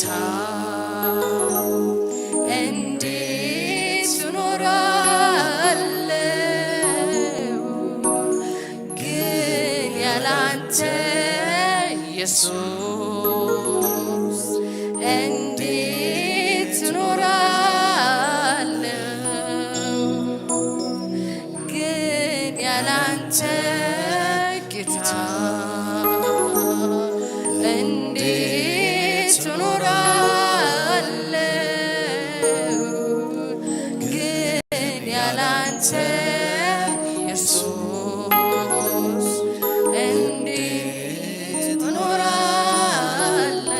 ጌታ እንዴት እኖራለሁ ግን ያላንተ ኢየሱስ እንዴት እኖራለሁ ግን ያላንተ ጌታ እንዴት እኖራለሁ ግን ያላንተ ኢየሱስ እንዴት እኖራለሁ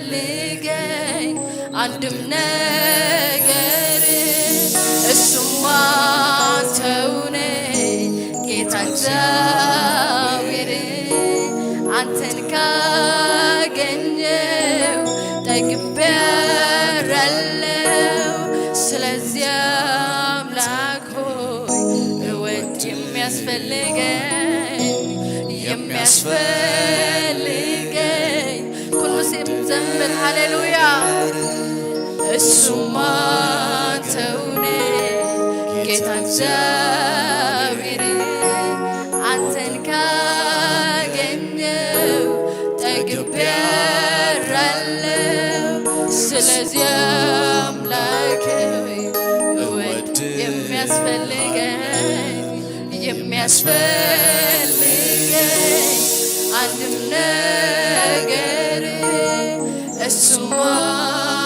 የሚያስፈልገኝ አንድም ነገር እሱማ አንተውነ ጌታ እግዚአብሔር አንተን ካገኘው ጠግቤያለሁ። ስለዚህ አምላክ ሆይ እወድ የሚያስፈልገኝ የሚያስፈልገኝ ኩሉ ሴት ዘምር ሃሌሉያ እሱማ አንተውነ ጌታ እግዚአብሔር አንተን ካገኘው ጠግቤያለሁ። ስለዚህ አምላክ እወድ የሚያስፈልገኝ የሚያስፈልገኝ አንድም ነገር እሱማ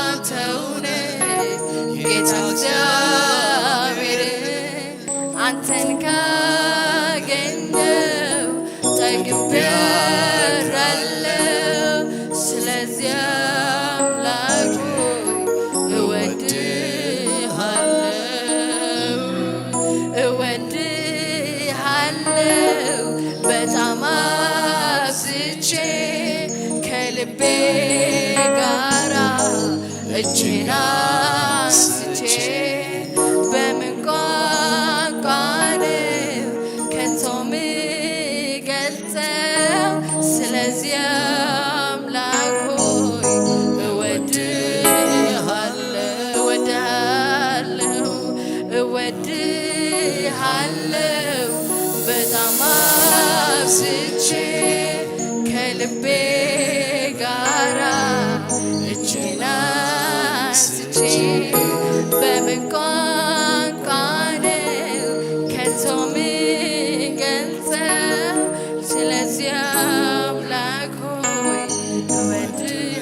አንተውነ ጌታ እግዚአብሔር አንተን ካገኘው ጠግቤያለሁ። ስለዚህ አምላክ ሆይ እወድሃለሁ፣ እወድሃለሁ በጣም አብዝቼ ከልቤ ጋራ እጄን አንስቼ በምን ቋንቋ ነው ከቶ ምገልጸው? ስለዚህ አምላክ ሆይ እወድሃለሁ፣ እወድሃለሁ፣ እወድሃለሁ በጣም አብዝቼ ከልቤ ጋራ እጄን አንስቼ በምን ቋንቋ ነው ከቶ ምገልጸው? ስለዚህ አምላክ ሆይ እወድ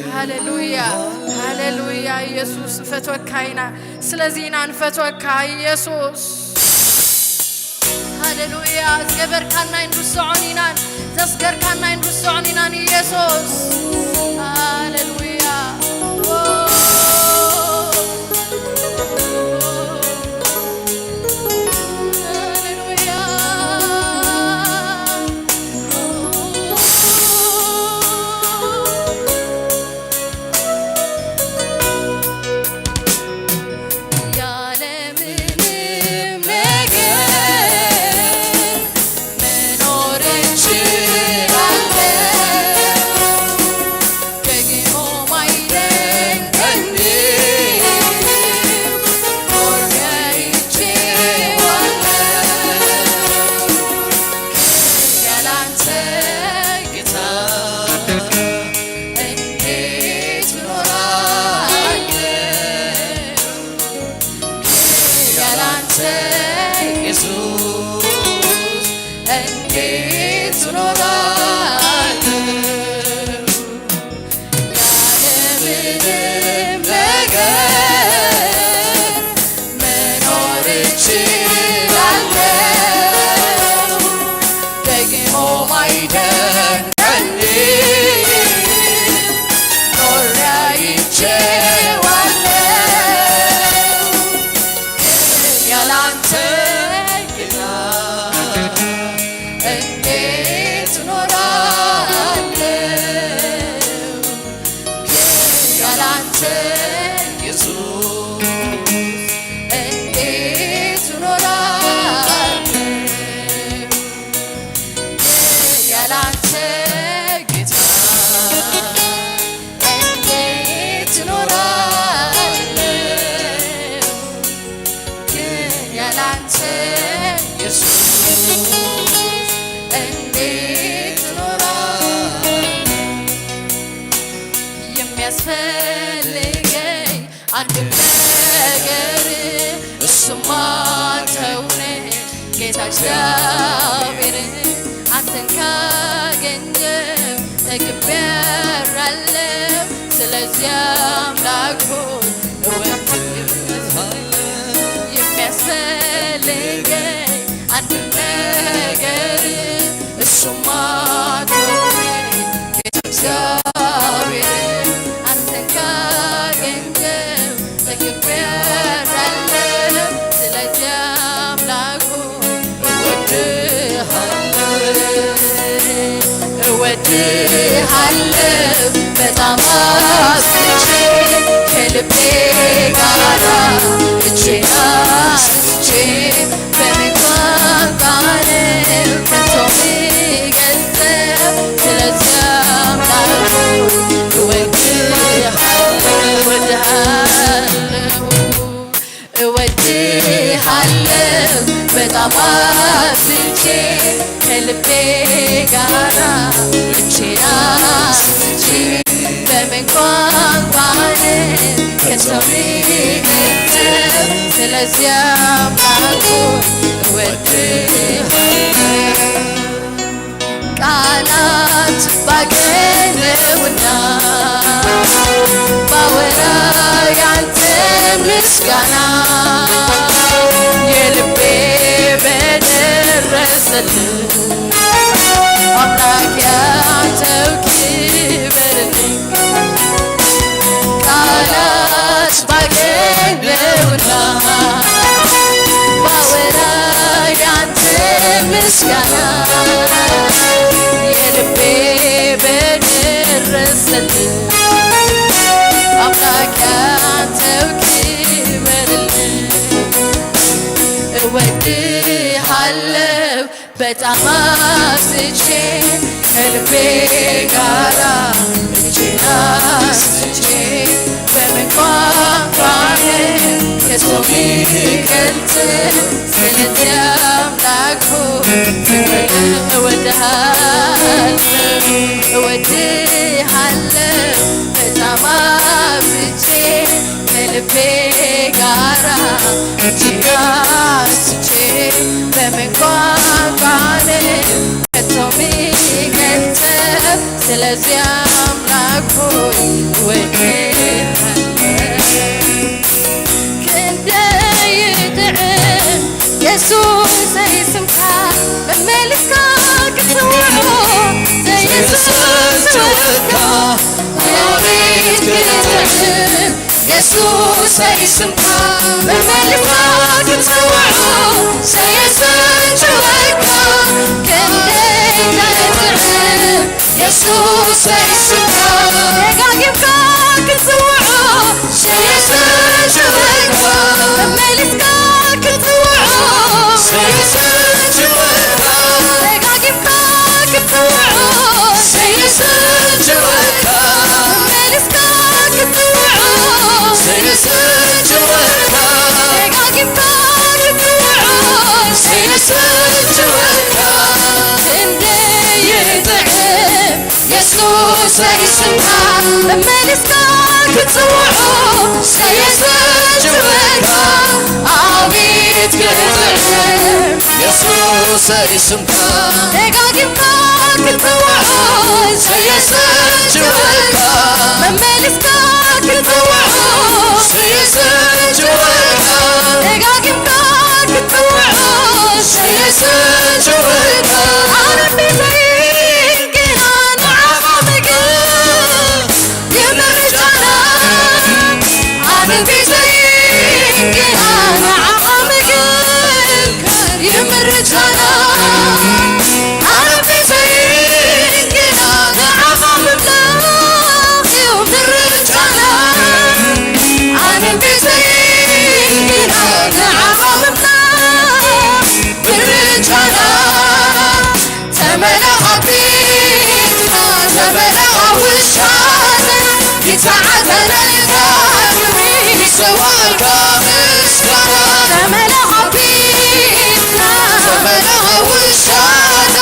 ሃሌሉያ ሃሌሉያ ኢየሱስ ንፈትወካ ኢና። ስለዚህ ኢና ንፈትወካ ኢየሱስ። ሃሌሉያ። ዝገበርካና ኣይንርስዖን ኢናን ዘስገርካና ኣይንርስዖን ኢናን ኢየሱስ። ሃሌሉያ። ሃሌሉያ። ያለምንም ነገር መኖር እችላለሁ። እንዴት እኖራለሁ? የሚያስፈልገኝ አንድም ነገር እሱማ ተውነ ጌታ እግዚአብሔር አንተን ካገኘው ተግቤያለሁ። ስለዚህ አምላክ ሆይ እወድሃለሁ። የሚያስፈልገኝ አንድም ነገር እሱማ ተውነ ጌታ እግዚአብሔር አንተን ካገኘው ተግቤያለሁ። ስለዚህ አምላክ ሆይ እወድሃለሁ፣ እወድሃለሁ በጣም አብዝቼ ከልቤ ጋራ እጄን አንስቼ በምን ቋንቋ ነው ከቶ የሚገልጸው? ስለዚህ አምላክ ሆይ እወድሃለሁ፣ እወድሃለሁ፣ እወድሃለሁ በጣም አብዝቼ ከልቤ ጋራ እጄን አንስቼ በምን ቋንቋ ነው ከቶ የሚገልጸው? ስለዚህ አምላክ ሆይ እወድሃለሁ። ቃላት ባገኘውና ባወራ ያንተ ምስጋና የልቤ በደረሰልህ አምላክ ያንተው ክበርልኝ። ቃላት ባገኘውና ባወራ ያንተ ምስጋና የልቤ በደረሰልህ አምላክ ያንተው ክበርልኝ። እወድሃለሁ በጣም አብዝቼ ከልቤ ጋራ እጄን አንስቼ በምን ቋንቋ ነው ከቶ የሚገልጽ? ስለዚህ አምላክ ሆይ እወድሃለሁ፣ እወድሃለሁ በጣም አብዝቼ ከልቤ ጋራ እጅግ አብዝቼ በምን ቋንቋ ነው ከቶ የሚገልጸው? ስለዚህ አምላክ ሆይ እወድሃለሁ። ክንደይ ይጥዕም የሱሰይ ስምካ መመሊስካ ክትጽውዖ ዘየሱስ ወድካ ኣቤት ክትጥዕም የሱሰይ ስምካ መመሊስካ ክትጽውዖ ዘየሱስ ወድካ ክንደይ ይጥዕም የሱሰይ ስምካ ደጋጊምካ ክትጽውዖ ሰየሰጅበካ መመሊስካ ክትጽውዖ ሰየሰጅበካ ደጋጊምካ ክትጽውዖ ሰየሰጅበካ መመሊስካ ክትጽውዖ ሰየሰጅበካ ደጋጊምካ ክትጽውዖ ሰየሰጅበካ ክንደይ ይጥዕም የሱሰይ ስምካ መመሊስካ ክትጽውዖ ሰየሰጅበካ ኣቤት ክጥዕም የሱሰይ ስምካ ደጋጊምካ ክትጽውዖ ሰየሰጅበካ መመሊስካ ክትጽውዖ ሰየሰጅበካ ደጋጊምካ ክትጽውዖ ሰየሰጅበካ ኣረቢተይ ግና ንዓኻ ምግብ ይምርጫና ኣረቢተይ ግና ንዓኻ ምግብ ይምርጫና ኣረቢተይ ግና ንዓኻ ምምላኽ እዩ ምርጫና ኣረቢተይ ግና ንዓኻ ምምላኽ ምርጫና ተመለኻ ቤትና ተመለኻ ውሻና ይተዓተለልካ ክብሪ ይሰዋልካ ምስጋና ተመለኻ ቤትና ተመለኻ ውሻና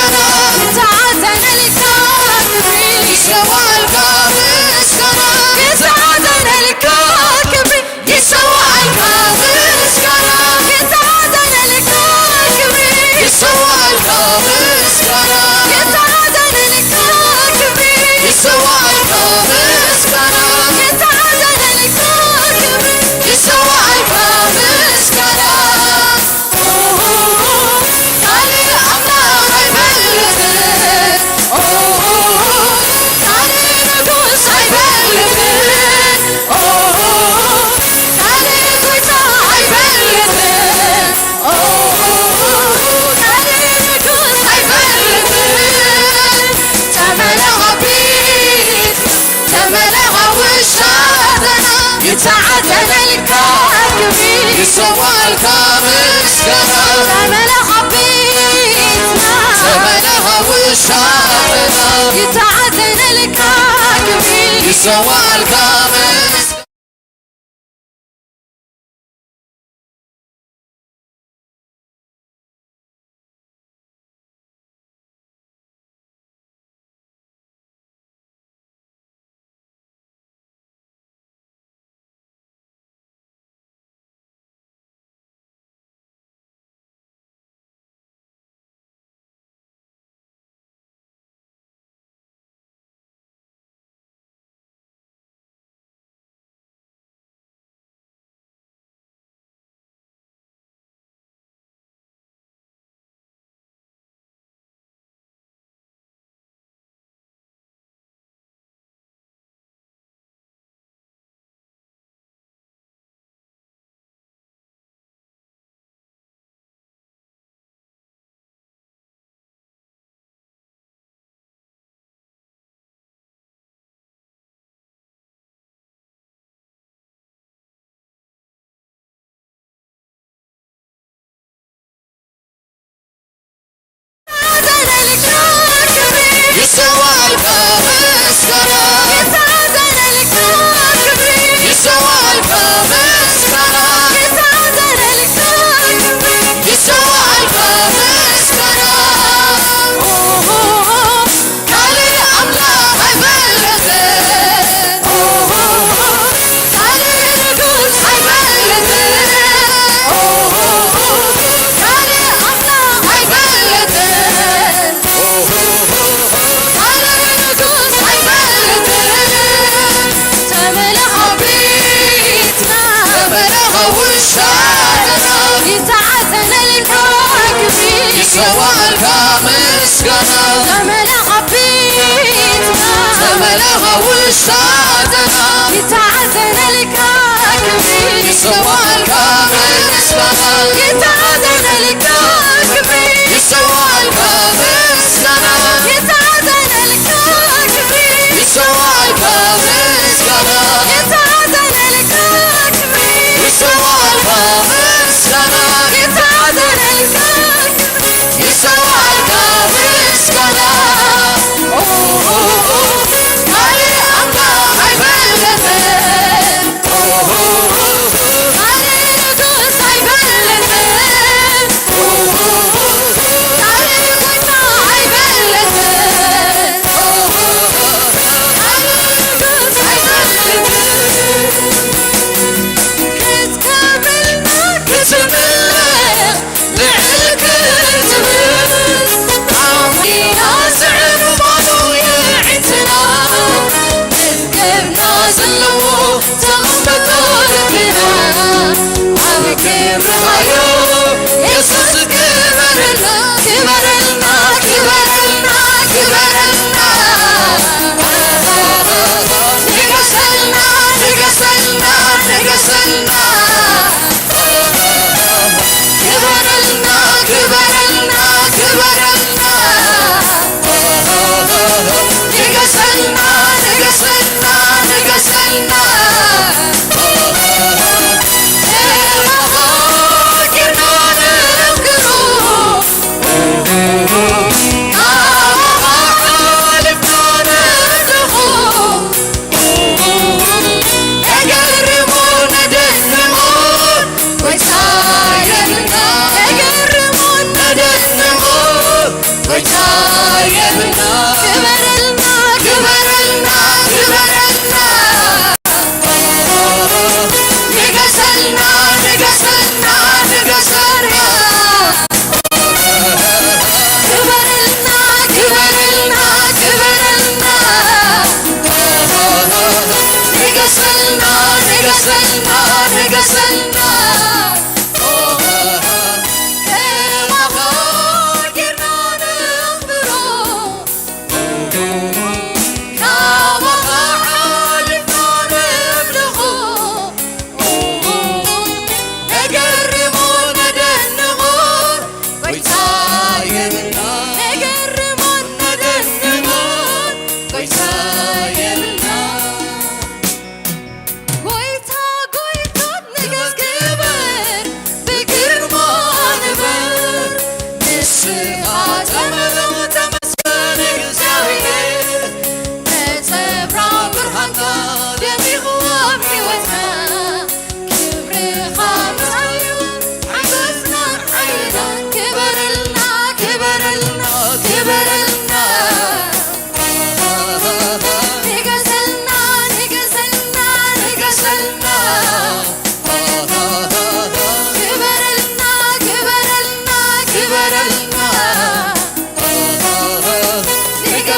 ይሰዋልካ ምስጋና ተመለኻ ቤትና ተመለኻ ውሻጥና ይተዓዘነልካ ክብሪ ይሰዋልካ ምስጋና ካልእ ኣምላኽ ኣይፈልጥን። ካልእ ንጉስ ኣይፈልጥን። ካልእ ኣምላኽ ኣይፈልጥን። ካልእ ንጉስ ኣይፈልጥን። ተመለኻ ቤትና፣ ተመለኻ ውሻጥና። ይተዓዘነልካ ክብሪ። ይሰዋልካ ምስጋና። ተመለኻ ቤትና፣ ተመለኻ ውሻጥና። ይተዓዘነልካ ክብሪ። ይሰዋልካ ምስጋና። ይተዓዘነልካ ክብሪ። ይሰዋልካ ምስጋና። ይተዓዘነልካ ክብሪ። ይሰዋልካ ምስጋና። ይተዓዘነልካ ክብሪ። ይሰዋልካ ምስጋና። ይተዓዘነልካ ክብሪ። ይሰዋልካ ምስጋና። ኦ፣ ኦ፣ ኦ፣ ካልእ ኣምላኽ ኣይፈልጥን። ኦ፣ ኦ፣ ኦ፣ ካልእ ንጉስ ኣይፈልጥን።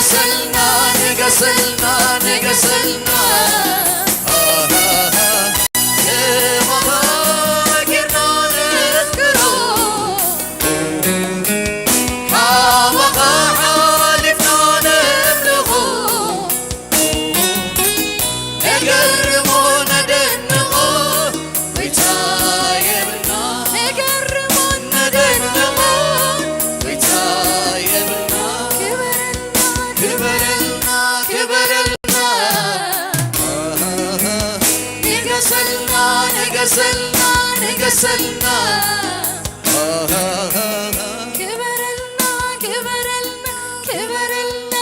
ንገሰልና፣ ንገሰልና፣ ንገሰልና። ከማኻ ጌርና ነፍቅሮ። ከማኻ ሓሊፍና ነምልኾ። ነገርሞ ነደንቖ። ብቻ የብልና። ነገርሞ ነደንቖ። ብቻ የብልና። ክበረልና፣ ክበረልና፣ ክበረልና። ንገሰልና፣ ንገሰልና፣ ንገሰልና። ክበረልና፣ ክበረልና፣ ክበረልና።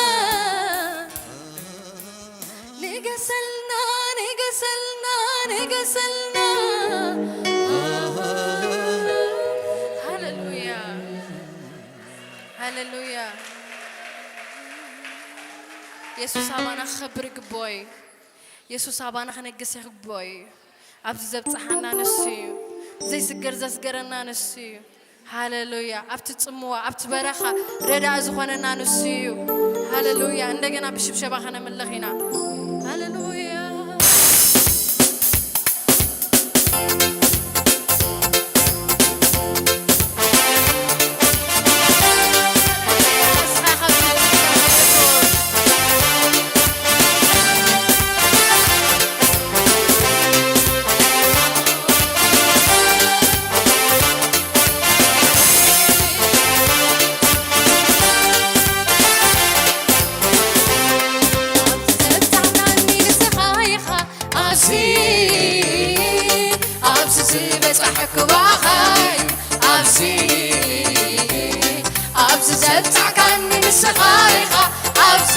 ንገሰልና፣ ንገሰልና፣ ንገሰልና። ሃሌሉያ፣ ሃሌሉያ። የሱስ ኣባና ክኸብር ይግብኦ እዩ። የሱስ ኣባና ክነግስ ይግብኦ እዩ። ኣብዚ ዘብጽሓና ንሱ እዩ። ዘይስገር ዘስገረና ንሱ እዩ። ሃሌሉያ። ኣብቲ ጽምዋ፣ ኣብቲ በረኻ ረዳኢ ዝኾነና ንሱ እዩ። ሃሌሉያ። እንደገና ብሽብሸባ ከነምልኽ ኢና። ሃሌሉያ። ኣብዚ ኣብዚ ዝበጻሕኩ ብኣኻ እዩ። ኣብዚ ኣብዚ ዘብጻሕካኒ ንስኻ ኢኻ። ኣብዚ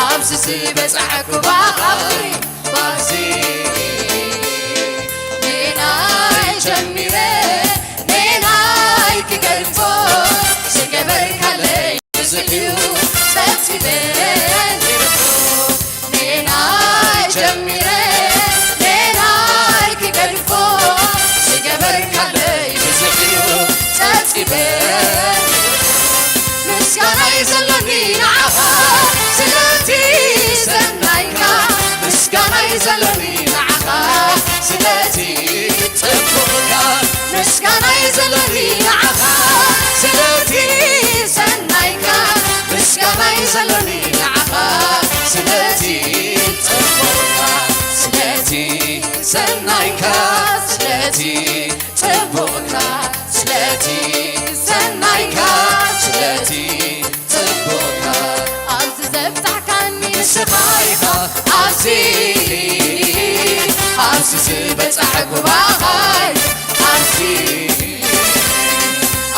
ኣብዚ ዝበጻሕኩ ብኣኻ እዩ። ኣብዚ ኔናይ ጀሚረ ኔናይ ክገድፎ ዝገበርካለይ ብዙሕ እዩ ጸብጺበ ንርፎ። ኔናይ ጀሚረ ኔናይ ክገድፎ ዝገበርካለይ ብዙሕ እዩ ጸብጺበ ንርፎ። ምስጋናይ ዘሎኒ ንዓኻ ስለቲ ሰናይካ። ምስጋናይ ዘሎኒ ንዓኻ ስለቲ ጽቡቕካ። ምስጋናይ ዘሎኒ ንዓኻ ስለቲ ሰናይካ። ምስጋናይ ዘሎኒ ንዓኻ ስለቲ ጽቡቕካ። ስለቲ ሰናይካ። ስለቲ ጽቡቕካ። ስለቲ ሰናይካ። ስለቲ ጽቡቕካ። ኣብዚ ዘብጻሕካኒ ንስኻ ኢኻ። ኣብዚ ኣብዚ ዝበጻሕኩ ብኣኻ እዩ። ኣብዚ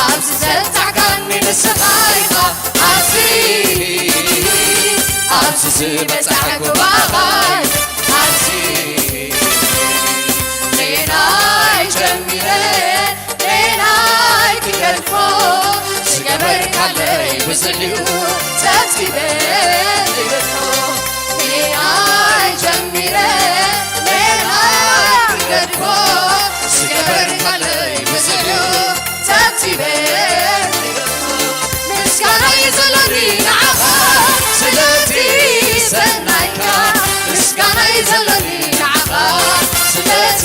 ኣብዚ ዘብጻሕካኒ ንስኻ ኢኻ። ኣብዚ ኣብዚ ዝበጻሕኩ ብኣኻ እዩ። ኣብዚ ኔናይ ጀሚረ ኔናይ ክገድፎ ዝገበርካለይ ብዙሕ እዩ ጸብጺበ ዝገድፎ። ኔናይ ጀሚረ ኔናይ ክገድፎ ዝገበርካለይ ብዙሕ እዩ ጸብጺበ ዝገድፎ። ምስጋናይ ዘሎኒ ንዓኻ ስለቲ ሰናይካ። ምስጋናይ ዘሎኒ ንዓኻ ስለቲ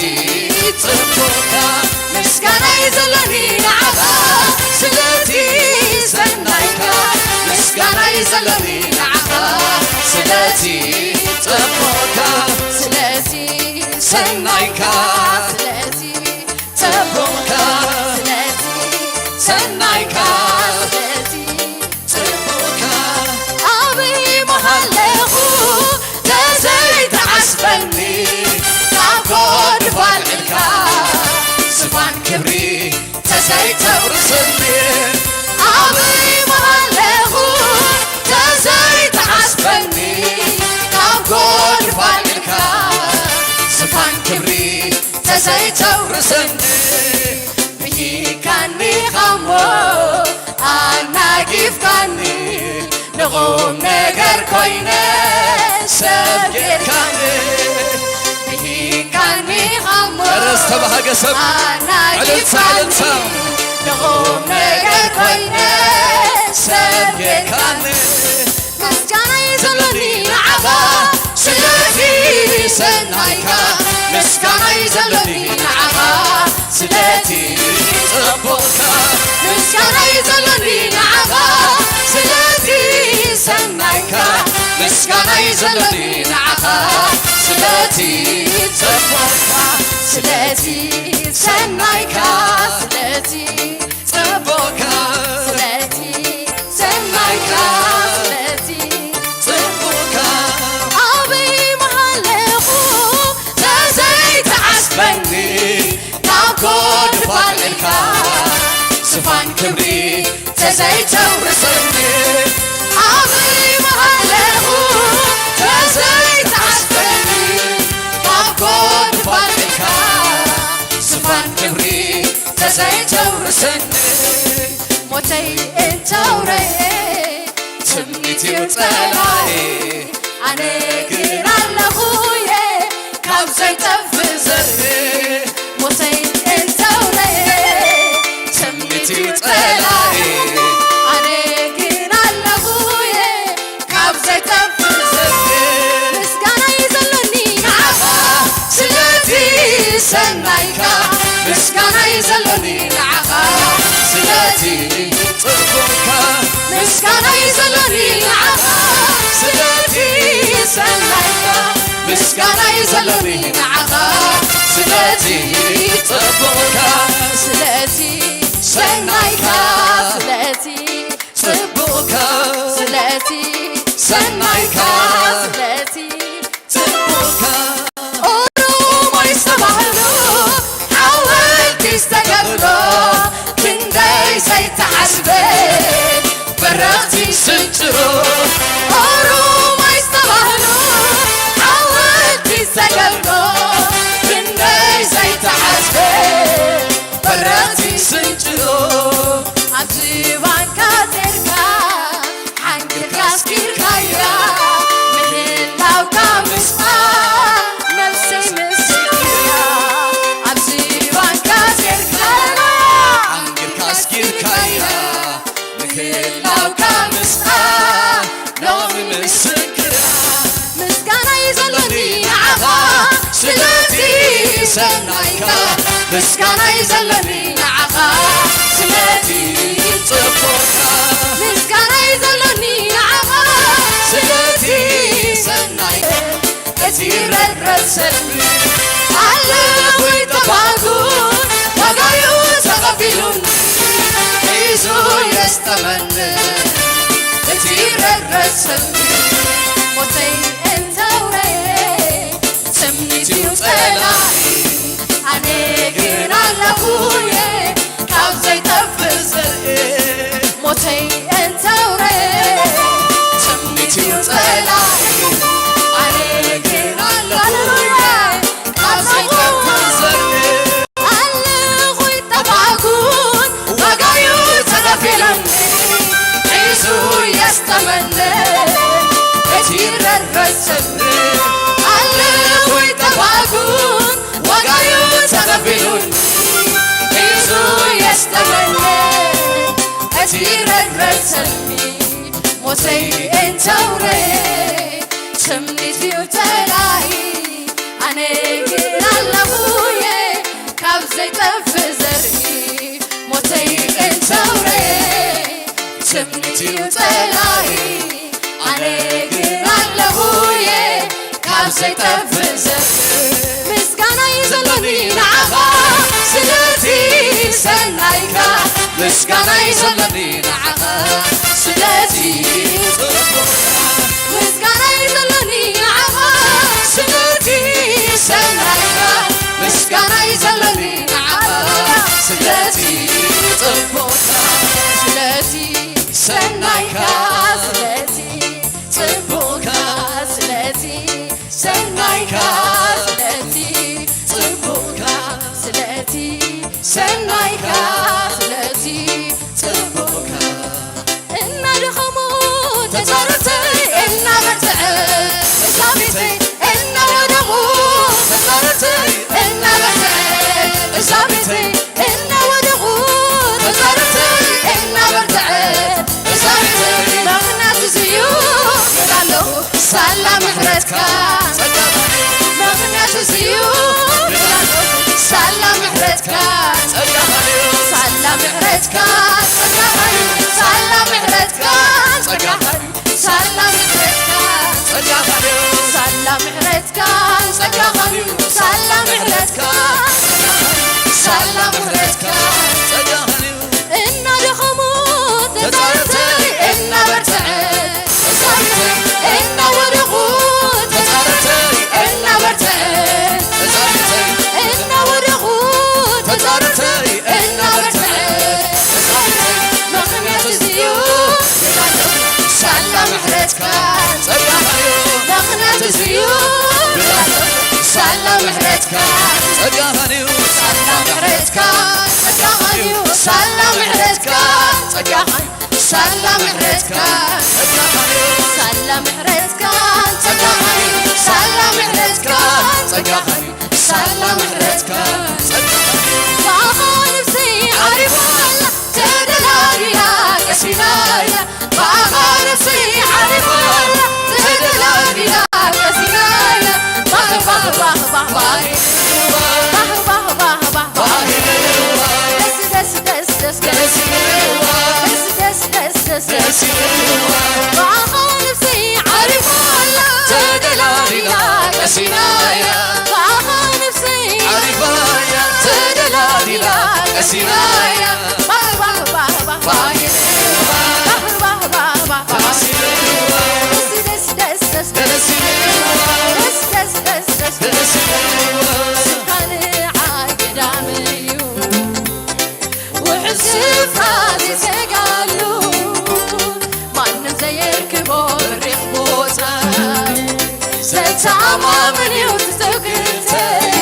ጽቡቕካ። ምስጋናይ ዘሎኒ ንዓኻ ስለቲ ሰናይካ። ምስጋናይ ዘሎኒ ንዓኻ ስለቲ ጽቡቕካ። ስለቲ ሰናይካ። ስለቲ ጽቡቕካ። ስለቲ ሰናይካ። ስለቲ ጽቡቕካ። ኣበይ ምሃለኹ ተዘይትዓስበኒ ካብ ጎድፋ ኣልዒልካ ዝፋን ክብሪ ተዘይተውርስኒ። ኣበይ ምሃለኹ ተዘይትዓስበኒ ካብ ጎድፋ ኣልዒልካ ዝፋን ክብሪ ተዘይተውርስኒ። ብሂካኒ ኻሞ ኣናጊፍካኒ ንቑም ነገር ኮይነ ሰብ ጌርካኒ። ብሂካኒ ኻሞ ኧረ ዝተባሃገ ሰብ ኣናጊፍካኒ ዕልልታ፣ ዕልልታ። ንቑም ነገር ኮይነ ሰብ ጌርካኒ። ጸቦካ ምስጋናይ ዘለኒ ንዓኻ ስለቲ ሰናይካ ምስጋናይ ዘለኒ ንዓኻ ስለቲ ጸቦካ ስለቲ ሰናይካ ስለቲ ጸቦካ ስለቲ ሰናይካ ስለቲ ጽቡካ ኣበይ መሃለኹ ተዘይተዓስበኒ ናብ ጎድፋን ኢልካ ስፋን ክብሪ ተዘይተውርሰኒ ኣበይ መሃለኹ ተዘይተዓስበኒ ናብ ጎድፋን ኢልካ ስፋን ክብሪ ተዘይተውርሰኒ ሞተይ እንተውረየ ትምኒት እዩ ጸላኢ ኣነ ግን ኣለኹየ ካብ ዘይጠፍእ ዘርኢ ሞተይ እንተውረየ ትምኒት እዩ ጸላኢ ኣነ ግን ኣለኹየ ካብ ዘይጠፍእ ዘርኢ ምስጋና እዩ ዘሎኒ ንዓኻ ስለቲ ሰናይካ ምስጋና እዩ ዘሎኒ ንዓኻ ስለቲ ጽቡቕካ ምስጋና እዩ ዘሎኒ ንዓኻ ስለቲ ሰናይካ ምስጋና እዩ ዘሎኒ ንዓኻ ስለቲ ጽቡቕካ ስለቲ ሰናይካ ስለቲ ጽቡቕካ ስለቲ ሰናይካ ስለቲ ጽቡቕካ ኦሮሞ ዝተባህሉ ሓወልቲ ዝተገብሮ ክንደይ ዘይተሓስበ በረኽቲ ስንጭሮ ኦሮሞ ዝተባህሉ ሓወልቲ ዝተገብሮ ክንደይ ዘይተሓስበ በረኽቲ ስንጭሮ ኣብዚ ባንካ ቴርካ ሓንጊርካ ኣስኪርካያ ምህላውካ ምስኣ ነብሰይ ምስክርያ ኣብዚ ባንካ ቴርካ ሓንጊርካ ኣስኪርካያ ምህላውካ ምስኣ ሎሚ ምስክርያ ምስጋና እዩ ዘሎኒ ንዓኻ ስለቲ ሰናይካ ምስጋና እዩ ዘሎኒ ንዓኻ ስለቲ ጽቡቕካ ምስጋና እዩ ዘሎኒ ንዓኻ ስለቲ ሰናይ እቲ ረድረት ሰልፊ ኣለኹ ይጠፋእኩ ዋጋዩ ተኸፊሉኒ ሒዙ የስጠመኒ እቲ ረድረት ሰልፊ ሞተይ እንተውረየ ትምኒት እዩ ጸላኢ ኣነ ግን ኣለኹየ ካብ ዘይጠፍእ ዘርኢ ሞተይ እንተውረ ትምኒት እዩ ጸላኢ ኣነ ግን ኣለኹየ ካብ ዘይጠፍእ ዘርኢ ኣለኹ ይጠፋእኩን ዋጋዩ ተኸፊሉኒ ሒዙ የስጠመኒ እቲ ረድረት ሰልፊ ኣለኹ ይጠፋእኩን ዋጋዩ ተኸፊሉኒ ሒዙ የስጠመኒ እቲ ረድረት ሰልፊ ሞተይ እንተውረ ትምኒት እዩ ጸላኢ ኣነ ግን ኣለኹየ ካብ ዘይጠፍእ ዘርኢ ሞተይ እንተውረ ትምኒት እዩ ጸላኢ ኣነ ግን ኣለኹየ ካብ ዘይጠፍእ ዘርኢ ምስጋና እዩ ዘሎኒ ንዓኻ ስለቲ ሰናይካ ምስጋና እዩ ዘሎኒ ንዓኻ ስለቲ ጽቡቕካ ምስጋና እዩ ዘሎኒ ንዓኻ ስለቲ ሰናይካ ምስጋና እዩ ዘሎኒ ንዓኻ ስለቲ ጽቡቕካ ስለቲ ሰናይካ ስለቲ ጽቡቕካ ስለቲ ሰናይካ ስለቲ ጽቡቕካ ስለቲ ሰናይካ ስለቲ ጽቡቕካ እናደኸሙ ተዛረብተይ እናበርትዐ እዛ ቤተይ እናወደቑ ተዛረብተይ እናበርትዐ እዛ ቤተይ እናወደቑ ተዛረብተይ እናበርትዐ እዛ ቤተይ ምኽንያት እዚዩ እላለኹ ሳላ ምሕረትካ ምኽንያት እዚዩ እላለኹ ሳላ ምሕረትካ ጸጋኻ እዩ ሳላ ምሕረትካ ጸጋኻን እዩ፣ ሳላ ምሕረትካ ጸጋኻን እዩ፣ ሳላ ምሕረትካ ጸጋኻን እዩ፣ ሳላ ምሕረትካ ጸጋኻን እዩ፣ ሳላ ምሕረትካ ጸጋኻን እዩ፣ ሳላ ምሕረትካ ጸጋኻን እዩ። እናደኸሙ ተዛረብተይ እናበርትዐ ተዛረብተይ እናወደኹ ተዛረብተይ እናበርትዐ ተዛረብተይ እናወደኹ ተዛረብተይ እናበርትዐ ተዛረብተይ ምኽንያት እዚዩ ሳላ ምሕረትካ ጸጋኻዮ ምኽንያት እዚዩ ሳላ ምሕረትካ ጸጋኻንዩ ሳላ ምሕረትካ ጸጋኻንዩ ሳላ ምሕረትካ ጸጋኻንዩ ሳላ ምሕረትካ ጸጋኻንዩ ሳላ ምሕረትካ ጸጋኻንዩ ሳላ ምሕረትካ ጸጋኻንዩ ሳላ ምሕረትካ ጸጋኻንዩ ብኣኻ ነፍሰይ ዓሪፋ ኣላ ተደላዲላ ቀሲናያ ብኣኻ ነፍሰይ ዓሪፋ ኣላ ተደላዲላ ቀሲናያ ባህ ባህ ባህ ባህ ባህ ባህ ባህ ባህ ባህ ባህ ደስ ደስ ደስ ደስ ደስ ደስ ደስ ደስ ደስ ደስ ብኣኻ ነፍሰይ ዓሪፋ ኣላ ተደላዲላ ቀሲናያ ብኣኻ ነፍሰይ ዓሪፋያ ተደላዲላ ቀሲናያ ባህ ባህ ባህ ባህ ባህ ባህ ባህ ባህ ባህ ባህ ደስ ደስ ደስ ደስ ደስ ደስ ደስ ደስ ደስ ደስ ስልጣን ዓገዳም እዩ ውሕዝ ስፍራ ዝዘጋሉ ማንም ዘየርክቦ በሪኽ ቦታ ዘተኣማምን እዩ ትጽግተይ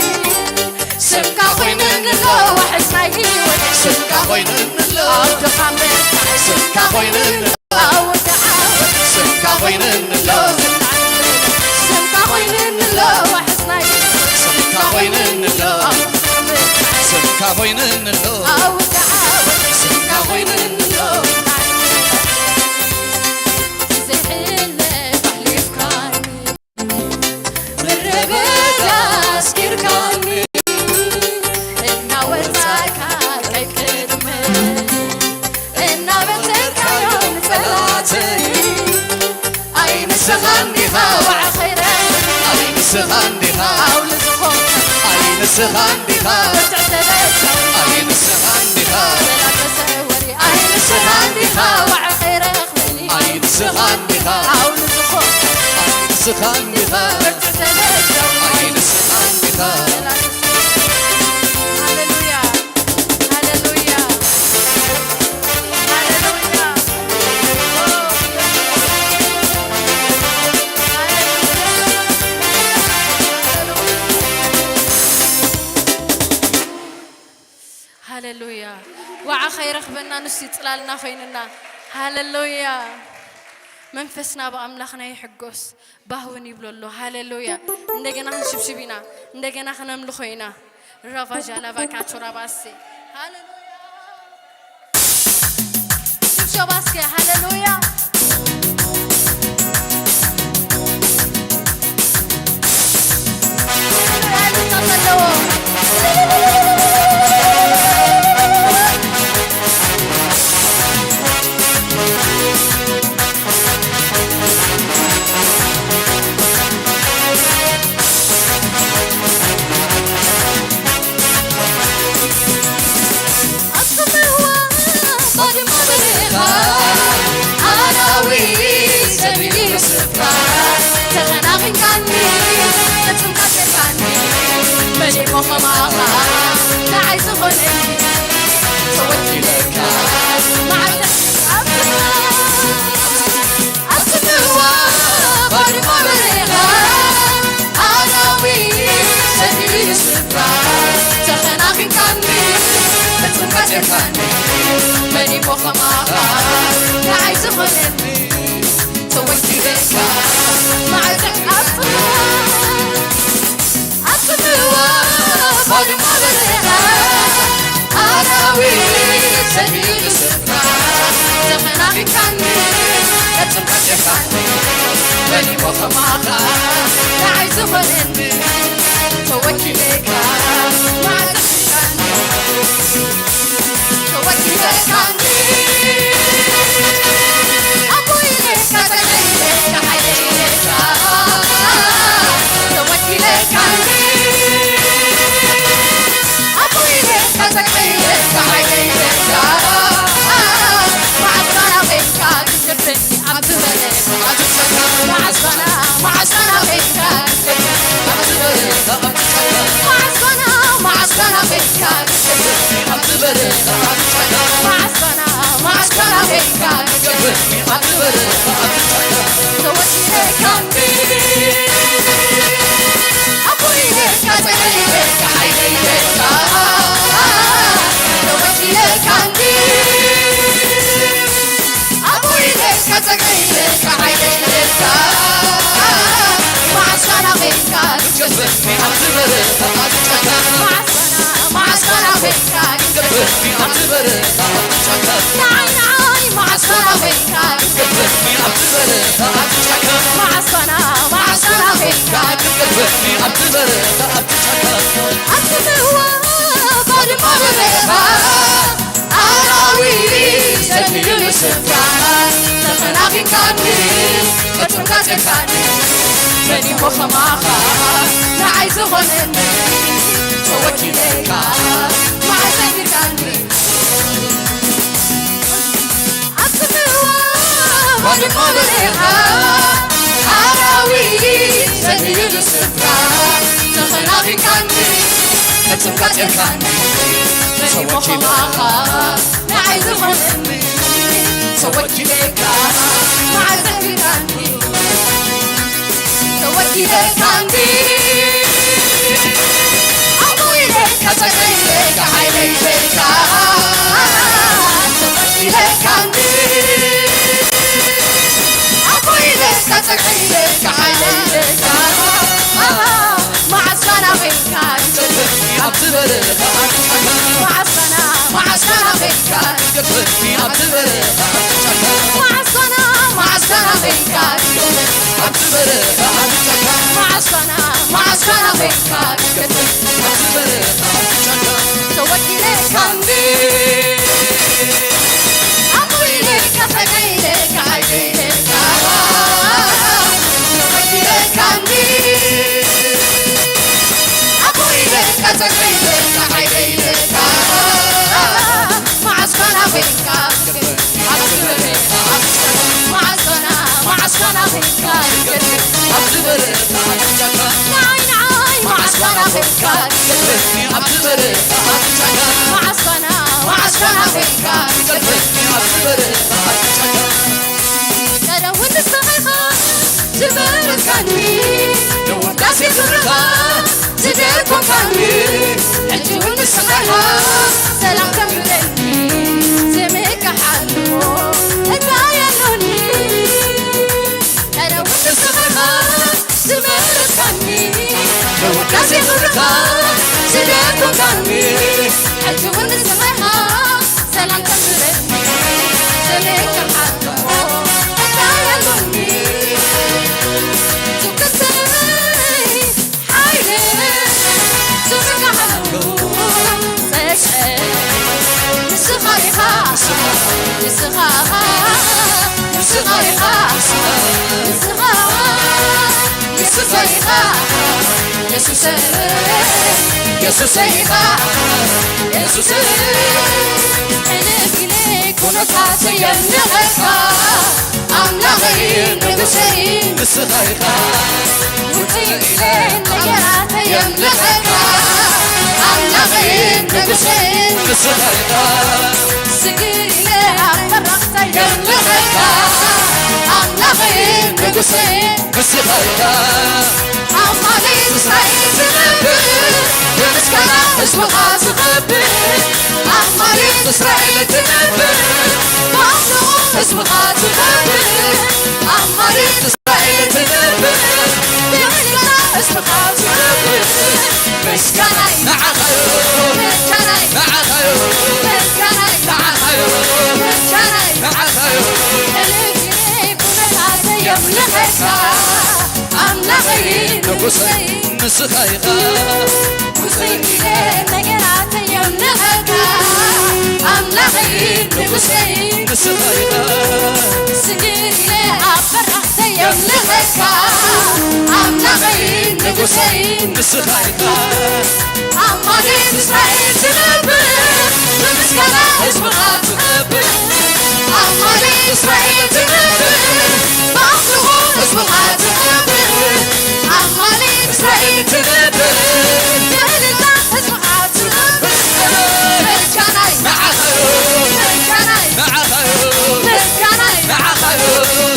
ስምካ ኮይንንሎ ዋሕስ ናይ ህይወት ስምካ ኮይንንሎ ኣብ ድኻም ስምካ ኮይንንሎ ኣብ ወዲ ዓወት ስምካ ኮይንንሎ ስምካ ኮይንንሎ ዋሕስ ናይ ህይወት ስምካ ኮይንንሎ ኣብ ድኻም ስምካ ኮይንንሎ ኣብ ወዲ ዓወት ስምካ ኮይንንሎ ዘይሕለ ኣሕሊፍካኒ ምድረ በዳ ኣስጊርካኒ እናወጻእካ ቀይቅድመ እናበተንካዮም ጸላተይ ኣይ ንስኻ እንዲኻ ዋዕኸይረ ኣይ ንስኻ እንዲኻ ኣውሊ ዝኾንካ ኣይ ንስኻ እንዲኻ ብርትዕ ተበተው ኣይ ንስኻ እንዲኻ ጸላተ ሰወሪ ኣይ ንስኻ እንዲኻ ዋዕኸይረ ኣይንስኻን ዲኻ? ኣውሊ ዝኾንካ ኣይንስኻን ዲኻ? ብርቱዕ ተበደው ኣይንስኻን ዲኻ? ሃሌሉያ፣ ሃሌሉያ፣ ሃሌሉያ። ሃሌሉያ። ወዓ ከይረኽበና ንሱ እዩ ጽላልና ኮይንና። ሃሌሉያ። መንፈስና ብኣምላኽና ይሕጎስ፣ ባህውን ይብሎ ኣሎ። ሃሌሉያ። እንደገና ክንሽብሽብ ኢና፣ እንደገና ክነምልኾ ኢና። ራቫ ዣላቫ ካቹራ ባሴ። ሃሌሉያ። ሽብሸባ እስከ ሃሌሉያ። ኣጽምዋ ባድማ በረኻ ኣራዊት ዘብልሉ ስፍራ ተኸናኺንካኒ ተጽንቀትካኒ መሊሞ ኸማኻ ንዓይ ዝኾነኒ ተወኪለካ መዓልቲ ኣጽምዋ ኣጽምዋ ባድማ በረኻ ኣራዊት ዘብልሉ ስፍራ ተኸናኺንካኒ ተጽንቀትካኒ መሊሞ ኸማኻ ንዓይ ዝኾነኒ ተወኪለካ መዓልቲ ኣጽምዋ ኣጽምዋ ባድማ በረኻ ኣራዊት ዘብልሉ ስፍራ ተኸናኺንካኒ ተጽንቀትካኒ መሊሞ ኸማኻ ንዓይ ዝኾነኒ ተወኪለካ መዓልቲ ኣጽምዋ ተወኪለካ ኣራዊት ዘድልዩሉ ስፍራ ተኸናኺንካኒ፣ በትሩካ ጸልካኒ፣ መን እሞ ከማኻ ንዓይ ዝኾነኒ፣ ተወኪለካ መዓስ ዘኪርካኒ። ኣጽምዋ ባድሞ በረኻ ኣራዊት ዘድልዩሉ ስፍራ ተኸናኺንካኒ፣ በትሩካ ጸልካኒ፣ መን እሞ ከማኻ ንዓይ ዝኾነኒ፣ ተወኪለካ መዓስ ዘኪርካኒ። ተወኪለካ እንዲ ኣቦይ ኢለካ፣ ጸጋይ ኢለካ፣ ሓይለይ ኢለካ፣ ተወኪለካ እንዲ ኣቦይ ኢለካ፣ ጸጋይ ኢለካ፣ ሓይለይ ኢለካ፣ መዓስ ፋና ኮይንካ ኣብ ዝበረኻ መዓስ ፋና፣ መዓስ ፋና ኮይንካ ኣብ ዝበረኻ መዓስ ፋና፣ መዓስ ፋና ኮይንካ ኣብ ዝበረኻ መዓስ ፋና፣ መዓስ ፋና ኮይንካ ኣብ ዝበረኻ ተወኪለካ እንዲ ኣቦይ ኢለካ፣ ጸጋይ ኢለካ፣ ሓይለይ ኢለካ ተወኪለካ እንዲ ኣቦይ ኢለካ፣ ጸጋይ ኢለካ፣ ሓይለይ ኢለካ፣ መዓስ ፋና ኮይንካ ኣብ ዝበረኻ፣ መዓስ ፋና፣ መዓስ ፋና ኮይንካ ኣብ ዝበረኻ፣ ንዓይ፣ ንዓይ፣ መዓስ ፋና ኮይንካ ኣብ ዝበረኻ፣ መዓስ ፋና፣ መዓስ ፋና ኮይንካ ኣብ ዝበረኻ፣ ቀደም እውን ንስኻ ኢኻ ዝበረትካኒ፣ ንውዳሴ ክብርኻ ዝደኮንካኒ፣ ሕጂ እውን ንስኻ ኢኻ ሰላም ተንብረኒ፣ ስምካ ሓሉ እንታይ ኣሎኒ። ቀደም እውን ንስኻ ኢኻ ዝበረትካኒ፣ ንውዳሴ ክብርኻ ዝደኮንካኒ፣ ሕጂ እውን ንስኻ ኢኻ ሰላም ተንብረኒ፣ ስምካ ሓሉ እንታይ ኣሎኒ። ትውክልተይ ሓይለ ስምካ ሓሉ ጸግዐ ንስኻ ኢኻ፣ ንስኻ ኢኻ፣ ንስኻ ኢኻ፣ ንስኻ ኢኻ፣ የሱሰይ ኢኻ፣ የሱሰይ ኢኻ፣ የሱሰይ ሕልፍ ኢለ ኩነታተይ የምልኸካ ኣምላኸይ ንጉሰይ ንስኻ ኢኻ ውፅእ ኢለ ነገራተይ የምልኸካ ኣምላኸይ ንጉሰይ ንስኻ ኢኻ ስግር ኢለ ኣብ በረኽተይ የምልኸካ ኣምላኸይ ንጉሰይ ንስኻ ኢኻ ኣማሌት እስራኤል ትነብር ብምስጋና ህዝብኻ ዝኸብር ኣማሌት እስራኤል ትነብር ብኣምልኾ ህዝብኻ ትኸብር ኣማሌት እስራኤል ትነብር ብምስጋና ህዝብኻ ትኸብር ምስጋናይ ንዓኻዮ ምስጋናይ ንዓኻዮ ምስጋናይ ንዓኻዮ ምስጋናይ ንዓኻዮ ሕልፍ ኢለ ኩነታተይ የምልኸካ ኣምላኸይ ንጉሰይ ንስኻ ኢኻ ውሰይ ኢለ ነገራተይ የምልኸካ ኣምላኸይ ንጉሰይ ንስኻ ኢኻ ስግድ ኢለ ኣብ በረኽተይ የምልኸካ ኣምላኸይ ንጉሰይ ንስኻ ኢኻ ኣማኑኤል እስራኤል ትነብር ብምስጋና ህዝብኻ ትኸብር ኣማኑኤል እስራኤል ትነብር ብኣምልኾ ህዝብኻ ትኸብር ኣማኑኤል እስራኤል ትነብር ብእልልታ ህዝብኻ ትኸብር ምስጋናይ ንዓኻ እዩ ምስጋናይ ንዓኻ እዩ ምስጋናይ ንዓኻ እዩ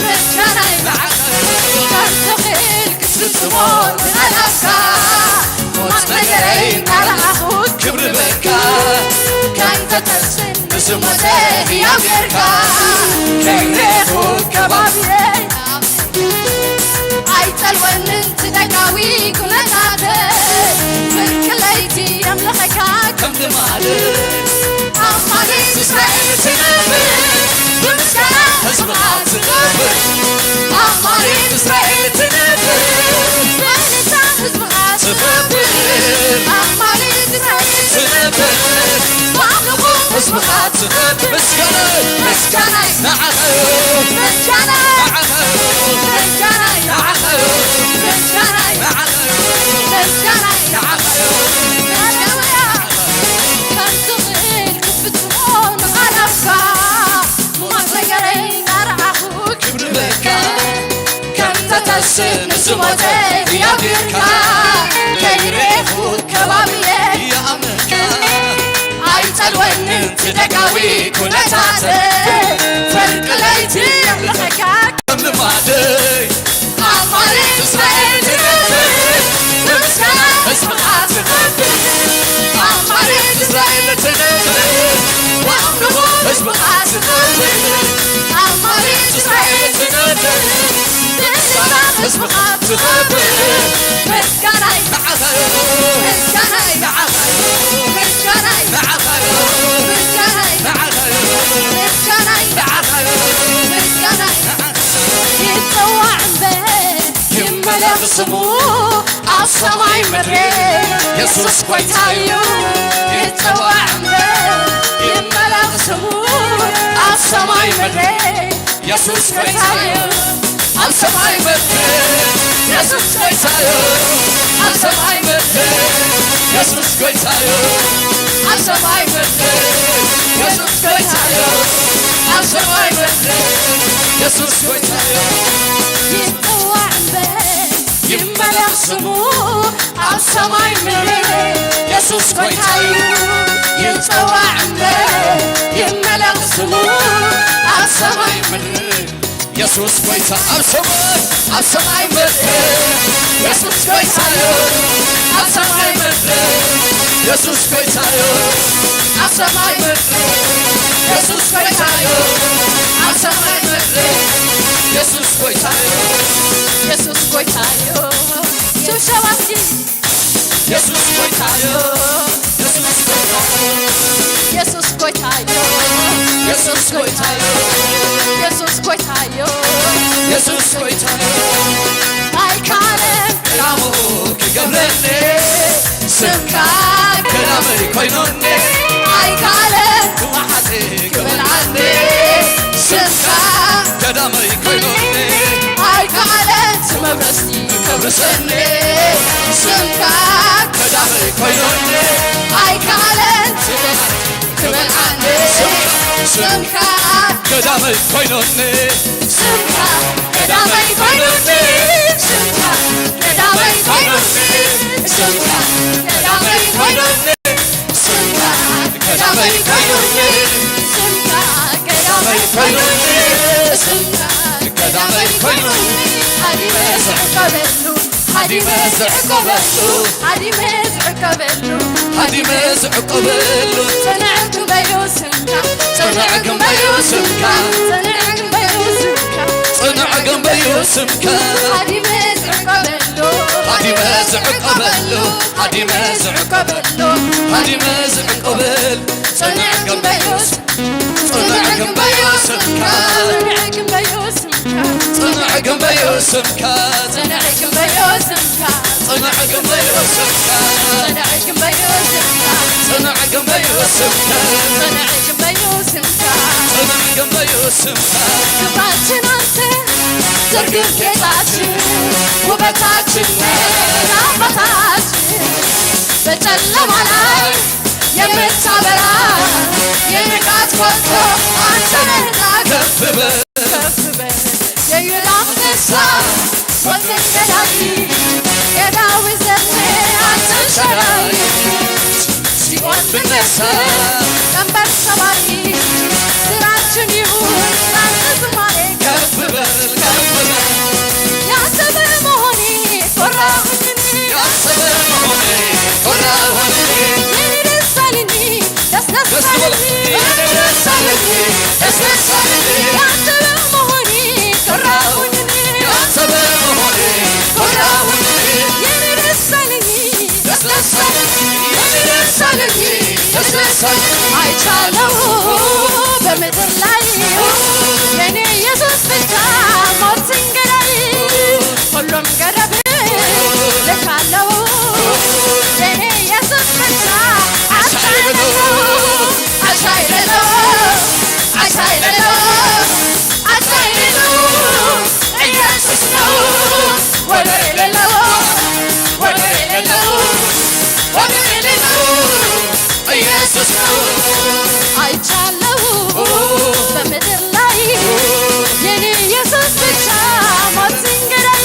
ምስጋናይ ንዓኻ እዩ ከም ትኽእል ክትፍጽሞ ንኣላፍካ ሞት ነገረይ እናረኣኹ ክብሪ በካ ከም ተተስን ንዝሞተ ህያው ጌርካ ከይረኹ ከባብየይ ኣይጸልወንን ትደጋዊ ኩነታተይ ፍርቂ ለይቲ የምልኸካ ከም ልማደይ ኣማኒት እስራኤል ትነብር ብምስጋና ህዝብኻ ትኸብር ኣማኒት እስራኤል ትነብር ብእልልታ ህዝብኻ ትኸብር ኣማኒት እስራኤል ትነብር ብኣምልኾ ህዝብኻ ትኸብር ምስጋናይ ምስጋናይ ንዓኻ እዩ ምስጋናይ ንዓኻ እዩ ምስጋናይ ንዓኻ እዩ ምስጋናይ ንዓኻ እዩ ምስጋናይ ንዓኻ እዩ ሃሌሉያ ከም ትኽእል ክትፍጽሞ ንቓላትካ ሙቐት ነገረይ እናረኣኹ ክብሪ በካ ከም ተተስእ ንዝሞተ ህያው ጌርካ ከይረኤኹ ከባብየ ይኣምነካ ኣይጸልወንን ትደጋዊ ኩነታት ፍርቂ ለይቲ የምልኸካ ከም ልማደይ ኣማኒት እስራኤል ትነብር ብምስጋና ህዝብኻ ትኸብር ኣማኒት እስራኤል ትነብር ብኣምልኾ ህዝብኻ ትኸብር ኣማኒት እስራኤል ትነብር ብምስጋና ህዝብኻ ትኸብር ምስጋናይ ንዓኻ እዩ ምስጋናይ ንዓኻ እዩ ምስጋናይ ንዓኻ እዩ ምስጋናይ ንዓኻ እዩ ምስጋናይ ንዓኻ እዩ ምስጋናይ ይጸዋዕ እምበር ይመለኽ ስሙ ኣብ ሰማይ ምድሪ የሱስ ጐይታ እዩ ይጸዋዕ እምበር ይመለኽ ስሙ ኣብ ሰማይ ምድሪ የሱስ ጐይታ እዩ ኣብ ሰማይ ምድሪ የሱስ ጐይታ እዩ ኣብ ሰማይ ምድሪ የሱስ ጐይታ እዩ ኣብ ሰማይ ምድሪ የሱስ ጐይታ እዩ ኣብ ሰማይ ምድሪ የሱስ ጐይታ እዩ ይጸዋዕ እምበር ይመለኽ ስሙ ኣብ ሰማይ ምድሪ የሱስ ጐይታ እዩ ይጸዋዕ እምበር ይመለኽ ስሙ ኣብ ሰማይ ምድሪ የሱስ ጐይታ ኣብ ሰማይ ኣብ ሰማይ ምድሪ የሱስ ጐይታ እዩ ኣብ ሰማይ ምድሪ የሱስ ጐይታ እዩ ኣብ ሰማይ ምድሪ የሱስ ጐይታ እዩ ኣብ ሰማይ ምድሪ የሱስ ጐይታ እዩ የሱስ ጐይታ እዩ ሽብሸባ እስኪ የሱስ ጐይታ እዩ የሱስ ጐይታ እዩ የሱስ ጐይታ እዩ የሱስ ጐይታ እዩ የሱስ ጐይታ እዩ ኣይካለን ቀዳሙ ክገብረኒ ስምካ ቀዳመይ ኮይኑኒ ኣይካለን ብመሓዘይ ክበልዓኒ ስምካ ቀዳመይ ኮይኑኒ ኣይካለን ዝመብረስቲ ከብርሰኒ ስምካ ቀዳመይ ኮይኑኒ ኣይካለን ክበልዓኒ ስምካ ቀዳመይ ኮይኑኒ ስምካ ቀዳመይ ኮይኑኒ ስምካ ቀዳመይ ኮይኑኒ ስምካ ቀዳመይ ኮይኑኒ ስምካ ቀዳመይ ኮይኑኒ ስምካ ቀዳመይ ኮይኑኒ ስምካ ቀዳመይ ኮይኑኒ ኣዲመ ዝዕቀበሉ ኣዲመ ዝዕቀበሉ ኣዲመ ዝዕቀበሉ ኣዲመ ዝዕቀበሉ ጽንዕ ክንበዩ ስምካ ጽንዕ ክንበዩ ስምካ ጽንዕ ክንበዩ ስምካ ጽንዕ ክንበዩ ስምካ ኣዲመ ዝዕቀበሉ ኣዲመ ዝዕቀበሉ ኣዲመ ዝዕቀበሉ ኣዲመ ዝዕቀበሉ ጽንዕ ክንበዩ ስምካ ጽንዕ ክንበዩ ስምካ ጽንዕ ክንበዩ ስምካ ጽንዕ ግንበዩ ስምካ፣ ጽንዕ ግንበዩ ስምካ፣ ጽንዕ ግንበዩ ስምካ፣ ጽንዕ ግንበዩ ስምካ፣ ጽንዕ ግንበዩ ስምካ፣ ጽንዕ ግንበዩ ስምካ፣ ጽንዕ ግንበዩ ስምካ። ክብራችን አንተ ዝርግፍ ጌጣችን፣ ውበታችን ነህ አባታችን። በጨለማ ላይ የምታበራ የንጋት ኮከብ አንተ ነህና ከፍ በል። ከፍ በል የይሁዳ አንበሳ ሞትን ገዳይ የዳዊት ዘር ነህ አንተ ሻራይ። ሲኦል ብነሳ ቀንበር ሰባሪ ስራችን ይሁን ላንተ ዝማሬ። ከፍ በል ከፍ በል ያንተ በመሆኔ ኮራሁኝ እኔ። ያንተ በመሆኔ ኮራሁኝ እኔ። የኔ ደስ አለኝ ደስ ደስ አለኝ። የኔ ደስ አለኝ ደስ ደስ አለኝ። ያንተ በመሆኔ ኮራሁኝ እኔ። ያንተ በመሆኔ ኮራሁኝ እኔ። የኔ ደስ አለኝ ደስ ደስ አለኝ። የኔ ደስ አለኝ ደስ ደስ አለኝ። አይቻለሁ በምድር ላይ የኔ ኢየሱስ ብቻ ሞትን ገዳይ። ሁሉም ገደብ ልካለው የኔ ኢየሱስ ብቻ አቻ የሌለው፣ አቻ የሌለው፣ አቻ የሌለው፣ አቻ የሌለው ኢየሱስ ነው። ወደር የሌለው፣ ወደር የሌለው፣ ወደር የሌለው ኢየሱስ ነው። አይቻለሁ በምድር ላይ የኔ ኢየሱስ ብቻ ሞትን ገዳይ።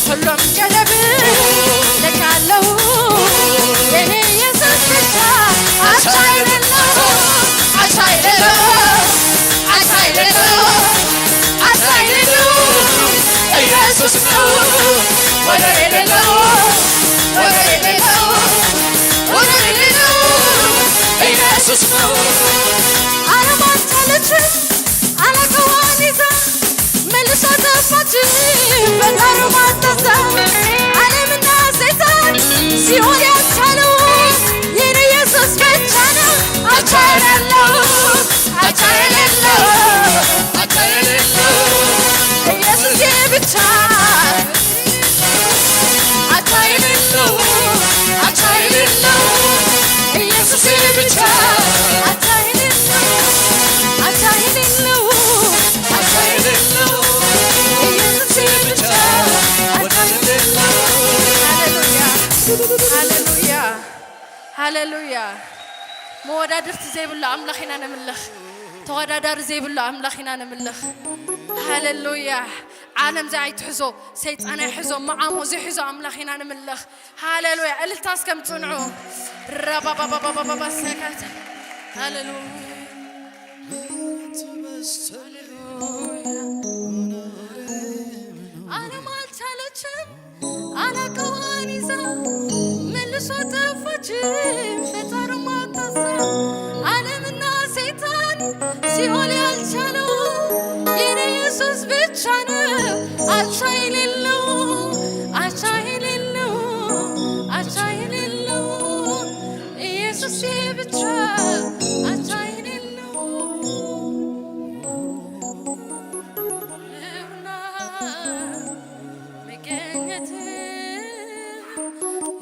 ሁሉም ገደብ ለካለው የኔ ኢየሱስ ብቻ አቻ የሌለው፣ አቻ የሌለው፣ አቻ የሌለው፣ አቻ የሌለው ኢየሱስ ነው። ወደር የሌለው፣ ወደር የሌለው፣ ወደር የሌለው ኢየሱስ ነው። ዓለም አልቻለችም አለቃዋን ይዛ፣ መልሳ ጠፋች ፈጣሪዋን ታዛ። ዓለምና ሰይጣን ሲኦል ያስቻለው የኔ ኢየሱስ ብቻ ነው። አቻ የሌለው፣ አቻ የሌለው፣ አቻ የሌለው ኢየሱስ ብቻ። አቻ የሌለው፣ አቻ የሌለው ኢየሱስ ብቻ። አቻ የሌለው፣ አቻ የሌለው፣ አቻ የሌለው ኢየሱስ ብቻ። አቻ የሌለው። ሃሌሉያ፣ ሃሌሉያ፣ ሃሌሉያ። መወዳድርቲ ዘይብሉ ኣምላኽ ኢና ነምልኽ። ተወዳዳሪ ዘይብሉ ኣምላኽ ኢና ነምልኽ። ሃሌሉያ። ዓለም እዚ ኣይትሕዞ፣ ሰይጣን ኣይሕዞ፣ መዓሞ ዘይሕዞ ኣምላኽ ኢና ንምልኽ። ሃሌሉያ። እልልታ እስከም ጽንዑ። ረባባባባባባ ሰካት። ሃሌሉያ። ሃሌሉያ። ዓለም አልቻለችም አለቃዋን ይዛ፣ መልሶ ጠፋች ፈጣሪ ማታዛ። ዓለምና ሰይጣን ሲኦል ያልቻለው የኔ ኢየሱስ ብቻ ነው። አቻ የሌለው፣ አቻ የሌለው፣ አቻ የሌለው ኢየሱስ ብቻ አቻ የሌለው። መገኘት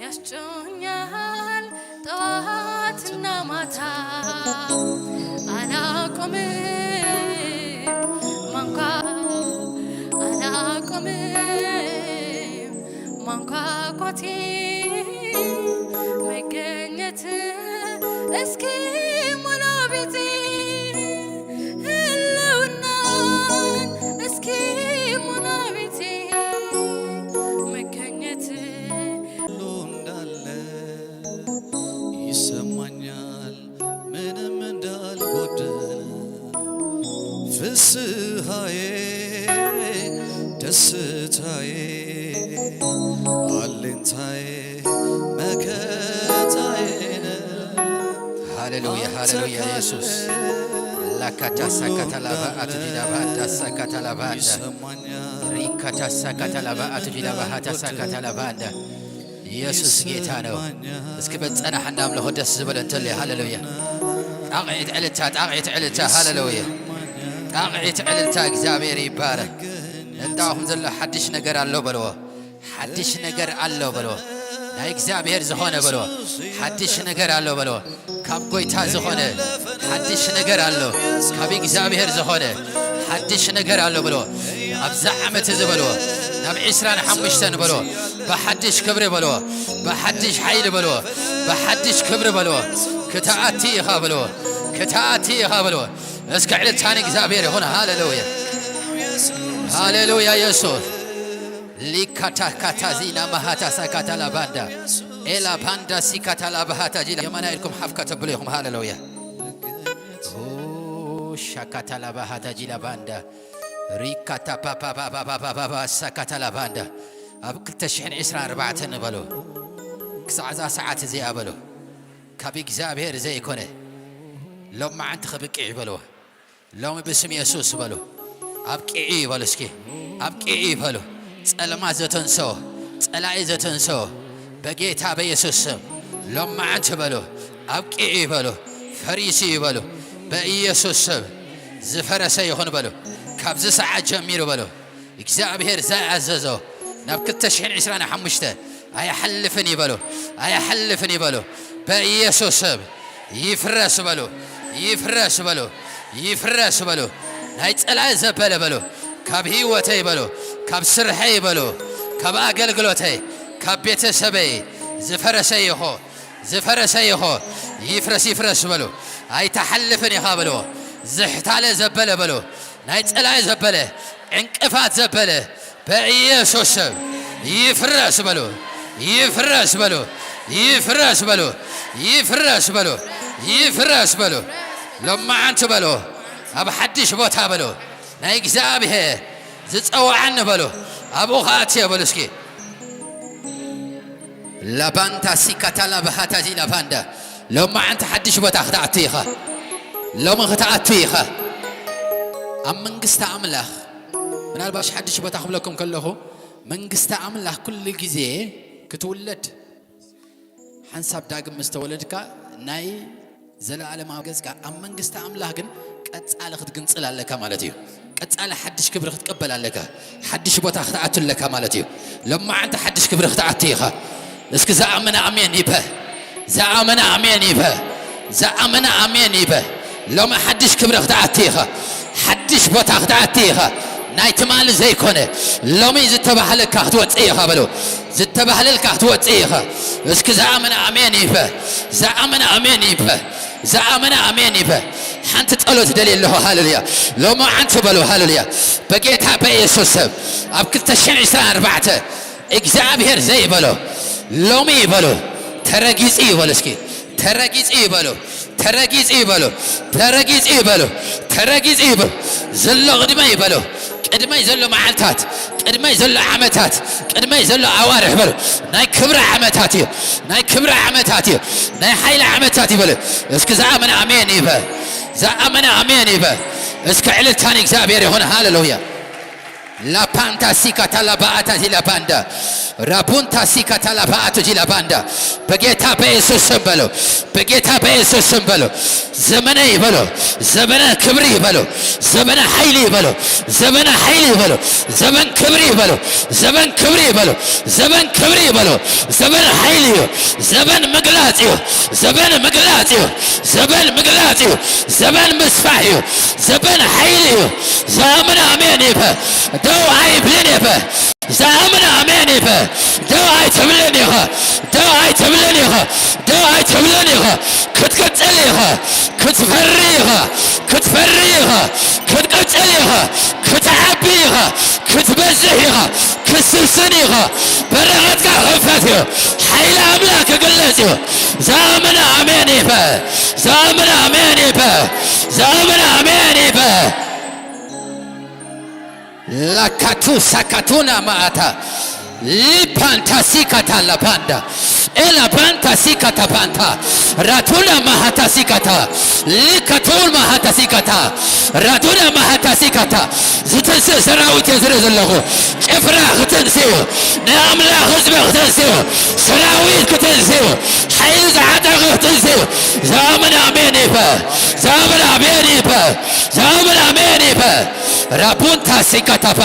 ያስጮኛል ጠዋትና ማታ። አላቆምም ማንኳ፣ አላቆምም ማንኳኳቴ። መገኘት እስኪ ሞላ ቤቴ፣ ህልውናን እስኪ ሞላ ቤቴ። መገኘት ሁሉ እንዳለ ይሰማኛል፣ ምንም እንዳልጎደለ። ፍስሃዬ፣ ደስታዬ፣ አለኝታዬ፣ መከታዬ ነህ። ሃሌሉያ፣ ሃሌሉያ፣ ኢየሱስ። ላካታ ሳካታ ላባ አቱዲዳ ባዳ ሳካታ ላባ አዳ። ሪካታ ሳካታ ላባ አቱዲዳ ባሃታ ሳካታ ላባ አዳ። ኢየሱስ ጌታ ነው። እስኪ በጸናሕ እናምልኾ ደስ ዝበለ እንተልዩ። ሃሌሉያ። ጣቕዒት ዕልልታ፣ ጣቕዒት ዕልልታ። ሃሌሉያ። ጣቕዒት ዕልልታ። እግዚኣብሔር ይባረክ። እንዳኹም ዘሎ ሓድሽ ነገር ኣሎ በልዎ። ሓድሽ ነገር ኣሎ በልዎ። ናይ እግዚኣብሔር ዝኾነ በልዎ። ሓድሽ ነገር ኣሎ በልዎ። ካብ ጎይታ ዝኾነ ሓድሽ ነገር ኣሎ። ካብ እግዚኣብሔር ዝኾነ ሓድሽ ነገር ኣሎ በልዎ። ኣብዛ ዓመት እዚ በልዎ። ናብ ዒስራን ሓሙሽተን በልዎ። ብሓድሽ ክብሪ በልዎ። ብሓድሽ ሓይሊ በልዎ። ብሓድሽ ክብሪ በልዎ። ክትኣቲ ኢኻ በልዎ። ክትኣቲ ኢኻ በልዎ። እስከ ዕልልታ ንእግዚኣብሔር ይኹን። ሃሌሉያ፣ ሃሌሉያ። የሱስ ሊካታ ካታዚና ማሃታ ሳካታ ላባንዳ ኤላ ባንዳ ሲካታ ላባሃታ ጂላ የማና ኢልኩም ሓፍ ከተብሉ ኢኹም። ሃሌሉያ። ኦ ሻካታ ላባሃታ ጂላ ባንዳ ሪካታ ፓፓ ሳካታ ላባንዳ ኣብ ክልተ ሽሕን ዕስራን ኣርባዕተን በሉ። ክሳዕ እዛ ሰዓት እዚኣ በሉ። ካብ እግዚኣብሔር ዘይኮነ ሎማዓንቲ ክብቅዕ ይበልዎ። ሎሚ ብስም የሱስ በሉ። ኣብቂዑ ይበሉ እስኪ። ኣብቂዑ ይበሉ። ጸልማት ዘተንሰኦ፣ ጸላኢ ዘተንሰኦ በጌታ በየሱስ ስም ሎማዓንቲ በሉ። ኣብቂዑ ይበሉ። ፈሪሱ ይበሉ። በኢየሱስ ስም ዝፈረሰ ይኹን በሉ። ካብዚ ሰዓት ጀሚሩ በሉ። እግዚኣብሔር ዘኣዘዞ ናብ ክልተ ሽሕን ዕስራን ሓሙሽተ ኣይሓልፍን ይበሉ። ኣይሓልፍን ይበሉ። በኢየሱስ ስም ይፍረስ በሉ። ይፍረስ በሉ። ይፍረስ በሉ። ናይ ጸላኢ ዘበለ በሉ። ካብ ህይወተይ በሉ። ካብ ስርሐይ በሉ። ካብ ኣገልግሎተይ፣ ካብ ቤተሰበይ ዝፈረሰ ይኹ፣ ዝፈረሰ ይኹ። ይፍረስ፣ ይፍረስ በሉ። ኣይትሓልፍን ኢኻ በልዎ። ዝሕታለ ዘበለ በሉ። ናይ ጸላኢ ዘበለ፣ ዕንቅፋት ዘበለ በኢየሱስ ስም ይፍረስ በሉ። ይፍረስ በሉ። ይፍረስ በሉ። ይፍረስ በሉ። ይፍረስ በሉ። ሎማዓንቲ በሉ። ኣብ ሓድሽ ቦታ በሉ። ናይ እግዚኣብሔር ዝጸውዓኒ በሉ። ኣብኡ ከኣትየ በሉ እስኪ። ላባንታ ሲካታ ላባሃታ ዚ ላባንዳ። ሎማዓንቲ ሓድሽ ቦታ ክትኣቱ ኢኻ። ሎሚ ክትኣቱ ኢኻ። ኣብ መንግስቲ ኣምላኽ፣ ምናልባሽ ሓድሽ ቦታ ክብለኩም ከለኹ፣ መንግስቲ ኣምላኽ ኩሉ ግዜ ክትውለድ፣ ሓንሳብ ዳግም ምስ ተወለድካ ናይ ዘለኣለማዊ ገጽካ ኣብ መንግስቲ ኣምላኽ ግን ቀጻሊ ክትግንጽል ኣለካ ማለት እዩ። ቀጻሊ ሓድሽ ክብሪ ክትቀበል ኣለካ። ሓድሽ ቦታ ክትኣቱ ኣለካ ማለት እዩ። ሎማዓንቲ ሓድሽ ክብሪ ክትኣቱ ኢኻ። እስኪ ዝኣመነ ኣሜን ይበ። ዝኣመነ ኣሜን ይበ። ዝኣመነ ኣሜን ይበ። ሎሚ ሓድሽ ክብሪ ክትኣቱ ኢኻ። ሓድሽ ቦታ ክትኣቱ ኢኻ። ናይ ትማሊ ዘይኮነ ሎሚ ዝተባህለካ ክትወጽእ ኢኻ በሉ። ዝተባህለልካ ክትወጽእ ኢኻ። እስኪ ዝኣመነ ኣሜን ይበ። ዝኣመነ ኣሜን ይበ። ዝኣመነ ኣሜን ይበ። ሓንቲ ጸሎት ደልየ ኣለኹ። ሃሌሉያ። ሎማዓንቲ በሉ። ሃሌሉያ። በጌታ በኢየሱስ ስም ኣብ ክልተ ሽሕን ዕስራን ኣርባዕተ እግዚኣብሔር ዘይበሎ ሎሚ ይበሉ። ተረጊጹ ይበሉ እስኪ። ተረጊጹ ይበሉ። ተረጊጹ ይበሉ። ተረጊጹ ይበሉ። ተረጊጹ ይበሉ። ዘሎ ቅድመይ ይበሉ። ቅድመይ ዘሎ መዓልታት፣ ቅድመይ ዘሎ ዓመታት፣ ቅድመይ ዘሎ ኣዋርሕ በሉ። ናይ ክብሪ ዓመታት እዩ። ናይ ክብሪ ዓመታት እዩ። ናይ ሓይሊ ዓመታት ይበሉ። እስኪ ዝኣመነ ኣሜን ይበ። ዝኣመነ ኣሜን ይበ። እስኪ ዕልልታ ንእግዚኣብሔር ይኹን። ሃሌሉያ። ላፓንታ ሲካታ ላባኣታ ዚ ላባንዳ ራቡንታ ሲካታ ላባኣቱ ዚ ላባንዳ በጌታ በኢየሱስ ስም በሉ። በጌታ በኢየሱስ ስም በሉ። ዘመነ ይበሉ። ዘመነ ክብሪ ይበሉ። ዘመነ ሓይሊ ይበሉ። ዘመነ ሓይሊ ይበሉ። ዘመን ክብሪ ይበሉ። ዘመን ክብሪ ይበሉ። ዘመን ክብሪ ይበሉ። ዘመን ሓይሊ እዩ። ዘመን ምግላጽ እዩ። ዘመን ምግላጽ እዩ። ዘመን ምግላጽ እዩ። ዘመን ምስፋሕ እዩ። ዘመን ሓይሊ እዩ። ዝኣምን ኣሜን ይበ። ደው ኣይብልን ይበ። ዝኣምን ኣሜን ይበ። ደው ኣይትብልን ኢኻ። ደው ኣይትብልን ኢኻ። ደው ኣይትብልን ኢኻ። ክትቅጽል ኢኻ። ክትፈሪ ኢኻ። ክትፈሪ ኢኻ። ክትቅጽል ኢኻ። ክትዓቢ ኢኻ። ክትበዝሕ ኢኻ። ክትስስን ኢኻ። በረኸትካ ክኽፈት እዩ። ሓይሊ ኣምላኽ ክግለጽ እዩ። ዝኣምን ኣሜን ይበ። ዝኣምን ኣሜን ይበ። ዝኣምን ኣሜን ይበ። ላካቱ ሳካቱና ማኣታ ሊፓ ፓንታ ሲካታ ላፓንዳ ኤላ ፓንታ ሲካታ ፓንታ ራቱላ ማሃታ ሲካታ ሊካቱል ማሃታ ሲካታ ራቱላ ማሃታ ሲካታ። ዝተንስእ ሰራዊት እየ ዝርኢ ዘለኹ። ጭፍራ ክትንስእ እዩ። ናይ ኣምላኽ ህዝቢ ክትንስእ እዩ። ሰራዊት ክትንስእ እዩ። ሓይሊ ዝዓጠቐ ክትንስእ እዩ። ዝኣምን ኣሜን ይበል። ዝኣምን ኣሜን ይበል። ዝኣምን ኣሜን ይበል። ራፑንታ ሲካታፓ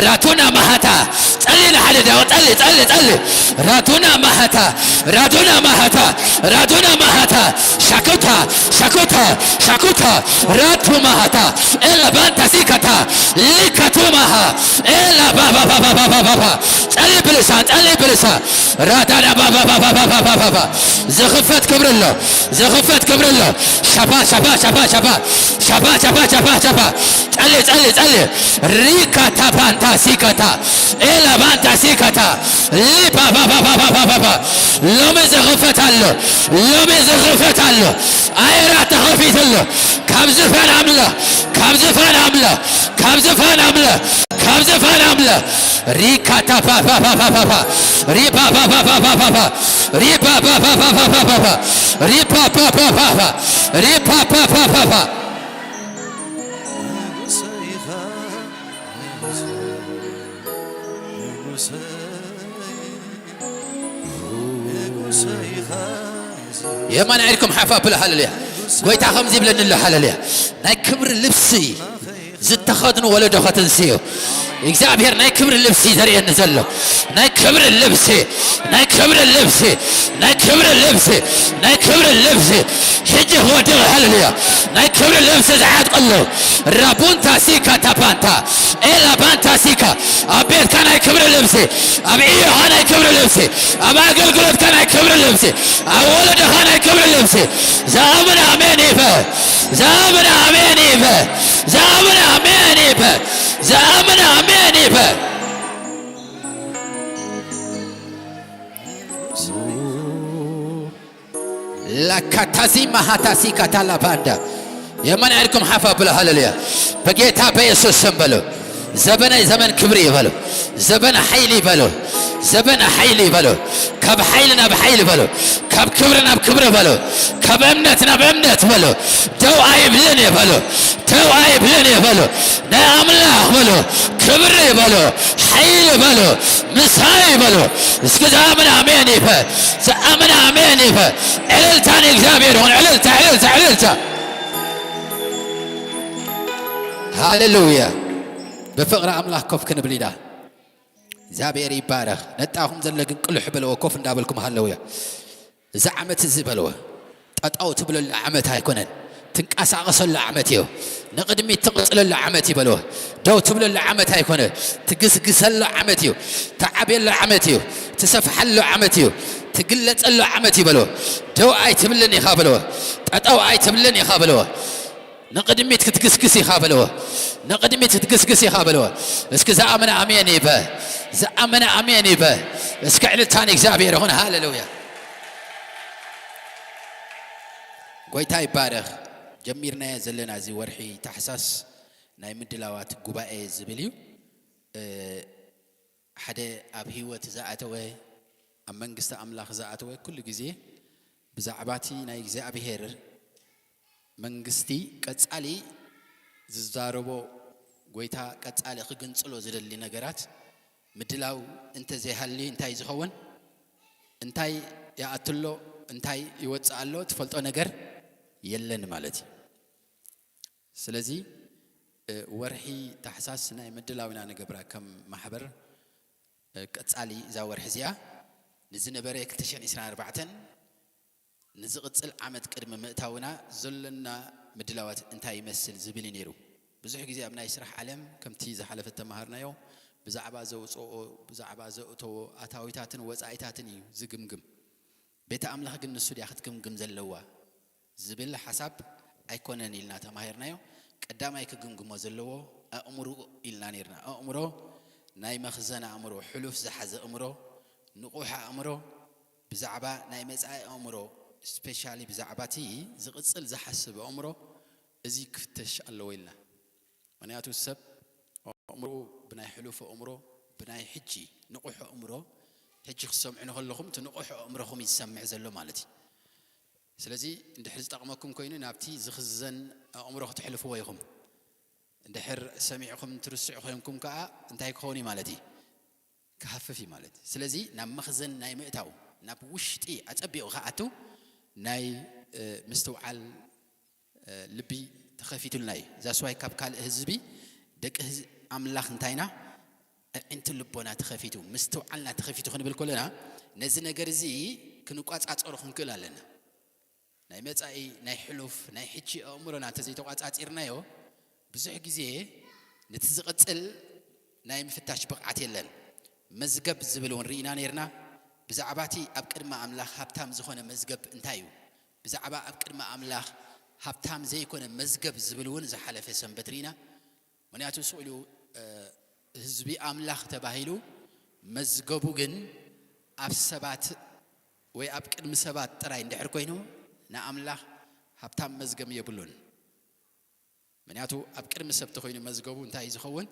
ራቱና ማሃታ ጸሊ ንሓደ ደው ጸሊ ጸሊ ጸሊ ራቱና ማሃታ ራቱና ማሃታ ራቱና ማሃታ ሻኩታ ሻኩታ ሻኩታ ራቱ ማሃታ ኤላ ባንታ ሲካታ ሊካቱ ማሃ ኤላ ባባባባባባባ ጸሊ ብልሳ ጸሊ ብልሳ ራዳዳ ባባባባባባባ ዝኽፈት ክብሪ ኣሎ ዝኽፈት ክብሪ ኣሎ ሻፋ ሻፋ ሻፋ ሻፋ ሻፋ ሻፋ ሻፋ ሻፋ ጸሊ ጸሊ ጸሊ ሪካ ታፓንታ ሲካታ ኤላ ባንታ ሲካታ ሊፓፓፓፓፓፓፓ ሎሚ ዝኽፈት ኣሎ ሎሚ ዝኽፈት ኣሎ ኣየራት ተኸፊት ኣሎ ካብ ዝፋን ኣምላ ካብ ዝፋን ኣምላ ካብ ዝፋን ኣምላ ካብ ዝፋን ኣምላ ሪካታፓፓፓፓፓ ሪፓፓፓፓፓፓ ሪፓፓፓፓፓፓ ሪፓፓፓፓፓ ሪፓፓፓፓፓ የማን ኢድኩም ሓፍ ኣብሉ ሃለሉያ። ጎይታ ከምዚ ይብለኒ ኣሎ ሃለሉያ። ናይ ክብሪ ልብሲ ዝተኸድኑ ወለዶ ከተንስኡ እግዚኣብሔር ናይ ክብሪ ልብሲ ዘርእየኒ ዘሎ ናይ ክብሪ ልብሲ ናይ ክብሪ ልብሲ ናይ ክብሪ ልብሲ ናይ ክብሪ ልብሲ ሕጂ ክወድቕ ሃለሉያ ናይ ክብሪ ልብሲ ዝዓጥቀሉ ራቡንታ ሲካ ታፓንታ ኤላ ባንታ ሲካ ኣብ ቤትካ ናይ ክብሪ ልብሲ ኣብ ዕዮኻ ናይ ክብሪ ልብሲ ኣብ ኣገልግሎትካ ናይ ክብሪ ልብሲ ኣብ ወለዶኻ ናይ ክብሪ ልብሲ ዝኣምን ኣሜን ይበል ዝኣምን ኣሜን ይበል ዝኣምን ኣሜን ይበል ዝኣምን ኣሜን ይበል ላካታዚ ማሃታሲ ካታላ ባንዳ የማን ኢድኩም ሓፍ ኣብሉ ሃለሉያ በጌታ በኢየሱስ ስም በሉ ዘበነ ዘመን ክብሪ ይበሉ ዘበነ ሓይሊ ይበሉ ዘበነ ሓይሊ ይበሉ ካብ ሓይሊ ናብ ሓይሊ በሉ ካብ ክብሪ ናብ ክብሪ በሉ ካብ እምነት ናብ እምነት በሉ ደው ኣይብልን ይበሉ ደው ኣይብልን ይበሉ ናይ ኣምላኽ በሉ ክብሪ በሉ ሓይሊ በሉ ምሳይ በሉ እስኪ ዝኣምን ኣሜን ይበል ዝኣምን ኣሜን ይበል ዕልልታ ንእግዚኣብሔር ይኹን ዕልልታ ዕልልታ ዕልልታ ሃሌሉያ ብፍቕሪ ኣምላኽ ኮፍ ክንብል ኢና እግዚኣብሔር ይባረኽ ነጣኹም ዘለ ግን ቅልሕ በለዎ ኮፍ እንዳበልኩም ሃለውያ እዚ ዓመት እዚ በለዎ ጠጠው ትብለሉ ዓመት ኣይኮነን ትንቀሳቐሰሉ ዓመት እዩ ንቕድሚት ትቕፅለሉ ዓመት እዩ በለዎ ደው ትብለሉ ዓመት ኣይኮነ ትግስግሰሉ ዓመት እዩ ትዓብየሉ ዓመት እዩ ትሰፍሓሉ ዓመት እዩ ትግለፀሉ ዓመት እዩ በለዎ ደው ኣይትብልን ኢኻ በለዎ ጠጠው ኣይትብልን ኢኻ በለዎ ንቕድሚት ክትግስግስ ኢኻ በለዎ ንቕድሚት ክትግስግስ ኢኻ በለዎ እስኪ ዝኣመነ ኣሜን ይበ ዝኣመነ ኣሜን ይበ እስኪ ዕልልታን እግዚኣብሔር ይኹን ሃሌሉያ ጎይታ ይባረኽ ጀሚርናዮ ዘለና እዚ ወርሒ ታሕሳስ ናይ ምድላዋት ጉባኤ ዝብል እዩ ሓደ ኣብ ህይወት ዝኣተወ ኣብ መንግስቲ ኣምላኽ ዝኣተወ ኩሉ ግዜ ብዛዕባ እቲ ናይ እግዚኣብሄር መንግስቲ ቀጻሊ ዝዛረቦ ጎይታ ቀጻሊ ክግንጽሎ ዝደሊ ነገራት ምድላው እንተዘይሃልዩ እንታይ ዝኸውን እንታይ ይኣትሎ እንታይ ይወፅእ ኣሎ ትፈልጦ ነገር የለን ማለት እዩ ስለዚ ወርሒ ታሕሳስ ናይ ምድላው ኢና ንገብራ ከም ማሕበር ቀጻሊ እዛ ወርሒ እዚኣ ንዝነበረ ክልተ ሽሕን ዕስራን ኣርባዕተን ንዝቕጽል ዓመት ቅድሚ ምእታውና ዘሎና ምድላዋት እንታይ ይመስል ዝብል እዩ ነይሩ። ብዙሕ ግዜ ኣብ ናይ ስራሕ ዓለም ከምቲ ዝሓለፈ እተማሃርናዮ ብዛዕባ ዘውጽኦ ብዛዕባ ዘእተዎ ኣታዊታትን ወጻኢታትን እዩ ዝግምግም። ቤተ ኣምላኽ ግን ንሱ ድያ ክትግምግም ዘለዋ ዝብል ሓሳብ ኣይኮነን ኢልና ተማሂርናዮ። ቀዳማይ ክግምግሞ ዘለዎ ኣእምሮኡ ኢልና ነርና። ኣእምሮ ናይ መኽዘን ኣእምሮ፣ ሕሉፍ ዝሓዘ ኣእምሮ፣ ንቑሕ ኣእምሮ፣ ብዛዕባ ናይ መጻኢ ኣእምሮ ስፔሻሊ ብዛዕባ እቲ ዝቕጽል ዝሓስብ ኣእምሮ እዚ ክፍተሽ ኣለዎ ኢልና። ምኽንያቱ ሰብ ኣእምሮኡ ብናይ ሕሉፍ ኣእምሮ ብናይ ሕጂ ንቑሕ ኣእምሮ ሕጂ ክትሰምዑ ከለኹም እቲ ንቑሕ ኣእምሮኹም እዩ ዝሰምዕ ዘሎ ማለት እዩ። ስለዚ እንድሕር ዝጠቕመኩም ኮይኑ ናብቲ ዝኽዘን ኣእምሮ ክትሕልፍዎ ኢኹም። እንድሕር ሰሚዕኹም ትርስዑ ኮይንኩም ከዓ እንታይ ክኸውን እዩ ማለት እዩ? ክሃፍፍ እዩ ማለት እዩ። ስለዚ ናብ መኽዘን ናይ ምእታው ናብ ውሽጢ ኣጸቢቑ ክኣቱ ናይ ምስትውዓል ልቢ ተኸፊቱልና እዩ። ዛስዋይ ካብ ካልእ ህዝቢ ደቂ ኣምላኽ እንታይና ኣዒንቲ ልቦና ተኸፊቱ ምስትውዓልና ተኸፊቱ ክንብል ከለና ነዚ ነገር እዚ ክንቋጻጸሩ ክንክእል ኣለና። ናይ መጻኢ ናይ ሕሉፍ ናይ ሕጂ ኣእምሮና እንተዘይተቋጻጺርናዮ ብዙሕ ግዜ ነቲ ዝቕጽል ናይ ምፍታሽ ብቕዓት የለን። መዝገብ ዝብል እውን ርኢና ነርና። ብዛዕባ እቲ ኣብ ቅድሚ ኣምላኽ ሃብታም ዝኾነ መዝገብ እንታይ እዩ? ብዛዕባ ኣብ ቅድሚ ኣምላኽ ሃብታም ዘይኮነ መዝገብ ዝብል እውን ዝሓለፈ ሰንበት ርኢና። ምክንያቱ ስቕ ኢሉ ህዝቢ ኣምላኽ ተባሂሉ መዝገቡ ግን ኣብ ሰባት ወይ ኣብ ቅድሚ ሰባት ጥራይ እንድሕር ኮይኑ ንኣምላኽ ሃብታም መዝገብ የብሉን። ምክንያቱ ኣብ ቅድሚ ሰብ ተኮይኑ መዝገቡ እንታይ እዩ ዝኸውን?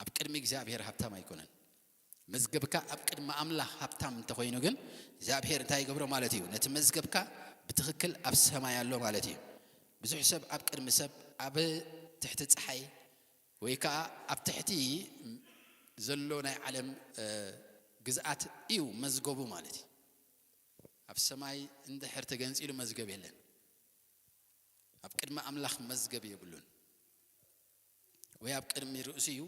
ኣብ ቅድሚ እግዚኣብሔር ሃብታም ኣይኮነን። መዝገብካ ኣብ ቅድሚ ኣምላኽ ሃብታም እንተኮይኑ ግን እግዚኣብሔር እንታይ ይገብሮ ማለት እዩ? ነቲ መዝገብካ ብትኽክል ኣብ ሰማይ ኣሎ ማለት እዩ። ብዙሕ ሰብ ኣብ ቅድሚ ሰብ ኣብ ትሕቲ ፀሓይ ወይ ከዓ ኣብ ትሕቲ ዘሎ ናይ ዓለም ግዝኣት እዩ መዝገቡ ማለት እዩ። ኣብ ሰማይ እንድሕር ተገንፂሉ መዝገብ የለን። ኣብ ቅድሚ ኣምላኽ መዝገብ የብሉን። ወይ ኣብ ቅድሚ ርእሱ እዩ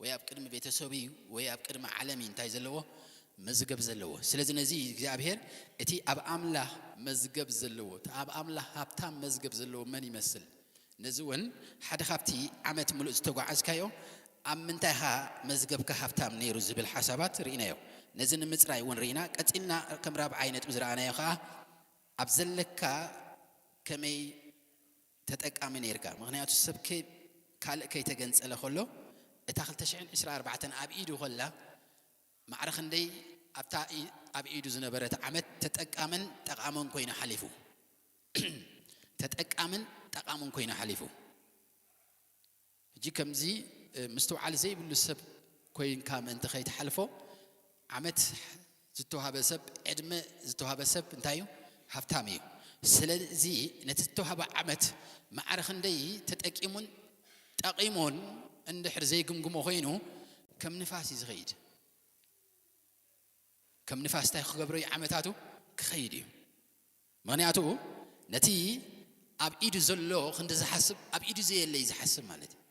ወይ ኣብ ቅድሚ ቤተሰቡ እዩ ወይ ኣብ ቅድሚ ዓለም እዩ እንታይ ዘለዎ መዝገብ ዘለዎ። ስለዚ ነዚ እግዚኣብሔር እቲ ኣብ ኣምላኽ መዝገብ ዘለዎ እቲ ኣብ ኣምላኽ ሃብታም መዝገብ ዘለዎ መን ይመስል? ነዚ እውን ሓደ ካብቲ ዓመት ምሉእ ዝተጓዓዝካዮ ኣብ ምንታይኻ መዝገብካ ሃብታም ነይሩ ዝብል ሓሳባት ርኢናዮ። ነዚ ንምፅራይ እውን ርኢና ቀፂልና ከም ራብዓይ ነጥቢ ዝረኣናዮ ከዓ ኣብ ዘለካ ከመይ ተጠቃሚ ነይርካ? ምክንያቱ ሰብ ካልእ ከይተገንጸለ ከሎ እታ ክልተ ሽሕን ዕስራን ኣርባዕተን ኣብ ኢዱ ከላ ማዕረ ክንደይ ኣብታ ኣብ ኢዱ ዝነበረት ዓመት ተጠቃምን ጠቓምን ኮይኑ ሓሊፉ ተጠቃምን ጠቓምን ኮይኑ ሓሊፉ። ሕጂ ከምዚ ምስትውዓል ዘይብሉ ሰብ ኮይንካ ምእንቲ ከይትሓልፎ ዓመት ዝተዋሃበ ሰብ ዕድመ ዝተዋሃበ ሰብ እንታይ እዩ? ሃብታም እዩ። ስለዚ ነቲ ዝተዋሃበ ዓመት ማዕረ ክንደይ ተጠቂሙን ጠቒሙን እንድሕር ዘይግምግሞ ኮይኑ ከም ንፋስ እዩ ዝኸይድ። ከም ንፋስ እንታይ ክገብሮ እዩ? ዓመታቱ ክኸይድ እዩ። ምክንያቱ ነቲ ኣብ ኢዱ ዘሎ ክንዲ ዝሓስብ ኣብ ኢዱ ዘየለ እዩ ዝሓስብ ማለት እዩ።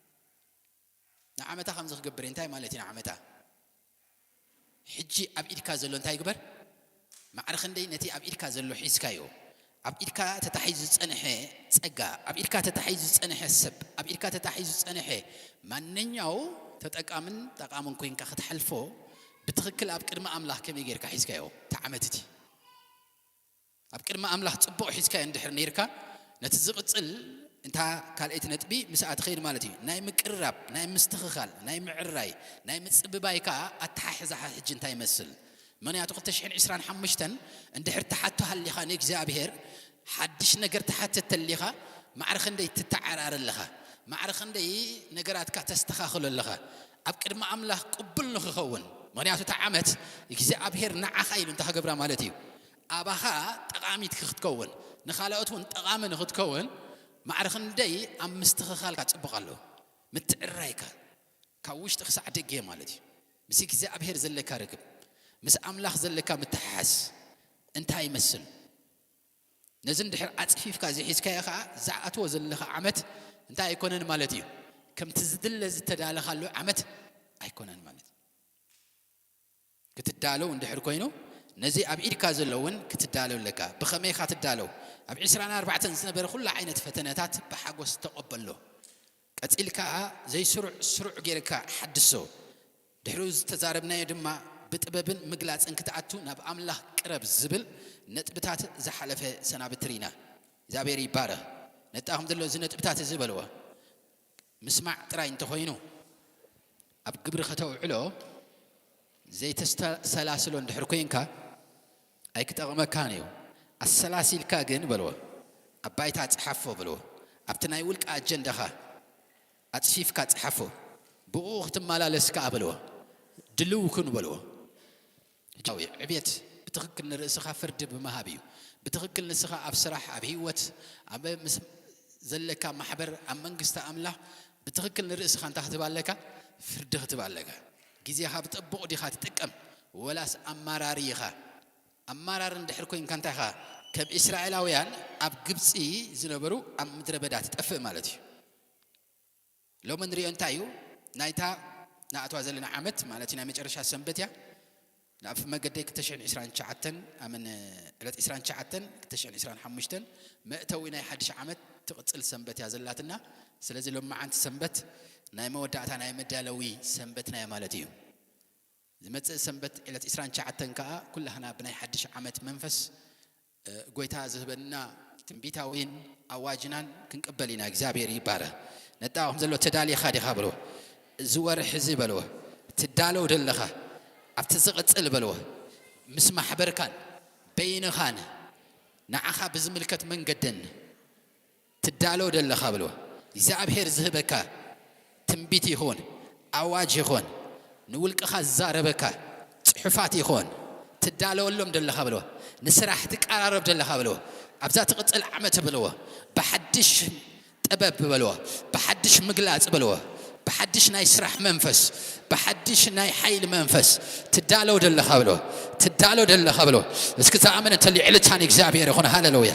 ንዓመታ ከምዚ ክገብር እንታይ ማለት እዩ ንዓመታ? ሕጂ ኣብ ኢድካ ዘሎ እንታይ ግበር? ማዕረ ክንደይ ነቲ ኣብ ኢድካ ዘሎ ሒዝካዮ? ኣብ ኢድካ ተታሒዙ ዝጸንሐ ጸጋ፣ ኣብ ኢድካ ተታሒዙ ዝጸንሐ ሰብ፣ ኣብ ኢድካ ተታሒዙ ዝጸንሐ ማንኛው ተጠቃምን ጠቓምን ኮይንካ ክትሓልፎ ብትኽክል ኣብ ቅድሚ ኣምላኽ ከመይ ጌርካ ሒዝካዮ? እቲ ዓመት እቲ ኣብ ቅድሚ ኣምላኽ ጽቡቕ ሒዝካዮ እንድሕር ነይርካ ነቲ ዝቕጽል እንታ ካልኣይቲ ነጥቢ ምስኣ ትኸይድ ማለት እዩ። ናይ ምቅርራብ፣ ናይ ምስትኽኻል፣ ናይ ምዕራይ፣ ናይ ምጽብባይ ከኣ ኣተሓሕዛኻ ሕጂ እንታይ ይመስል? ምኽንያቱ ክልተ ሽሕን ዕስራን ሓሙሽተን እንድሕር ትሓቶ ሃሊኻ ንእግዚኣብሔር ሓድሽ ነገር ትሓትት ተሊኻ ማዕረ ክንደይ ትተዓራረ ኣለኻ? ማዕረ ክንደይ ነገራትካ ተስተኻኽሎ ኣለኻ? ኣብ ቅድሚ ኣምላኽ ቅቡል ንኽኸውን ምኽንያቱ እታ ዓመት እግዚኣብሔር ንዓኻ ኢሉ እንታይ ክገብራ ማለት እዩ? ኣባኻ ጠቓሚት ክትከውን ንኻልኦት እውን ጠቓሚ ንክትከውን ማዕረ ክንደይ ኣብ ምስትኽኻልካ ጽቡቕ ኣሎ። ምትዕራይካ ካብ ውሽጢ ክሳዕ ደገ ማለት እዩ። ምስ እግዚኣብሔር ዘለካ ርክብ ምስ ኣምላኽ ዘለካ ምትሓሓዝ እንታይ ይመስል? ነዚ እንድሕር ኣፅፊፍካ ዘይሒዝካዮ ከዓ ዝኣትዎ ዘለኻ ዓመት እንታይ ኣይኮነን ማለት እዩ? ከምቲ ዝድለ ዝተዳለኻሉ ዓመት ኣይኮነን ማለት እዩ። ክትዳለው እንድሕር ኮይኑ ነዚ ኣብ ኢድካ ዘሎ እውን ክትዳለው ኣለካ። ብኸመይ ኢኻ ትዳለው? ኣብ ዕስራን ኣርባዕተን ዝነበረ ኩሉ ዓይነት ፈተነታት ብሓጎስ ተቐበሎ። ቀጺልካ ዘይስሩዕ ስሩዕ ጌርካ ሓድሶ። ድሕሪኡ ዝተዛረብናዮ ድማ ብጥበብን ምግላጽን ክትኣቱ ናብ ኣምላኽ ቅረብ ዝብል ነጥብታት ዝሓለፈ ሰናብቲ ርኢና። እግዚኣብሔር ይባረኽ። ነጣኹም ዘሎ እዚ ነጥብታት እዚ በልዎ። ምስማዕ ጥራይ እንተኾይኑ ኣብ ግብሪ ከተውዕሎ ዘይተሰላስሎ እንድሕር ኮይንካ ኣይክጠቕመካን እዩ። ኣሰላሲልካ ግን በልዎ፣ ኣብ ባይታ ጸሓፎ በልዎ፣ ኣብቲ ናይ ውልቂ ኣጀንዳኻ ኣጽፊፍካ ጸሓፎ፣ ብእኡ ክትመላለስ ከኣ በልዎ፣ ድልው ኩን በልዎ። ሕጃዊ ዕብየት ብትኽክል ንርእስኻ ፍርዲ ብምሃብ እዩ። ብትኽክል ንስኻ ኣብ ስራሕ፣ ኣብ ህይወት፣ ኣብ ምስ ዘለካ ማሕበር፣ ኣብ መንግስቲ ኣምላኽ ብትኽክል ንርእስኻ እንታይ ክትህብ ኣለካ? ፍርዲ ክትህብ ኣለካ። ግዜኻ ብጥቡቕ ዲኻ ትጥቀም? ወላስ ኣማራሪ ኢኻ? ኣማራሪ እንድሕር ኮይንካ እንታይ ኢኻ? ከም እስራኤላውያን ኣብ ግብፂ ዝነበሩ ኣብ ምድረ በዳ ትጠፍእ ማለት እዩ። ሎሚ ንሪኦ እንታይ እዩ? ናይታ ንኣትዋ ዘለና ዓመት ማለት እዩ፣ ናይ መጨረሻ ሰንበት እያ። ናብ መገደይ ክልተ ሽሕን ዕስራን ትሽዓተን ኣመን ዕለት ዕስራን ትሽዓተን ክልተ ሽሕን ዕስራን ሓሙሽተን መእተዊ ናይ ሓድሽ ዓመት ትቕጽል ሰንበት እያ ዘላትና። ስለዚ ሎማዓንቲ ሰንበት ናይ መወዳእታ ናይ መዳለዊ ሰንበትና እያ ማለት እዩ። ዝመጽእ ሰንበት ዕለት ዕስራን ትሽዓተን ከኣ ኩላህና ብናይ ሓድሽ ዓመት መንፈስ እ፣ ጎይታ ዝህበና ትንቢታዊን ኣዋጅናን ክንቅበል ኢና። እግዚኣብሔር ይባረ። ነጣ ከም ዘሎ ተዳሊኻ ዲኻ በልዎ። እዚ ወርሒ እዚ በልዎ። ትዳለው ደለኻ ኣብቲ ዝቕጽል በልዎ። ምስ ማሕበርካን በይንኻን ንዓኻ ብዝምልከት መንገድን ትዳሎ ደለኻ በልዎ። እግዚኣብሔር ዝህበካ ትንቢት ይኹን፣ ኣዋጅ ይኹን፣ ንውልቅኻ ዝዛረበካ ጽሑፋት ይኹን፣ ትዳለወሎም ደለኻ በልዎ። ንስራሕ ትቀራረብ ደለኻ በልዎ። ኣብዛ ትቕጽል ዓመት በልዎ። ብሓድሽ ጥበብ በልዎ። ብሓድሽ ምግላጽ በልዎ። ብሓድሽ ናይ ስራሕ መንፈስ፣ ብሓድሽ ናይ ሓይሊ መንፈስ ትዳለው ደለኻ በልዎ። ትዳሎ ደለኻ በልዎ። እስኪ ዝኣመነ እንተልዩ ዕልልታ ንእግዚኣብሔር ይኹን። ሃሌሉያ።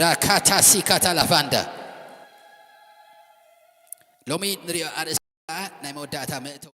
ራካታ ሲካታ ላፋንዳ። ሎሚ ንሪኦ ኣርእስቲ ናይ መወዳእታ መእተዊ።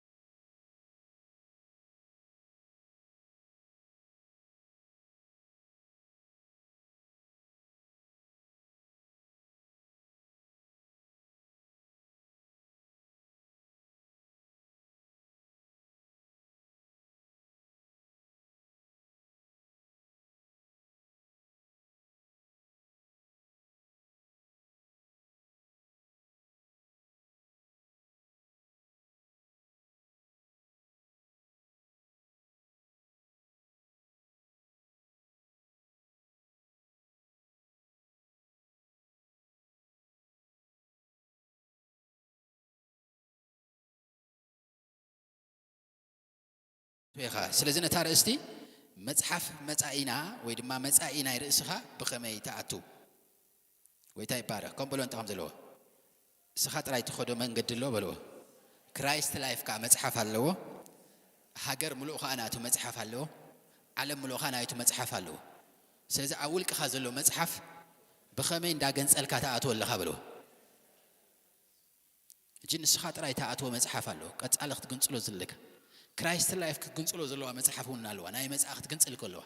ኢኻ። ስለዚ ነታ ርእስቲ መጽሓፍ መጻኢና ወይ ድማ መጻኢ ናይ ርእስኻ ብኸመይ ትኣቱ? ጎይታ ይባረኽ። ከም በሎ እንተ ከም ዘለዎ እስኻ ጥራይ ትኸዶ መንገዲ ኣሎ በልዎ። ክራይስት ላይፍ ከዓ መጽሓፍ ኣለዎ። ሃገር ምሉእ ከዓ ናቱ መጽሓፍ ኣለዎ። ዓለም ምሉእ ከዓ ናይቱ መጽሓፍ ኣለዎ። ስለዚ ኣብ ውልቅኻ ዘሎ መጽሓፍ ብኸመይ እንዳገንጸልካ ትኣትዎ ኣለኻ በልዎ። እጂ ንስኻ ጥራይ ትኣትዎ መጽሓፍ ኣለዎ። ቀጻሊ ክትግንጽሎ ዘለካ ክራይስት ላይፍ ክትግንጽሎ ዘለዋ መጽሓፍ እውን ኣለዋ። ናይ መጽኣ ክትግንጽል ከለዋ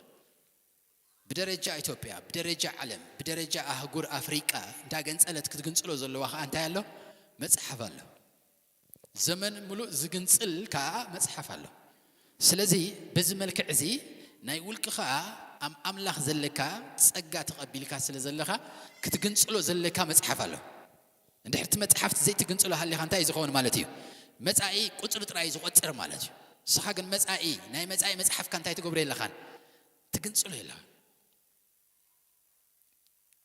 ብደረጃ ኢትዮጵያ፣ ብደረጃ ዓለም፣ ብደረጃ ኣህጉር ኣፍሪቃ እንዳገንጸለት ክትግንጽሎ ዘለዋ ከዓ እንታይ ኣሎ? መጽሓፍ ኣሎ። ዘመን ምሉእ ዝግንጽል ከዓ መጽሓፍ ኣሎ። ስለዚ በዚ መልክዕ እዚ ናይ ውልቂ ከዓ ኣብ ኣምላኽ ዘለካ ጸጋ ተቐቢልካ ስለ ዘለኻ ክትግንጽሎ ዘለካ መጽሓፍ ኣሎ። እንድሕር እቲ መጽሓፍ ዘይትግንጽሎ ሃሊኻ እንታይ እዩ ዝኸውን ማለት እዩ? መጻኢ ቁጽሪ ጥራይ እዩ ዝቖጽር ማለት እዩ። ንስኻ ግን መጻኢ፣ ናይ መጻኢ መጽሓፍካ እንታይ ትገብሮ የለኻን? ትግንጽሎ የለኻ።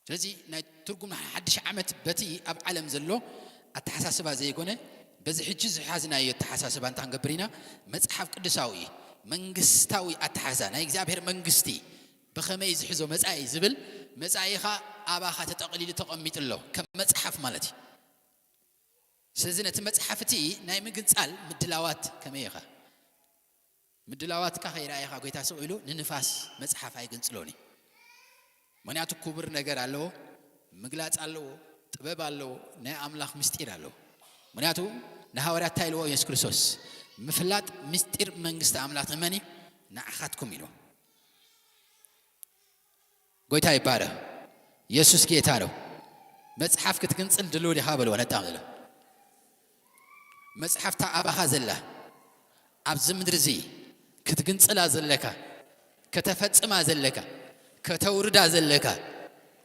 ስለዚ ናይ ትርጉም ናይ ሓድሽ ዓመት በቲ ኣብ ዓለም ዘሎ ኣተሓሳስባ ዘይኮነ በዚ ሕጂ ዝሓዝናዮ ኣተሓሳስባ እንታይ ክንገብር ኢና? መጽሓፍ ቅዱሳዊ መንግስታዊ ኣተሓዛ ናይ እግዚኣብሔር መንግስቲ ብኸመይ ዝሕዞ መጻኢ ዝብል መጻኢኻ ኣባኻ ተጠቕሊሉ ተቐሚጡ ኣሎ ከም መጽሓፍ ማለት እዩ። ስለዚ ነቲ መጽሓፍ እቲ ናይ ምግንጻል ምድላዋት ከመይ ኢኻ? ምድላዋትካ ከይረኣየኻ ጎይታ ስቕ ኢሉ ንንፋስ መጽሓፍ ኣይግንጽሎን እዩ። ምኽንያቱ ክቡር ነገር ኣለዎ፣ ምግላጽ ኣለዎ፣ ጥበብ ኣለዎ፣ ናይ ኣምላኽ ምስጢር ኣለዎ። ምኽንያቱ ንሃዋርያት እንታይ ኢልዎ ኢየሱስ ክርስቶስ? ምፍላጥ ምስጢር መንግስቲ ኣምላኽ ንመን እዩ? ንዓኻትኩም ኢልዎ። ጎይታ ይባረኽ። ኢየሱስ ጌታ ነው። መጽሓፍ ክትግንጽል ድልው ዲኻ በልዎ ነጣም ዘሎ። መጽሓፍታ ኣባኻ ዘላ ኣብዚ ምድሪ እዚ ክትግንጽላ ዘለካ ከተፈጽማ ዘለካ ከተውርዳ ዘለካ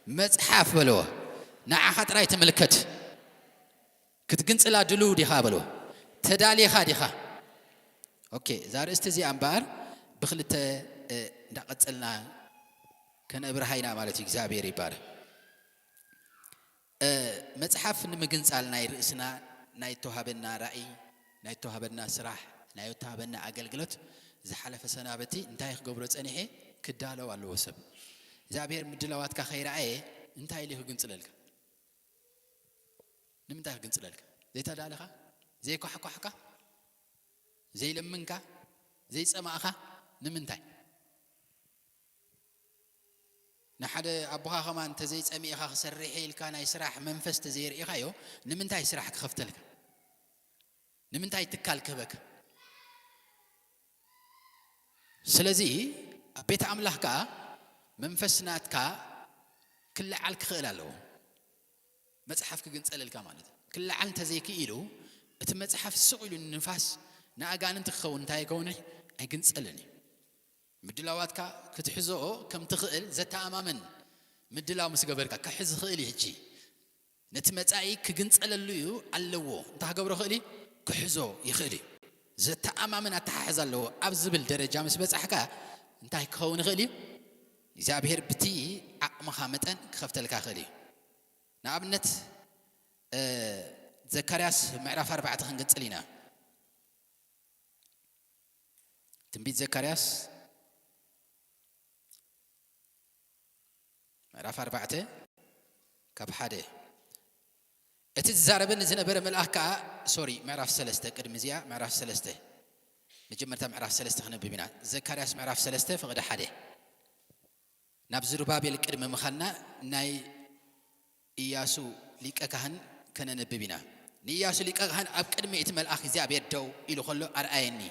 መጽሓፍ በልዎ። ንዓኻ ጥራይ ትምልከት። ክትግንጽላ ድልው ዲኻ በልዎ። ተዳሊኻ ዲኻ? ኦኬ፣ እዛ ርእስቲ እዚኣ እምበኣር ብክልተ እንዳቐጸልና ከነብርሃ ኢና ማለት እዩ። እግዚኣብሔር ይባረክ። መጽሓፍ ንምግንጻል ናይ ርእስና ናይ ተዋሃበና ራእይ ናይ ተዋሃበና ስራሕ ናይ ተዋሃበና ኣገልግሎት ዝሓለፈ ሰናበቲ እንታይ ክገብሮ ጸኒሐ? ክዳለው ኣለዎ ሰብ። እግዚኣብሔር ምድላዋትካ ከይረኣየ እንታይ ኢሉ ክግንጽለልካ? ንምንታይ ክግንጽለልካ? ዘይተዳለኻ? ዘይኳሕኳሕካ? ዘይለምንካ? ዘይጸማእኻ? ንምንታይ? ንሓደ ኣቦኻ ከማን እንተዘይጸሚእኻ ክሰርሕ ኢልካ ናይ ስራሕ መንፈስ ተዘይርእኻዮ፣ ንምንታይ ስራሕ ክኸፍተልካ? ንምንታይ ትካል ክህበካ? ስለዚ ኣብ ቤት ኣምላኽ ከኣ መንፈስ ናትካ ክለዓል ክኽእል ኣለዎ። መጽሓፍ ክግንጸለልካ ማለት እዩ። ክለዓል እንተዘይክኢሉ፣ እቲ መጽሓፍ ስቕ ኢሉ ንንፋስ ንኣጋንንቲ ክኸውን እንታይ ይከውን? ኣይግንጸልን እዩ። ምድላዋትካ ክትሕዞ ከም ትኽእል ዘተኣማምን ምድላው ምስ ገበርካ፣ ክሕዝ ይኽእል እዩ። ሕጂ ነቲ መጻኢ ክግንጸለሉ እዩ ኣለዎ። እንታይ ክገብሮ ይኽእል እዩ? ክሕዞ ይኽእል እዩ። ዘተኣማምን ኣተሓሕዛ ኣለዎ ኣብ ዝብል ደረጃ ምስ በጻሕካ፣ እንታይ ክኸውን ይኽእል እዩ? እግዚኣብሔር ብቲ ዓቕምኻ መጠን ክኸፍተልካ ይኽእል እዩ። ንኣብነት፣ እ፣ ዘካርያስ ምዕራፍ ኣርባዕተ ክንገጽል ኢና። ትንቢት ዘካርያስ ምዕራፍ ኣርባዕተ ካብ ሓደ። እቲ ዝዛረበኒ ዝነበረ መልኣኽ ከኣ፣ ሶሪ፣ ምዕራፍ ሰለስተ፣ ቅድሚ እዚኣ ምዕራፍ ሰለስተ፣ መጀመርታ ምዕራፍ ሰለስተ ክነብብ ኢና። ዘካርያስ ምዕራፍ ሰለስተ ፍቕዲ ሓደ። ናብ ዝሩባቤል ቅድሚ ምኻንና ናይ ኢያሱ ሊቀ ካህን ከነንብብ ኢና። ንኢያሱ ሊቀ ካህን ኣብ ቅድሚ እቲ መልኣኽ እግዚኣብሔር ደው ኢሉ ኸሎ ኣርኣየኒ።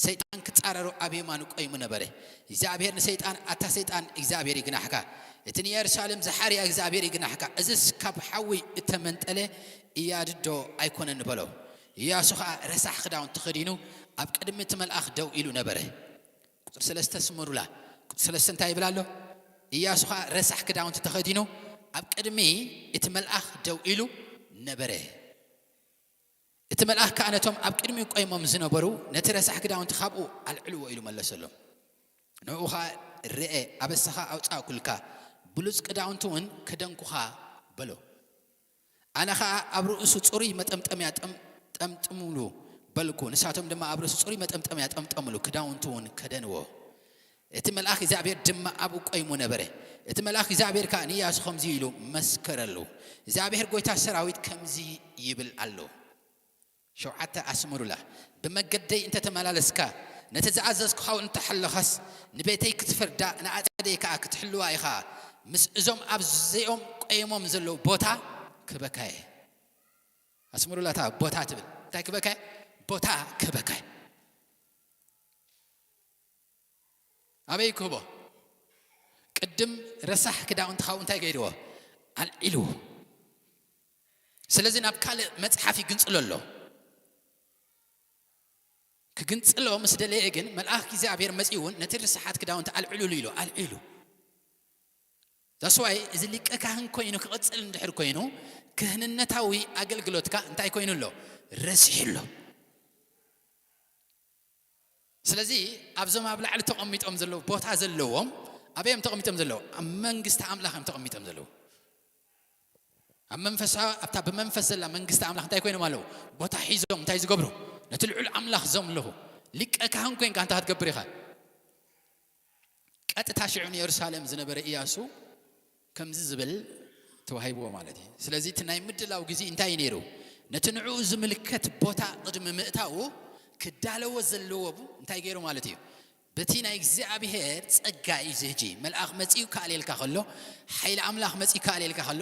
ሰይጣን ክጻረሮ ኣብ የማኑ ቆይሙ ነበረ። እግዚኣብሔር ንሰይጣን፣ ኣታ ሰይጣን፣ እግዚኣብሔር ይግናሕካ። እቲ ንየሩሳሌም ዝሓርያ እግዚኣብሔር ይግናሕካ። እዝስ ካብ ሓዊ እተመንጠለ ኢያድዶ ኣይኮነን በሎ። ኢያሱ ኸኣ ረሳሕ ክዳውንቲ ተኸዲኑ ኣብ ቅድሚ እቲ መልኣኽ ደው ኢሉ ነበረ። ቁጽሪ ሰለስተ ስመሩላ። ቁጽሪ ሰለስተ እንታይ ይብል ኣሎ? ኢያሱ ኸኣ ረሳሕ ክዳውንቲ ተኸዲኑ ኣብ ቅድሚ እቲ መልኣኽ ደው ኢሉ ነበረ። እቲ መልኣኽ ከኣ ነቶም ኣብ ቅድሚኡ ቆይሞም ዝነበሩ፣ "ነቲ ረሳሕ ክዳውንቲ ካብኡ ኣልዕልዎ" ኢሉ መለሰሎም። ንዕኡ ኸኣ፣ "ርኤ፣ ኣበሳኻ ኣውጻእኩልካ፣ ብሉጽ ክዳውንቲ እውን ከደንኩኻ" በሎ። ኣነ ኸኣ፣ "ኣብ ርእሱ ጽሩይ መጠምጠምያ ጠም-፣ ጠምጥሙሉ" በልኩ። ንሳቶም ድማ ኣብ ርእሱ ጽሩይ መጠምጠምያ ጠምጠሙሉ፣ ክዳውንቱ እውን ከደንዎ። እቲ መልኣኽ እግዚኣብሔር ድማ ኣብኡ ቆይሙ ነበረ። እቲ መልኣኽ እግዚኣብሔር ከኣ ንኢያሱ ከምዚ ኢሉ መስከረሉ፣ "እግዚኣብሔር ጐይታ ሰራዊት ከምዚ ይብል ኣሎ።" ሸውዓተ ኣስምሩላ። "ብመገደይ እንተ ተመላለስካ፣ ነቲ ዝኣዘዝኩኻ እውን እንተ ሓለኻስ፣ ንቤተይ ክትፈርዳ፣ ንኣጸደይ ከኣ ክትሕልዋ ኢኻ። ምስ እዞም ኣብዚኦም ቆይሞም ዘለዉ ቦታ ክበካየ።" ኣስምሩላ እታ ቦታ ትብል። እንታይ ክበካየ? ቦታ ክበካየ። ኣበይ ክህቦ? ቅድም ረሳሕ ክዳውንቲ ካብኡ እንታይ ገይርዎ? ኣልዒልዎ። ስለዚ ናብ ካልእ መጽሓፍ ይግንጽሎ ኣሎ። ክግንጽሎ ምስ ደለየ ግን፣ መልኣኽ እግዚኣብሔር መጺኡ እውን፣ "ነቲ ርሳሓት ክዳውንቲ ኣልዕሉሉ" ኢሉ ኣልዒሉ። That's why እዚ ሊቀ ካህን ኮይኑ ክቕጽል እንድሕር ኮይኑ፣ ክህንነታዊ ኣገልግሎትካ እንታይ ኮይኑ ኣሎ? ረሲሑ ኣሎ። ስለዚ ኣብዞም ኣብ ላዕሊ ተቐሚጦም ዘለዉ፣ ቦታ ዘለዎም፣ ኣበይ እዮም ተቐሚጦም ዘለዉ? ኣብ መንግስቲ ኣምላኽ እዮም ተቐሚጦም ዘለዉ። ኣብ መንፈሳ-፣ ኣብታ ብመንፈስ ዘላ መንግስቲ ኣምላኽ እንታይ ኮይኖም ኣለዉ? ቦታ ሒዞም እንታይ ዝገብሩ? ነቲ ልዑል ኣምላኽ ዘምልኹ። ሊቀ ካህን ኮይንካ እንታይ ክትገብር ኢኻ? ቀጥታ ሽዑ ንየሩሳሌም ዝነበረ ኢያሱ ከምዚ ዝብል ተዋሂብዎ ማለት እዩ። ስለዚ እቲ ናይ ምድላው ግዜ እንታይ እዩ ነይሩ? ነቲ ንዕኡ ዝምልከት ቦታ ቅድሚ ምእታዉ ክዳለዎ ዘለዎ እንታይ ገይሩ ማለት እዩ? በቲ ናይ እግዚኣብሔር ጸጋ እዩ እዚ። ሕጂ መልኣኽ መጺኡ ከኣልየልካ ከሎ፣ ሓይሊ ኣምላኽ መጺኡ ከኣልየልካ ከሎ፣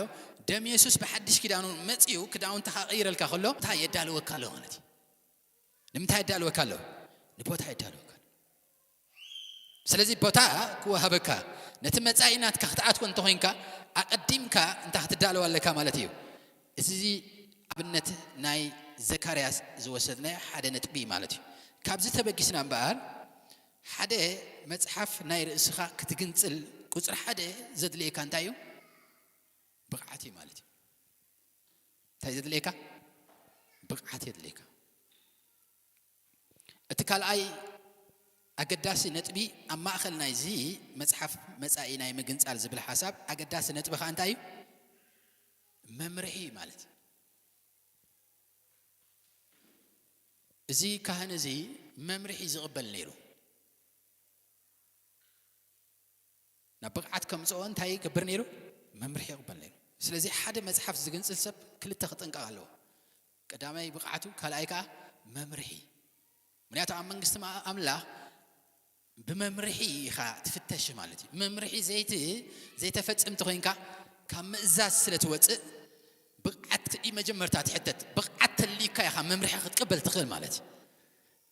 ደም የሱስ ብሓድሽ ኪዳኑ መጺኡ ክዳውንትኻ ቀይረልካ ከሎ፣ እንታይ የዳልወካ ኣሎ ማለት እዩ? ንምንታይ የዳልወካ ኣሎ? ንቦታ የዳልወካ ኣሎ። ስለዚ ቦታ ክወሃበካ፣ ነቲ መጻኢ ናትካ ክትኣትዎ እንተኾይንካ፣ ኣቐዲምካ እንታይ ክትዳለዋ ኣለካ ማለት እዩ። እዚ ኣብነት ናይ ዘካርያስ ዝወሰድናዮ ሓደ ነጥቢ ማለት እዩ። ካብዚ ተበጊስና እምበኣር፣ ሓደ መጽሓፍ ናይ ርእስኻ ክትግንጽል ቁጽሪ ሓደ ዘድልየካ እንታይ እዩ? ብቕዓት እዩ ማለት እዩ። እንታይ ዘድልየካ? ብቕዓት የድልየካ። እቲ ካልኣይ ኣገዳሲ ነጥቢ፣ ኣብ ማእከል ናይዚ መጽሓፍ መጻኢ ናይ ምግንጻል ዝብል ሓሳብ ኣገዳሲ ነጥቢ ከኣ እንታይ እዩ? መምርሒ ማለት እዩ። እዚ ካህን እዚ መምርሒ ዝቕበል ነይሩ። ናብ ብቕዓት ከምፅኦ እንታይ ይገብር ነይሩ? መምርሒ ይቕበል ነይሩ። ስለዚ ሓደ መፅሓፍ ዝግንፅል ሰብ ክልተ ክጥንቀቕ ኣለዎ። ቀዳማይ ብቕዓቱ፣ ካልኣይ ከዓ መምርሒ። ምክንያቱ ኣብ መንግስቲ ኣምላኽ ብመምርሒ ኢኻ ትፍተሽ ማለት እዩ። መምርሒ ዘይቲ ዘይተፈፅምቲ ኮይንካ ካብ ምእዛዝ ስለ ትወፅእ፣ ብቕዓት እዩ መጀመርታ ትሕተት። ብቕዓት ተልዩካ ኢኻ መምርሒ ክትቅበል ትኽእል ማለት እዩ።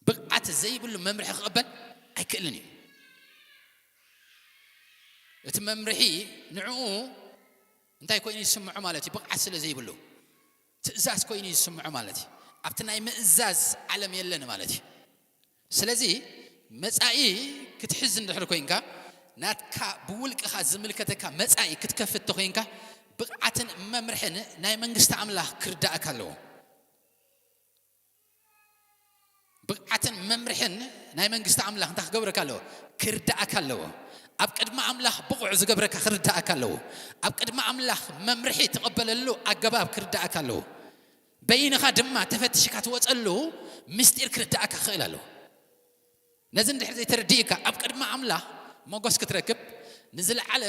ብቕዓት ዘይብሉ መምርሒ ክቕበል ኣይክእልን እዩ። እቲ መምርሒ ንዕኡ እንታይ ኮይኑ ይስምዖ ማለት እዩ? ብቕዓት ስለ ዘይብሉ ትእዛዝ ኮይኑ ይስምዖ ማለት እዩ። ኣብቲ ናይ ምእዛዝ ዓለም የለን ማለት እዩ። ስለዚ መጻኢ ክትሕዝ እንድሕር ኮይንካ፣ ናትካ ብውልቅኻ ዝምልከተካ መጻኢ ክትከፍት ተኮይንካ፣ ብቕዓትን መምርሕን ናይ መንግስቲ ኣምላኽ ክርዳእካ ኣለዎ። ብቕዓትን መምርሕን ናይ መንግስቲ ኣምላኽ እንታይ ክገብረካ ኣለዎ? ክርዳእካ ኣለዎ። ኣብ ቅድሚ ኣምላኽ ብቑዕ ዝገብረካ ክርዳእካ ኣለዎ። ኣብ ቅድሚ ኣምላኽ መምርሒ ትቐበለሉ ኣገባብ ክርዳእካ ኣለዎ። በይንኻ ድማ ተፈትሽካ ትወፀሉ ምስጢር ክርዳእካ ክኽእል ኣለዎ። ነዚ እንድሕር ዘይተረዲእካ፣ ኣብ ቅድሚ ኣምላኽ ሞገስ ክትረክብ፣ ንዝለዓለ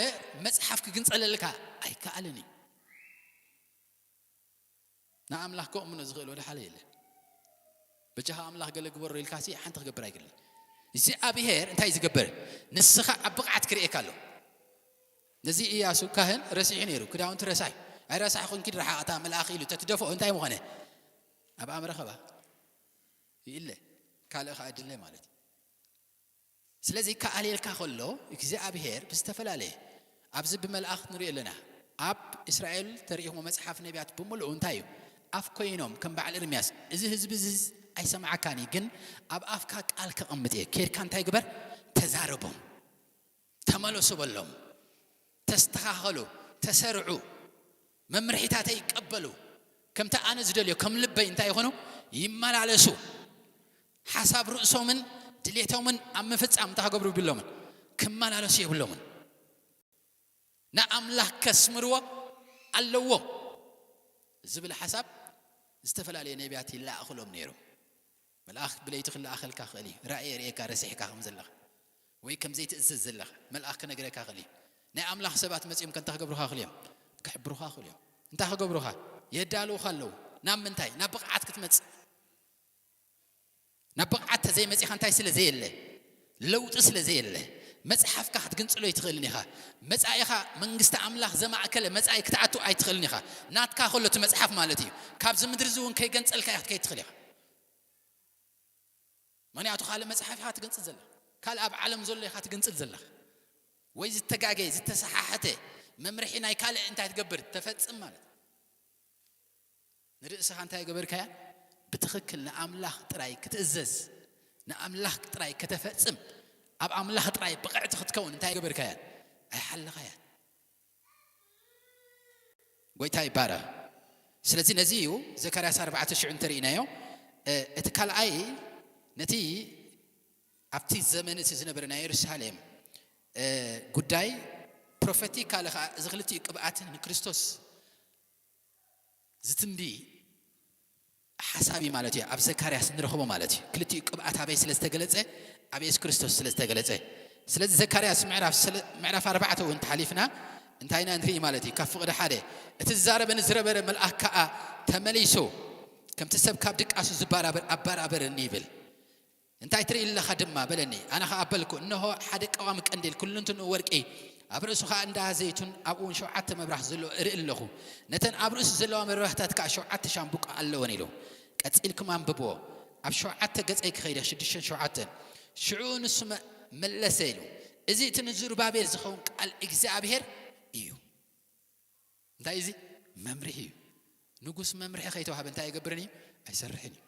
መጽሓፍ ክግንጸለልካ ኣይከኣልን እዩ። ንኣምላኽ ከእምኖ ዝኽእል ወደ ሓደ የለን። በጃኻ ኣምላኽ ገለ ግበሮ ኢልካሲ ሓንቲ ክገብር ኣይክእልን። እግዚኣብሄር እንታይ ዝገብር? ንስኻ ኣብ ብቕዓት ክርእየካ ኣሎ። ነዚ ኢያሱ ካህን ረሲሑ ነይሩ። ክዳውንቲ ረሳሕ። ኣይረሳሕኹን፣ ኪድ ረሓቕ፣ እታ መልኣኽ ኢሉ ተትደፍኦ እንታይ ምኾነ? ኣብ ኣምረኸባ ይእለ። ካልእ ኸኣ ድለ ማለት እዩ። ስለዚ ከኣልየልካ ከሎ እግዚኣብሄር ብዝተፈላለየ፣ ኣብዚ ብመልኣኽ ንሪኦ ኣለና። ኣብ እስራኤል ተሪእኹሞ መጽሓፍ ነቢያት ብምሉኡ እንታይ እዩ? ኣፍ ኮይኖም ከም በዓል ኤርምያስ፣ "እዚ ህዝቢ እዚ ኣይሰምዓካን እዩ፣ ግን ኣብ ኣፍካ ቃል ከቐምጥ እየ። ኬድካ እንታይ ግበር? ተዛረቦም። ተመለሱ በሎም። ተስተኻኸሉ፣ ተሰርዑ፣ መምርሒታተይ ይቀበሉ። ከምቲ ኣነ ዝደልዮ፣ ከም ልበይ እንታይ ይኹኑ? ይመላለሱ። ሓሳብ ርእሶምን ድሌቶምን ኣብ ምፍጻም እንታይ ክገብሩ የብሎምን? ክመላለሱ የብሎምን። ንኣምላኽ ከስምርዎ ኣለዎም" ዝብል ሓሳብ ዝተፈላለየ ነቢያት ይለኣኽሎም ነይሮም። መልኣኽ ብለይቲ ክለኣኸልካ ክእል እዩ። ራእይ የርእየካ ረሲሕካ ከም ዘለኻ ወይ ከም ዘይትእዘዝ ዘለኻ መልኣኽ ክነግረካ ክእል እዩ። ናይ ኣምላኽ ሰባት መጺኦም ከ እንታይ ክገብሩኻ ክእል እዮም? ክሕብሩኻ ክእል እዮም። እንታይ ክገብሩኻ? የዳልዉኻ ኣለዉ። ናብ ምንታይ? ናብ ብቕዓት ክትመጽእ። ናብ ብቕዓት ተዘይመጺኻ እንታይ ስለ ዘየለ? ለውጢ ስለ ዘየለ። መጽሓፍካ ክትግንጽሎ ኣይትኽእልን ኢኻ። መጻኢኻ መንግስቲ ኣምላኽ ዘማእከለ መጻኢ ክትኣቱ ኣይትኽእልን ኢኻ። ናትካ ከሎ እቲ መጽሓፍ ማለት እዩ። ካብዚ ምድሪ እዚ እውን ከይገንጸልካ ኢኻ ክትከይድ ትኽእል ኢኻ። ምኽንያቱ ካልእ መጽሓፍ ኢኻ ትግንጽል ዘለኻ። ካልእ ኣብ ዓለም ዘሎ ኢኻ ትግንጽል ዘለኻ። ወይ ዝተጋገየ፣ ዝተሰሓሐተ መምርሒ ናይ ካልእ እንታይ ትገብር? ተፈጽም ማለት እዩ። ንርእስኻ እንታይ ገበርካያ? ብትኽክል ንኣምላኽ ጥራይ ክትእዘዝ፣ ንኣምላኽ ጥራይ ከተፈጽም፣ ኣብ ኣምላኽ ጥራይ ብቕዕቲ ክትከውን እንታይ ገበርካያ? ኣይሓለኻያ። ጎይታ ይባረኽ። ስለዚ ነዚ እዩ ዘካርያስ ኣርባዕተ ሽዑ እንተርኢናዮ፣ እ፣ እቲ ካልኣይ ነቲ ኣብቲ ዘመን እቲ ዝነበረ ናይ የሩሳሌም፣ እ፣ ጉዳይ ፕሮፌቲካሊ ኸዓ እዚ ክልቲኡ ቅብኣት ንክርስቶስ ዝትንቢ ሓሳብ እዩ ማለት እዩ። ኣብ ዘካርያስ ንረኽቦ ማለት እዩ። ክልቲኡ ቅብኣት ኣበይ ስለ ዝተገለጸ? ኣብ የሱስ ክርስቶስ ስለ ዝተገለጸ። ስለዚ ዘካርያስ ምዕራፍ ስለ-፣ ምዕራፍ ኣርባዕተ እውን ተሓሊፍና እንታይ ኢና ንርኢ ማለት እዩ? ካብ ፍቕዲ ሓደ፣ "እቲ ዝዛረበኒ ዝነበረ መልኣኽ ከኣ ተመሊሱ፣ ከምቲ ሰብ ካብ ድቃሱ ዝባራበር ኣባራበረኒ" ይብል። "እንታይ ትርኢ ኣለኻ ድማ?" በለኒ። ኣነ ኸኣ በልኩ፣ "እንሆ፣ ሓደ ቀዋሚ ቀንዴል፣ ኩልንትንኡ ወርቂ፣ ኣብ ርእሱ ኸኣ እንዳ ዘይቱን፣ ኣብኡ እውን ሸውዓተ መብራህቲ ዘለዎ እርኢ ኣለኹ። ነተን ኣብ ርእሱ ዘለዋ መብራህትታት ከኣ ሸውዓተ ሻምብቆ ኣለወን" ኢሉ። ቀጺልኩም ኣንብብዎ። ኣብ ሸውዓተ ገጸይ ክኸይደ፣ ሽዱሽተን ሸውዓተን። ሽዑ ንሱ መ-፣ መለሰ ኢሉ፣ "እዚ እቲ ንዝሩባቤል ዝኸውን ቃል እግዚኣብሔር እዩ።" እንታይ እዚ? መምርሒ እዩ። ንጉስ መምርሒ ከይተዋህበ እንታይ ኣይገብርን እዩ? ኣይሰርሕን እዩ።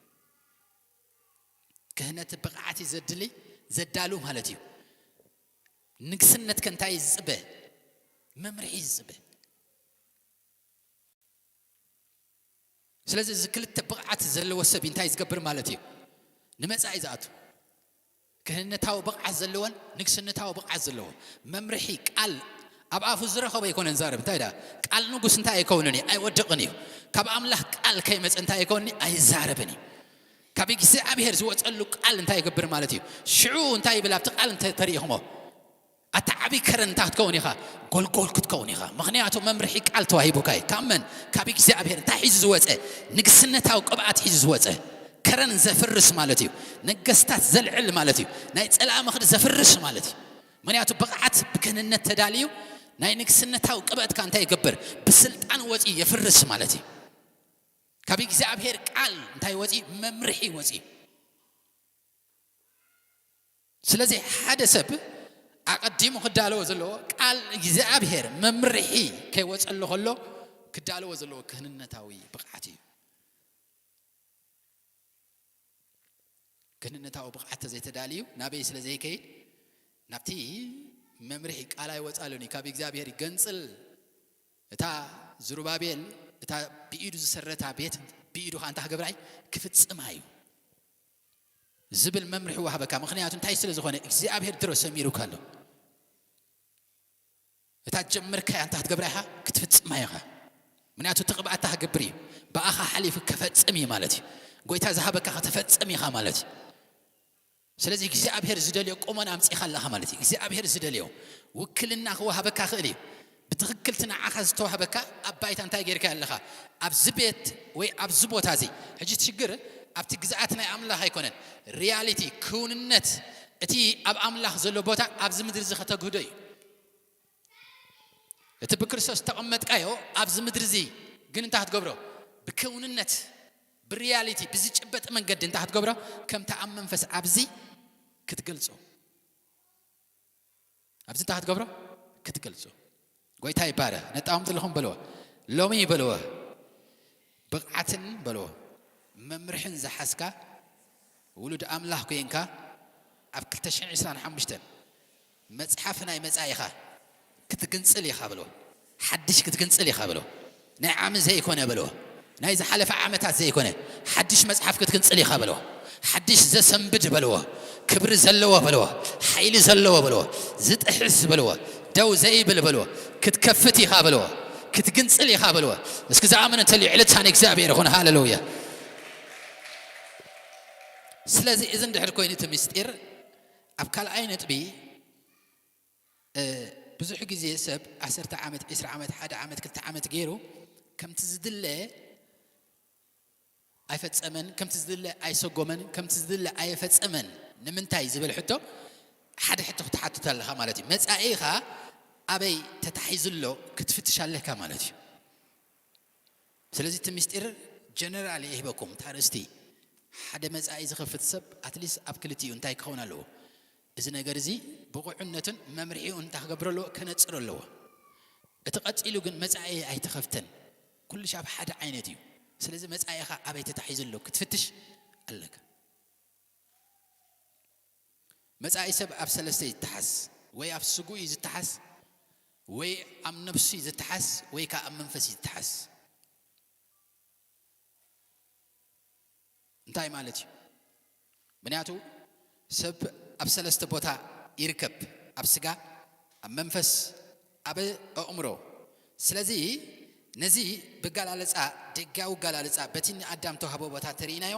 ክህነት ብቕዓት እዩ ዘድሊ፣ ዘዳሉ ማለት እዩ። ንግስነት ከ እንታይ ዝጽበ? መምርሒ ዝጽበ። ስለዚ እዚ ክልተ ብቕዓት ዘለዎ ሰብ እንታይ ዝገብር ማለት እዩ? ንመጻኢ ዝኣቱ። ክህነታዊ ብቕዓት ዘለዎን ንግስነታዊ ብቕዓት ዘለዎ መምርሒ ቃል ኣብ ኣፉ ዝረኸቦ ኣይኮነን ዛረብ። እንታይ ዳ? ቃል ንጉስ እንታይ ኣይከውንን እዩ? ኣይወድቕን እዩ። ካብ ኣምላኽ ቃል ከይመጸ እንታይ ኣይከውንን እዩ? ኣይዛረብን እዩ። ካብ እግዚኣብሔር ዝወጸሉ ቃል እንታይ ይገብር ማለት እዩ? ሽዑ እንታይ ይብል? ኣብቲ ቃል እንተ-፣ ተሪኢኹሞ፣ ኣታ ዓብዪ ከረን እንታይ ክትከውን ኢኻ? ጎልጎል ክትከውን ኢኻ። ምኽንያቱ መምርሒ ቃል ተዋሂቡካ እዩ። ካብ መን? ካብ እግዚኣብሔር። እንታይ ሒዙ ዝወፀ? ንግስነታዊ ቅብኣት ሒዙ ዝወፀ፣ ከረን ዘፍርስ ማለት እዩ። ነገስታት ዘልዕል ማለት እዩ። ናይ ጸላኢ ምኽሪ ዘፍርስ ማለት እዩ። ምኽንያቱ ብቕዓት ብክህንነት ተዳልዩ ናይ ንግስነታዊ ቅብኣትካ እንታይ ይገብር? ብስልጣን ወፂኡ የፍርስ ማለት እዩ። ካብ እግዚኣብሔር ቃል እንታይ ወፂኡ? መምርሒ ወፂኡ። ስለዚ ሓደ ሰብ ኣቐዲሙ ክዳለዎ ዘለዎ፣ ቃል እግዚኣብሔር መምርሒ ከይወፀሉ ከሎ ክዳለዎ ዘለዎ ክህንነታዊ ብቕዓት እዩ። ክህንነታዊ ብቕዓት ተዘይተዳልዩ ናበይ ስለ ዘይከይድ፣ ናብቲ መምርሒ ቃል ኣይወፃሉን እዩ። ካብ እግዚኣብሔር ይገንፅል። እታ ዝሩባቤል፣ እታ ብኢዱ ዝሰረታ ቤት ብኢዱ ኸኣ እንታይ ክገብራ እዩ? ክፍጽማ እዩ ዝብል መምርሒ ወሃበካ። ምኽንያቱ እንታይ ስለ ዝኾነ? እግዚኣብሔር ድሮ ሰሚሩካ ኣሎ። እታ ጀምርካያ እንታይ ክትገብራ ኢኻ? ክትፍጽማ ኢኻ። ምኽንያቱ እቲ ቅብኣት እንታይ ክገብር እዩ? ብኣኻ ሓሊፉ ከፈጽም እዩ ማለት እዩ። ጎይታ ዝሃበካ ከተፈጽም ኢኻ ማለት እዩ። ስለዚ እግዚኣብሔር ዝደልዮ ቁመና ኣምጺኻ ኣለኻ ማለት እዩ። እግዚኣብሔር ዝደልዮ ውክልና ክወሃበካ ክእል እዩ። ብትኽክል እቲ ንዓኻ ዝተዋህበካ ኣብ ባይታ እንታይ ጌርካ ኣለኻ? ኣብዚ ቤት ወይ ኣብዚ ቦታ እዚ። ሕጂ እቲ ሽግር ኣብቲ ግዝኣት ናይ ኣምላኽ ኣይኮነን። ሪያሊቲ፣ ክውንነት፣ እቲ ኣብ ኣምላኽ ዘሎ ቦታ ኣብዚ ምድሪ እዚ ከተግህዶ እዩ። እቲ ብክርስቶስ ተቐመጥካዮ ኣብዚ ምድሪ እዚ ግን እንታይ ክትገብሮ? ብክውንነት፣ ብሪያሊቲ፣ ብዝጭበጥ መንገዲ እንታይ ክትገብሮ? ከምቲ ኣብ መንፈስ ኣብዚ ክትገልጾ። ኣብዚ እንታይ ክትገብሮ? ክትገልጾ። ጎይታ ይባረ። ነጣውም ዘለኹም በልዎ። ሎሚ በልዎ። ብቕዓትን በልዎ። መምርሕን ዝሓዝካ ውሉድ ኣምላኽ ኮይንካ ኣብ ክልተ ሽሕን ዕስራን ሓሙሽተን መጽሓፍ ናይ መጻኢኻ ክትግንጽል ኢኻ በልዎ። ሓድሽ ክትግንጽል ኢኻ በልዎ። ናይ ዓሚ ዘይኮነ በልዎ። ናይ ዝሓለፈ ዓመታት ዘይኮነ ሓድሽ መጽሓፍ ክትግንጽል ኢኻ በልዎ። ሓድሽ ዘሰንብድ በልዎ። ክብሪ ዘለዎ በልዎ። ሓይሊ ዘለዎ በልዎ። ዝጥሕስ በልዎ። ደው ዘይብል በልዎ። ክትከፍት ኢኻ በልዎ። ክትግንጽል ኢኻ በልዎ። እስኪ ዝኣመነ እንተልዩ ዕልልታ ንእግዚኣብሔር ይኹን። ሃሌሉያ። ስለዚ እዚ እንድሕር ኮይኑ እቲ ምስጢር ኣብ ካልኣይ ነጥቢ፣ እ፣ ብዙሕ ግዜ ሰብ ዓሰርተ ዓመት፣ ዕስራ ዓመት፣ ሓደ ዓመት፣ ክልተ ዓመት ገይሩ ከምቲ ዝድለ ኣይፈጸመን፣ ከምቲ ዝድለ ኣይሰጎመን፣ ከምቲ ዝድለ ኣየፈጸመን። ንምንታይ ዝብል ሕቶ፣ ሓደ ሕቶ ክትሓትት ኣለኻ ማለት እዩ። መጻኢኻ ኣበይ ተታሒዙ ኣሎ ክትፍትሽ ኣለካ ማለት እዩ። ስለዚ እቲ ምስጢር ጀነራል ይህበኩም፣ እታ ኣርእስቲ። ሓደ መጻኢ ዝኸፍት ሰብ ኣትሊስት ኣብ ክልቲኡ እንታይ ክኸውን ኣለዎ? እዚ ነገር እዚ ብቑዕነቱን መምርሒኡን እንታይ ክገብር ኣለዎ? ከነጽር ኣለዎ። እቲ ቀጺሉ ግን መጻኢ ኣይተኸፍተን። ኩሉ ሻብ ሓደ ዓይነት እዩ። ስለዚ መጻኢኻ ኣበይ ተታሒዙ ኣሎ ክትፍትሽ ኣለካ። መጻኢ ሰብ ኣብ ሰለስተ ይተሓዝ። ወይ ኣብ ስጉ እዩ ዝተሓዝ፣ ወይ ኣብ ነብሱ እዩ ዝተሓዝ፣ ወይ ከኣ ኣብ መንፈስ እዩ ዝተሓዝ። እንታይ ማለት እዩ? ምኽንያቱ ሰብ ኣብ ሰለስተ ቦታ ይርከብ፣ ኣብ ስጋ፣ ኣብ መንፈስ፣ ኣብ ኣእምሮ። ስለዚ ነዚ ብኣገላልጻ፣ ደጋዊ ኣገላልጻ በቲ ንኣዳም ተዋህቦ ቦታ ተርእይናዮ፣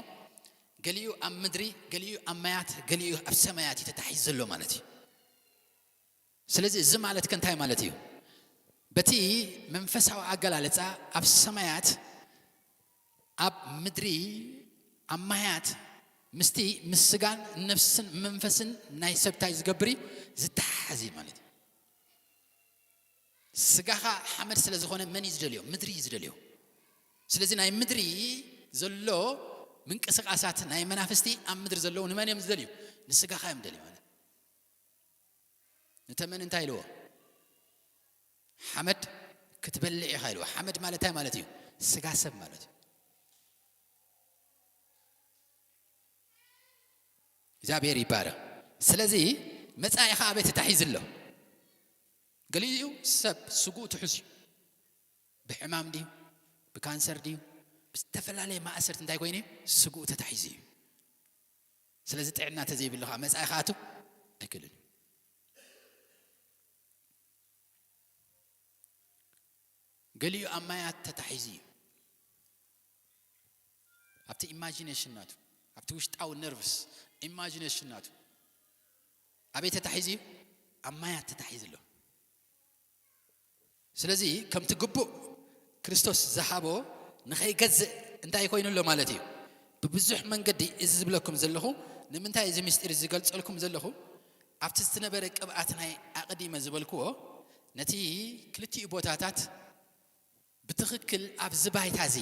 ገሊኡ ኣብ ምድሪ፣ ገሊኡ ኣብ ማያት፣ ገሊኡ ኣብ ሰማያት እዩ ተታሒዙ ዘሎ ማለት እዩ። ስለዚ እዚ ማለት ከ እንታይ ማለት እዩ? በቲ መንፈሳዊ ኣገላልጻ ኣብ ሰማያት፣ ኣብ ምድሪ፣ ኣብ ማያት ምስቲ ምስ ስጋን ነፍስን መንፈስን ናይ ሰብ እንታይ ዝገብር እዩ? ዝተሓሓዝ እዩ ማለት እዩ። ስጋኻ ሓመድ ስለ ዝኾነ መን እዩ ዝደልዮ? ምድሪ እዩ ዝደልዮ። ስለዚ ናይ ምድሪ ዘሎ ምንቅስቓሳት ናይ መናፍስቲ ኣብ ምድሪ ዘለዉ ንመን እዮም ዝደልዩ? ንስጋኻ እዮም ደልዩ ማለት። ንተመን እንታይ ኢልዎ? ሓመድ ክትበልዕ ኢኻ ኢልዎ። ሓመድ ማለት እንታይ ማለት እዩ? ስጋ ሰብ ማለት እዩ። እግዚኣብሔር ይባረኽ። ስለዚ መጻኢኻ ኣበይ ተታሒዙ ኣሎ? ገሊኡ ሰብ ስግኡ ትሑዝ እዩ። ብሕማም ድዩ? ብካንሰር ድዩ? ብዝተፈላለየ ማእሰርቲ እንታይ ኮይኑ እዩ? ስግኡ ተታሒዙ እዩ። ስለዚ ጥዕና ተዘይብሉ ኸዓ መጻኢ ክኣቱ ኣይክእልን እዩ። ገሊኡ ኣብ ማያት ተታሒዙ እዩ። ኣብቲ ኢማጂኔሽን ናቱ፣ ኣብቲ ውሽጣዊ ነርቭስ ኢማጂኔሽን ናቱ ኣበይ ተታሒዙ እዩ? ኣብ ማያት ተታሒዙ ኣሎ። ስለዚ ከምቲ ግቡእ ክርስቶስ ዝሃቦ ንኸይገዝእ እንታይ ኮይኑ ኣሎ ማለት እዩ? ብብዙሕ መንገዲ እዚ ዝብለኩም ዘለኹ፣ ንምንታይ እዚ ምስጢር እዚ ዝገልጸልኩም ዘለኹ? ኣብቲ ዝነበረ ቅብኣት ናይ ኣቐዲመ ዝበልክዎ፣ ነቲ ክልቲኡ ቦታታት ብትኽክል ኣብዚ ባይታ እዚ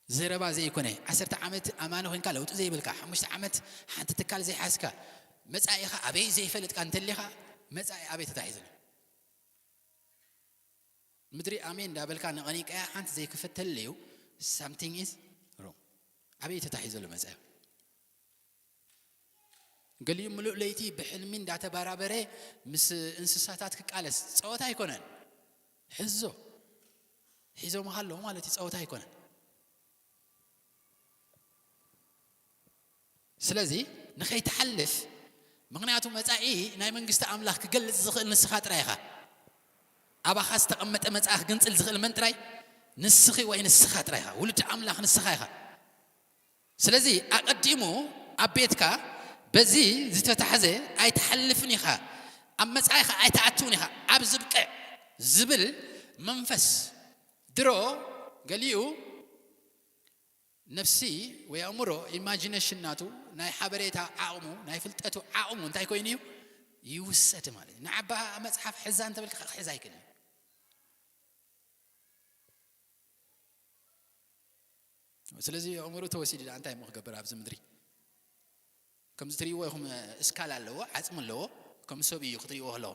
ዘረባ ዘይኮነ፣ ዓሰርተ ዓመት ኣማኒ ኮይንካ ለውጢ ዘይብልካ፣ ሓሙሽተ ዓመት ሓንቲ ትካል ዘይሓዝካ፣ መጻኢኻ ኣበይ ዘይፈልጥካ እንተሊኻ፣ መጻኢ ኣበይ ተታሒዙ ኣሎ? ምድሪ ኣሜን እንዳበልካ ነቐኒቀያ ሓንቲ ዘይክፈተለዩ፣ something is wrong። ኣበይ ተታሒዙ ኣሎ መጻኢ? ገሊኡ ምሉእ ለይቲ ብሕልሚ እንዳተባራበረ ምስ እንስሳታት ክቃለስ ጸወታ ኣይኮነን። ሕዞ ሒዞምኻ ኣለዉ ማለት እዩ፣ ጸወታ ኣይኮነን። ስለዚ ንኸይትሓልፍ፣ ምኽንያቱ መጻኢ ናይ መንግስቲ ኣምላኽ ክገልጽ ዝኽእል ንስኻ ጥራይ ኢኻ። ኣባኻ ዝተቐመጠ መጻኢ ክግንጽል ዝኽእል መን ጥራይ? ንስኺ ወይ ንስኻ ጥራይ ኢኻ። ውሉድ ኣምላኽ ንስኻ ኢኻ። ስለዚ ኣቐዲሙ ኣብ ቤትካ በዚ ዝተታሕዘ ኣይትሓልፍን ኢኻ፣ ኣብ መጻኢኻ ኣይትኣትውን ኢኻ፣ ኣብ ዝብቅዕ ዝብል መንፈስ ድሮ ገሊኡ ነፍሲ ወይ ኣእምሮ፣ ኢማጂነሽን ናቱ፣ ናይ ሓበሬታ ዓቕሙ፣ ናይ ፍልጠቱ ዓቕሙ እንታይ ኮይኑ እዩ? ይውሰድ ማለት እዩ። ንዓባ መጽሓፍ ሕዛ እንተበልካ ክሕዛ ኣይክእልን። ስለዚ ኣእምሮ ተወሲዱ ደኣ እንታይ እሞ ክገብር ኣብዚ ምድሪ? ከምዚ ትርእይዎ ኢኹም፣ እስካል ኣለዎ፣ ዓጽሚ ኣለዎ፣ ከም ሰብ እዩ ክትርእይዎ ከለኹ።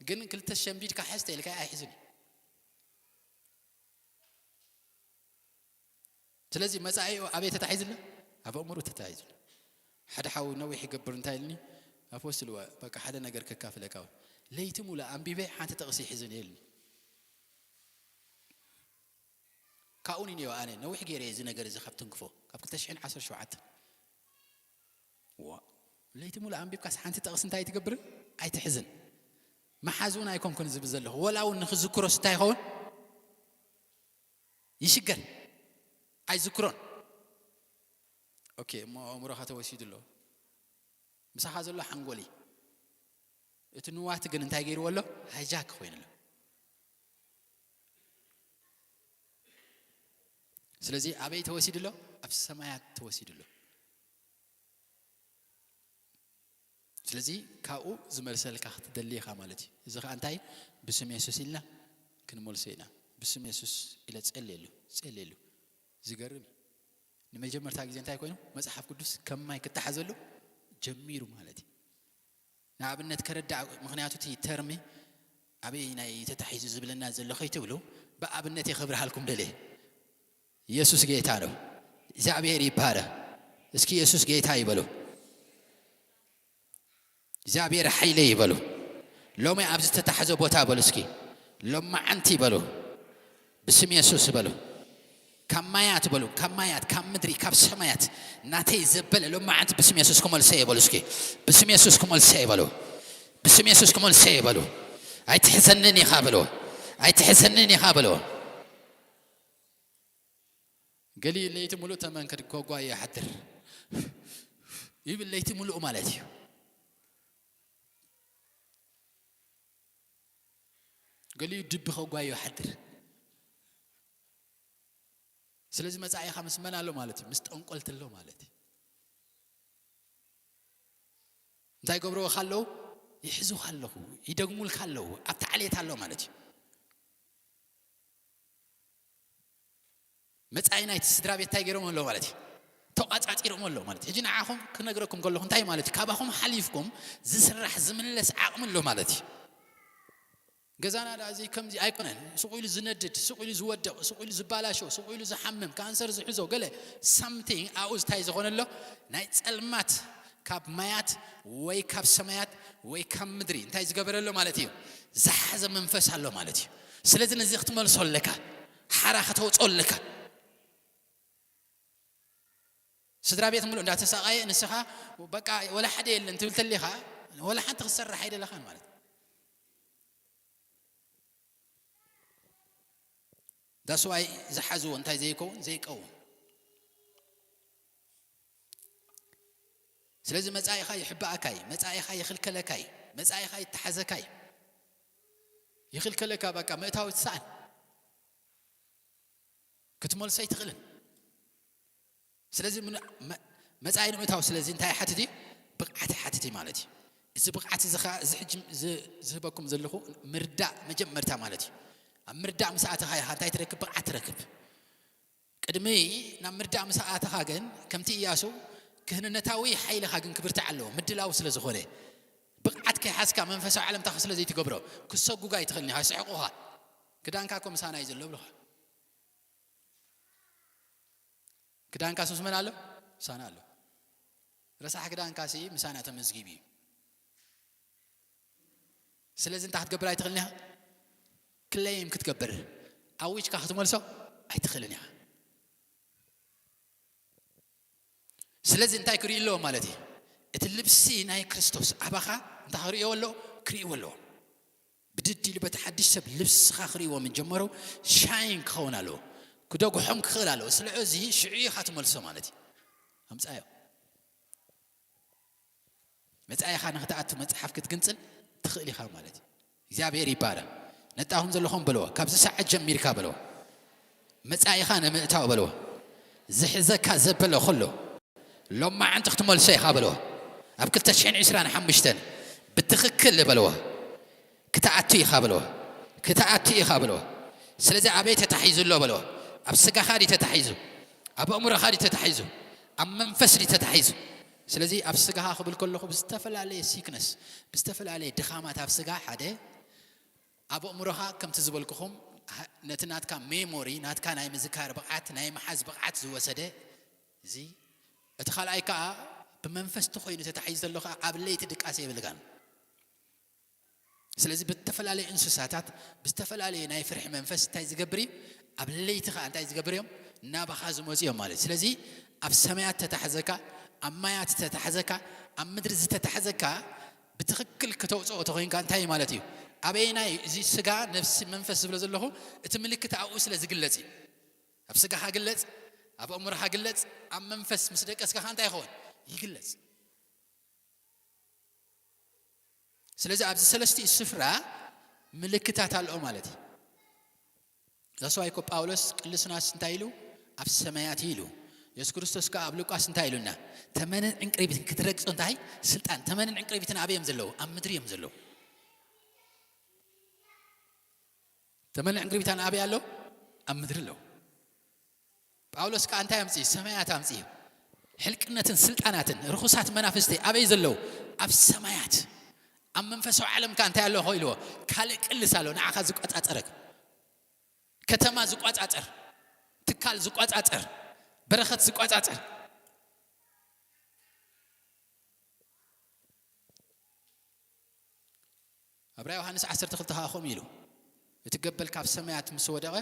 ግን ክልተ ሸምቢድካ ሕዝ ተኢልካ ኣይሕዝን እዩ። ስለዚ መጻኢኡ ኣበይ ተታሒዙ ኣሎ? ኣብ ኣእምሮ ተታሒዙ ኣሎ። ሓደ ሓው ነዊሕ ይገብር እንታይ ኢልኒ? ኣፖስትል፣ በቃ ሓደ ነገር ከካፍለካ። ለይቲ ሙሉእ ኣንቢበ ሓንቲ ጥቕሲ ይሕዝን እየ ኢልኒ። ካብኡ ንኔው ኣነ ነዊሕ ገይረ እዚ ነገር እዚ ካብ ትንክፎ፣ ካብ ክልተ ሽሕን ዓሰርተ ሸውዓተን። ዋ፣ ለይቲ ሙሉእ ኣንቢብካስ ሓንቲ ጥቕሲ እንታይ ትገብርን? ኣይትሕዝን። መሓዝ እውን ኣይኮንኩን ዝብል ዘለኹ። ወላ እውን ንኽዝክሮስ እንታይ ይኸውን? ይሽገር። ኣይዝክሮን። ኦኬ፣ እሞ ኣእምሮኻ ተወሲዱ ኣሎ። ምሳኻ ዘሎ ሓንጎል እዩ። እቲ ንዋት ግን እንታይ ገይርዎ ኣሎ? ሃይጃክ ኮይኑ ኣሎ። ስለዚ ኣበይ ተወሲዱ ኣሎ? ኣብ ሰማያት ተወሲዱ ኣሎ። ስለዚ ካብኡ ዝመልሰልካ ክትደሊ ኢኻ ማለት እዩ። እዚ ኸኣ እንታይ? ብስም የሱስ ኢልና ክንመልሶ ኢና። ብስም የሱስ ኢለ ጸልየሉ፣ ጸልየሉ። ዝገርም እዩ። ንመጀመርታ ግዜ እንታይ ኮይኑ? መጽሓፍ ቅዱስ ከም ማይ ክተሓዘሉ ጀሚሩ ማለት እዩ። ንኣብነት ከረዳእ፣ ምኽንያቱ እቲ ተርሚ ኣበይ ናይ ተታሒዙ ዝብለና ዘሎ ከይትብሉ፣ ብኣብነት እየ ከብርሃልኩም ደልየ። ኢየሱስ ጌታ ነው። እግዚኣብሔር ይባረክ። እስኪ ኢየሱስ ጌታ ይበሉ። እግዚኣብሔር ሓይለይ ይበሉ። ሎሚ ኣብዚ ዝተታሕዘ ቦታ በሉ እስኪ። ሎማዓንቲ ይበሉ። ብስም የሱስ በሉ። ካብ ማያት በሉ፣ ካብ ማያት፣ ካብ ምድሪ፣ ካብ ሰማያት ናተይ ዘበለ ሎማዓንቲ ብስም የሱስ ክመልሰ እየ በሉ እስኪ። ብስም የሱስ ክመልሰ እየ በሉ። ብስም የሱስ ክመልሰ እየ በሉ። ኣይትሕዘንን ኢኻ በሉ። ኣይትሕዘንን ኢኻ በሉ። ገሊኡ ለይቲ ሙሉእ ተመን ከጓዪ ይሓድር ይብል፣ ለይቲ ሙሉእ ማለት እዩ። ገሊኡ ድቢ ከጓዩ ይሓድር። ስለዚ መጻኢኻ ምስ መን ኣሎ ማለት እዩ? ምስ ጠንቆልቲ ኣሎ ማለት እዩ። እንታይ ይገብርዎ ካለዉ? ይሕዙኻ ኣለኹ፣ ይደግሙልካ ኣለዉ፣ ኣብቲ ዓሌት ኣሎ ማለት እዩ። መጻኢ ናይቲ ስድራ ቤት እንታይ ገይሮም ኣለዉ ማለት እዩ? ተቋጻጺሮም ኣለዉ ማለት እዩ። ሕጂ ንዓኹም ክነግረኩም ከለኹ እንታይ ማለት እዩ? ካባኹም ሓሊፍኩም ዝስራሕ ዝምለስ ዓቕሚ ኣሎ ማለት እዩ። ገዛና ደኣ እዚ ከምዚ ኣይኮነን። ስቕ ኢሉ ዝነድድ፣ ስቕ ኢሉ ዝወድቕ፣ ስቕ ኢሉ ዝባላሾ፣ ስቕ ኢሉ ዝሓምም፣ ካንሰር ዝሕዞ፣ ገለ ሳምቲንግ ኣብኡ እንታይ ዝኾነ ኣሎ? ናይ ጸልማት ካብ ማያት ወይ ካብ ሰማያት ወይ ካብ ምድሪ እንታይ ዝገበረ ኣሎ ማለት እዩ? ዝሓዘ መንፈስ ኣሎ ማለት እዩ። ስለዚ ነዚ ክትመልሶ ኣለካ፣ ሓራ ከተውጾ ኣለካ። ስድራ ቤት ሙሉእ እንዳተሳቐየ ንስኻ በቃ ወላ ሓደ የለን ትብል ተሊኻ፣ ወላ ሓንቲ ክትሰርሕ ኣይደለኻን ማለት እዩ። ዳስዋይ ዝሓዝዎ እንታይ ዘይከውን ዘይቀውም። ስለዚ መጻኢኻ ይሕብኣካ እዩ፣ መጻኢኻ ይኽልከለካ እዩ፣ መጻኢኻ ይተሓዘካ እዩ። ይኽልከለካ፣ በቃ ምእታው ትሰኣን። ክትመልሶ ኣይትኽእልን። ስለዚ ምን-፣ መ-፣ መጻኢ ንምእታው ስለዚ እንታይ ይሓትት እዩ? ብቕዓት ይሓትት እዩ ማለት እዩ። እዚ ብቕዓት እዚ ኸኣ እዚ ሕጂ ዝ-፣ ዝህበኩም ዘለኹ ምርዳእ መጀመርታ ማለት እዩ። ኣብ ምርዳእ ምስ ኣተኻ ኢኻ እንታይ ትረክብ? ብቕዓት ትረክብ። ቅድሚ ናብ ምርዳእ ምስ ኣተኻ ግን ከምቲ ኢያሱ ክህንነታዊ ሓይልኻ ግን ክብርትዕ ኣለዎ። ምድላው ስለ ዝኾነ ብቕዓት ከይሓዝካ መንፈሳዊ ዓለምታኻ ስለ ዘይትገብሮ ክሰጉጋ ኣይትኽእልን ኢኻ። ይስሕቑኻ። ክዳንካ እኮ ምሳና እዩ ዘሎ ብለኻ። ክዳንካ ሱስ መን ኣሎ? ምሳና ኣሎ። ረሳሕ ክዳንካ ሲ ምሳና ተመዝጊቡ እዩ። ስለዚ እንታይ ክትገብር ኣይትኽእልን ኢኻ? ክለይም ክትገብር ኣዊጅካ ክትመልሶ ኣይትኽእልን ኢኻ። ስለዚ እንታይ ክርእዩ ኣለዎም ማለት እዩ? እቲ ልብሲ ናይ ክርስቶስ ኣባኻ እንታይ ክርእይዎ ኣለዎ? ክርእይዎ ኣለዎም። ብድድ ኢሉ በቲ ሓድሽ ሰብ ልብስኻ ክርእይዎ ምስ ጀመሩ ሻይን ክኸውን ኣለዎ። ክደጉሖም ክኽእል ኣለዎ። ስለዚ ሽዑ ኢኻ ትመልሶ ማለት እዩ። ኣምጻዮ። መጻኢኻ ንኽትኣቱ መጽሓፍ ክትግንጽል ትኽእል ኢኻ ማለት እዩ። እግዚኣብሔር ይባረክ። ነጣኹም ዘለኹም በልዎ። ካብዚ ሰዓት ጀሚርካ በልዎ። መጻኢኻ ንምእታው በልዎ። ዝሕዘካ ዘበለ ኩሉ ሎማዓንቲ ክትመልሶ ኢኻ በልዎ። ኣብ ክልተ ሽሕን ዕስራን ሓሙሽተን ብትኽክል በልዎ። ክትኣቱ ኢኻ በልዎ። ክትኣቱ ኢኻ በልዎ። ስለዚ ኣበይ ተታሒዙ ኣሎ በልዎ። ኣብ ስጋኻ ድዩ ተታሒዙ? ኣብ ኣእምሮኻ ድዩ ተታሒዙ? ኣብ መንፈስ ድዩ ተታሒዙ? ስለዚ ኣብ ስጋኻ ክብል ከለኹ ብዝተፈላለየ ሲክነስ፣ ብዝተፈላለየ ድኻማት ኣብ ስጋ ሓደ፣ ኣብ ኣእምሮኻ ከምቲ ዝበልኩኹም ሃ-፣ ነቲ ናትካ ሜሞሪ፣ ናትካ ናይ ምዝካር ብቕዓት፣ ናይ ምሓዝ ብቕዓት ዝወሰደ እዚ፣ እቲ ካልኣይ ከኣ ብመንፈስ ተኾይኑ ተታሒዙ ዘሎ ከኣ ኣብ ለይቲ ድቃስ የብልካን። ስለዚ ብዝተፈላለየ እንስሳታት፣ ብዝተፈላለየ ናይ ፍርሒ መንፈስ እንታይ ዝገብር እዩ? ኣብ ለይቲ ኸኣ እንታይ ዝገብር እዮም? ናባኻ ዝመጹ እዮም ማለት እዩ። ስለዚ ኣብ ሰማያት ተታሕዘካ፣ ኣብ ማያት ተታሕዘካ፣ ኣብ ምድሪ ዝተታሕዘካ ብትኽክል ከተውጽኦ ተኾይንካ እንታይ እዩ ማለት እዩ? ኣበየናይ እዚ ስጋ፣ ነፍሲ፣ መንፈስ ዝብሎ ዘለኹ እቲ ምልክት ኣብኡ ስለ ዝግለጽ እዩ። ኣብ ስጋኻ ግለጽ፣ ኣብ ኣእምሮኻ ግለጽ፣ ኣብ መንፈስ ምስ ደቀስካ ኸኣ እንታይ ይኸውን? ይግለጽ። ስለዚ ኣብዚ ሰለስቲኡ ስፍራ ምልክታት ኣለዎ ማለት እዩ። ዛስዋይ እኮ ጳውሎስ ቅልስናስ እንታይ ኢሉ? ኣብ ሰማያት ኢሉ። የሱስ ክርስቶስ ከኣ ኣብ ሉቃስ እንታይ ኢሉና? ተመንን ዕንቅሪቢትን ክትረግጾ እንታይ? ስልጣን። ተመንን ዕንቅሪቢትን ኣበይ እዮም ዘለዉ? ኣብ ምድሪ እዮም ዘለዉ። ተመንን ዕንቅሪቢትን ኣበይ ኣለዉ? ኣብ ምድሪ ኣለዉ። ጳውሎስ ከኣ እንታይ ኣምጽኡ? ሰማያት ኣምጽኡ። ሕልቅነትን ስልጣናትን ርኹሳት መናፍስቲ ኣበይ ዘለዉ? ኣብ ሰማያት። ኣብ መንፈሳዊ ዓለም ከኣ እንታይ ኣሎ ኢልዎ? ካልእ ቅልስ ኣሎ፣ ንዓኻ ዝቆጻጸረክ። ከተማ ዝቆጻጸር፣ ትካል ዝቆጻጸር፣ በረኸት ዝቆጻጸር። ኣብ ራእይ ዮሃንስ ዓሰርተ ክልተ ከኣ ከምኡ ኢሉ፣ እቲ ገበል ካብ ሰማያት ምስ ወደቐ፣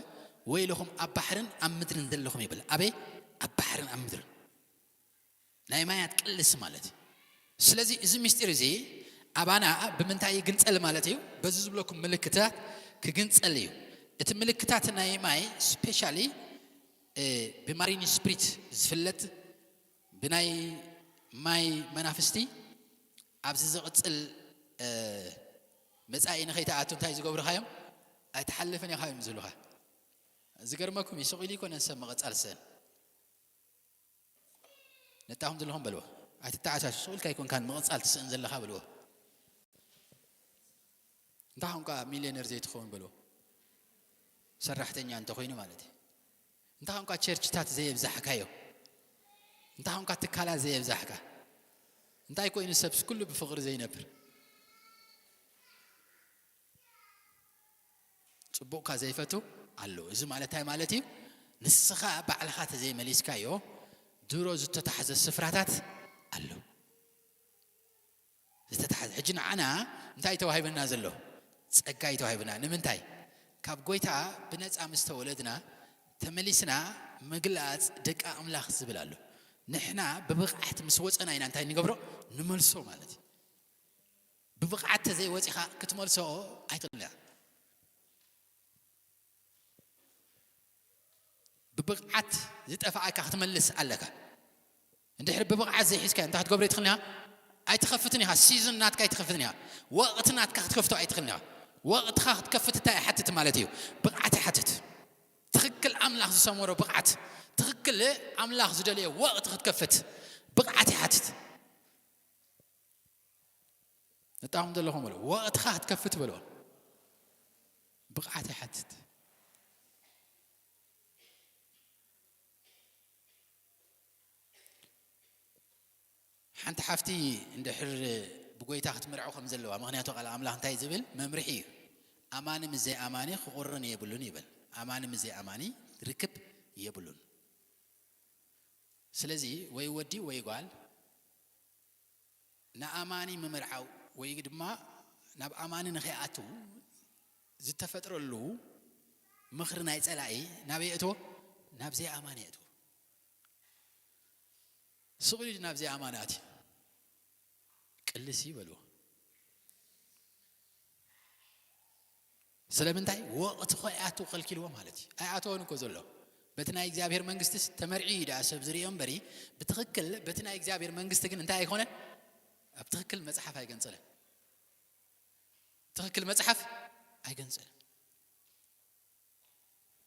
"ወይልኹም ኣብ ባሕርን ኣብ ምድርን ዘለኹም" ይብል። ኣበይ? ኣብ ባሕርን ኣብ ምድርን። ናይ ማያት ቅልስ ማለት እዩ። ስለዚ እዚ ምስጢር እዚ ኣባና ብምንታይ ይግንጸል ማለት እዩ? በዚ ዝብለኩም ምልክታት ክግንጸል እዩ። እቲ ምልክታት ናይ ማይ ስፔሻሊ፣ እ፣ ብማሪን ስፕሪት ዝፍለጥ ብናይ ማይ መናፍስቲ ኣብዚ ዝቕጽል፣ እ፣ መጻኢ ንኸይትኣቱ እንታይ ዝገብሩኻ እዮም? ኣይትሓልፍን ኢኻ እዮም ዝብሉኻ። ዝገርመኩም እዩ፣ ስቕ ኢሉ ኣይኮነን ሰብ ምቕጻል ዝስእን። ነጣኹም ዘለኹም በልዎ። ኣይትተዓሻሹ፣ ስቕ ኢልካ ኣይኮንካን ምቕጻል ትስእን ዘለኻ በልዎ። እንታይ ኾንካ ሚልዮነር ዘይትኸውን በልዎ። ሰራሕተኛ እንተኾይኑ ማለት እዩ። እንታይ ኾንካ ቸርችታት ዘየብዛሕካዮ። እንታይ ኾንካ ትካላት ዘየብዛሕካ። እንታይ ኮይኑ ሰብስ ኩሉ ብፍቕሪ ዘይነብር። ጽቡቕካ ዘይፈቱ ኣሎ። እዚ ማለት እንታይ ማለት እዩ? ንስኻ ባዕልኻ ተዘይመሊስካዮ ድሮ ዝተታሕዘ ስፍራታት ኣሎ። ዝተታሕዘ። ሕጂ ንዓና እንታይ ተዋሂብና ዘሎ? ጸጋ እዩ ተዋሂብና። ንምንታይ? ካብ ጎይታ ብነጻ ምስ ተወለድና ተመሊስና ምግላጽ ደቂ ኣምላኽ ዝብል ኣሎ። ንሕና ብብቕዓት ምስ ወጸና ኢና እንታይ ንገብሮ? ንመልሶ ማለት እዩ። ብብቕዓት ተዘይወጺኻ ክትመልሶ ኣይትኽእልን ኢኻ። ብብቕዓት ዝጠፍኣካ ክትመልስ ኣለካ። እንድሕሪ ብብቕዓት ዘይሒዝካዮ እንታይ ክትገብሮ ኣይትኽእልን ኢኻ? ኣይትኸፍትን ኢኻ። ሲዝን ናትካ ኣይትኸፍትን ኢኻ። ወቕቲ ናትካ ክትከፍቶ ኣይትኽእልን ኢኻ። ወቕትኻ ክትከፍት እንታይ ይሓትት ማለት እዩ? ብቕዓት ይሓትት። ትኽክል ኣምላኽ ዝሰመሮ ብቕዓት፣ ትኽክል ኣምላኽ ዝደለዮ ወቕቲ ክትከፍት ብቕዓት ይሓትት። ነጣም ዘለኹም በሉ፣ ወቕትኻ ክትከፍት በሉ፣ ብቕዓት ይሓትት። ሓንቲ ሓፍቲ እንድሕር ብጎይታ ክትምርዖ ከም ዘለዋ፣ ምኽንያቱ ቃል ኣምላኽ እንታይ ዝብል መምርሒ እዩ? ኣማኒ ምስ ዘይኣማኒ ክቑርን የብሉን ይብል። ኣማኒ ምስ ዘይኣማኒ ርክብ የብሉን። ስለዚ ወይ ወዲ ወይ ጓል ንኣማኒ ምምርዓው ወይ ድማ ናብ ኣማኒ ንኸይኣትው ዝተፈጥረሉ ምኽሪ ናይ ጸላኢ ናበይ የእትዎ? ናብ ዘይኣማኒ የእትዎ። ስቕ ኢሉ ናብ ዘይኣማኒ ኣትዩ። ቅልስ ይበልዎ። ስለምንታይ? ወቕቲ ከይኣትው ከልኪልዎ ማለት እዩ። ኣይኣተወን እኮ ዘሎ። በቲ ናይ እግዚኣብሔር መንግስትስ ተመርዒ እዩ ደኣ ሰብ ዝርእዮ እምበሪ፣ ብትኽክል በቲ ናይ እግዚኣብሔር መንግስቲ ግን እንታይ ኣይኮነን? ኣብ ትኽክል መጽሓፍ ኣይገንጸለን። ትኽክል መጽሓፍ ኣይገንጸለን።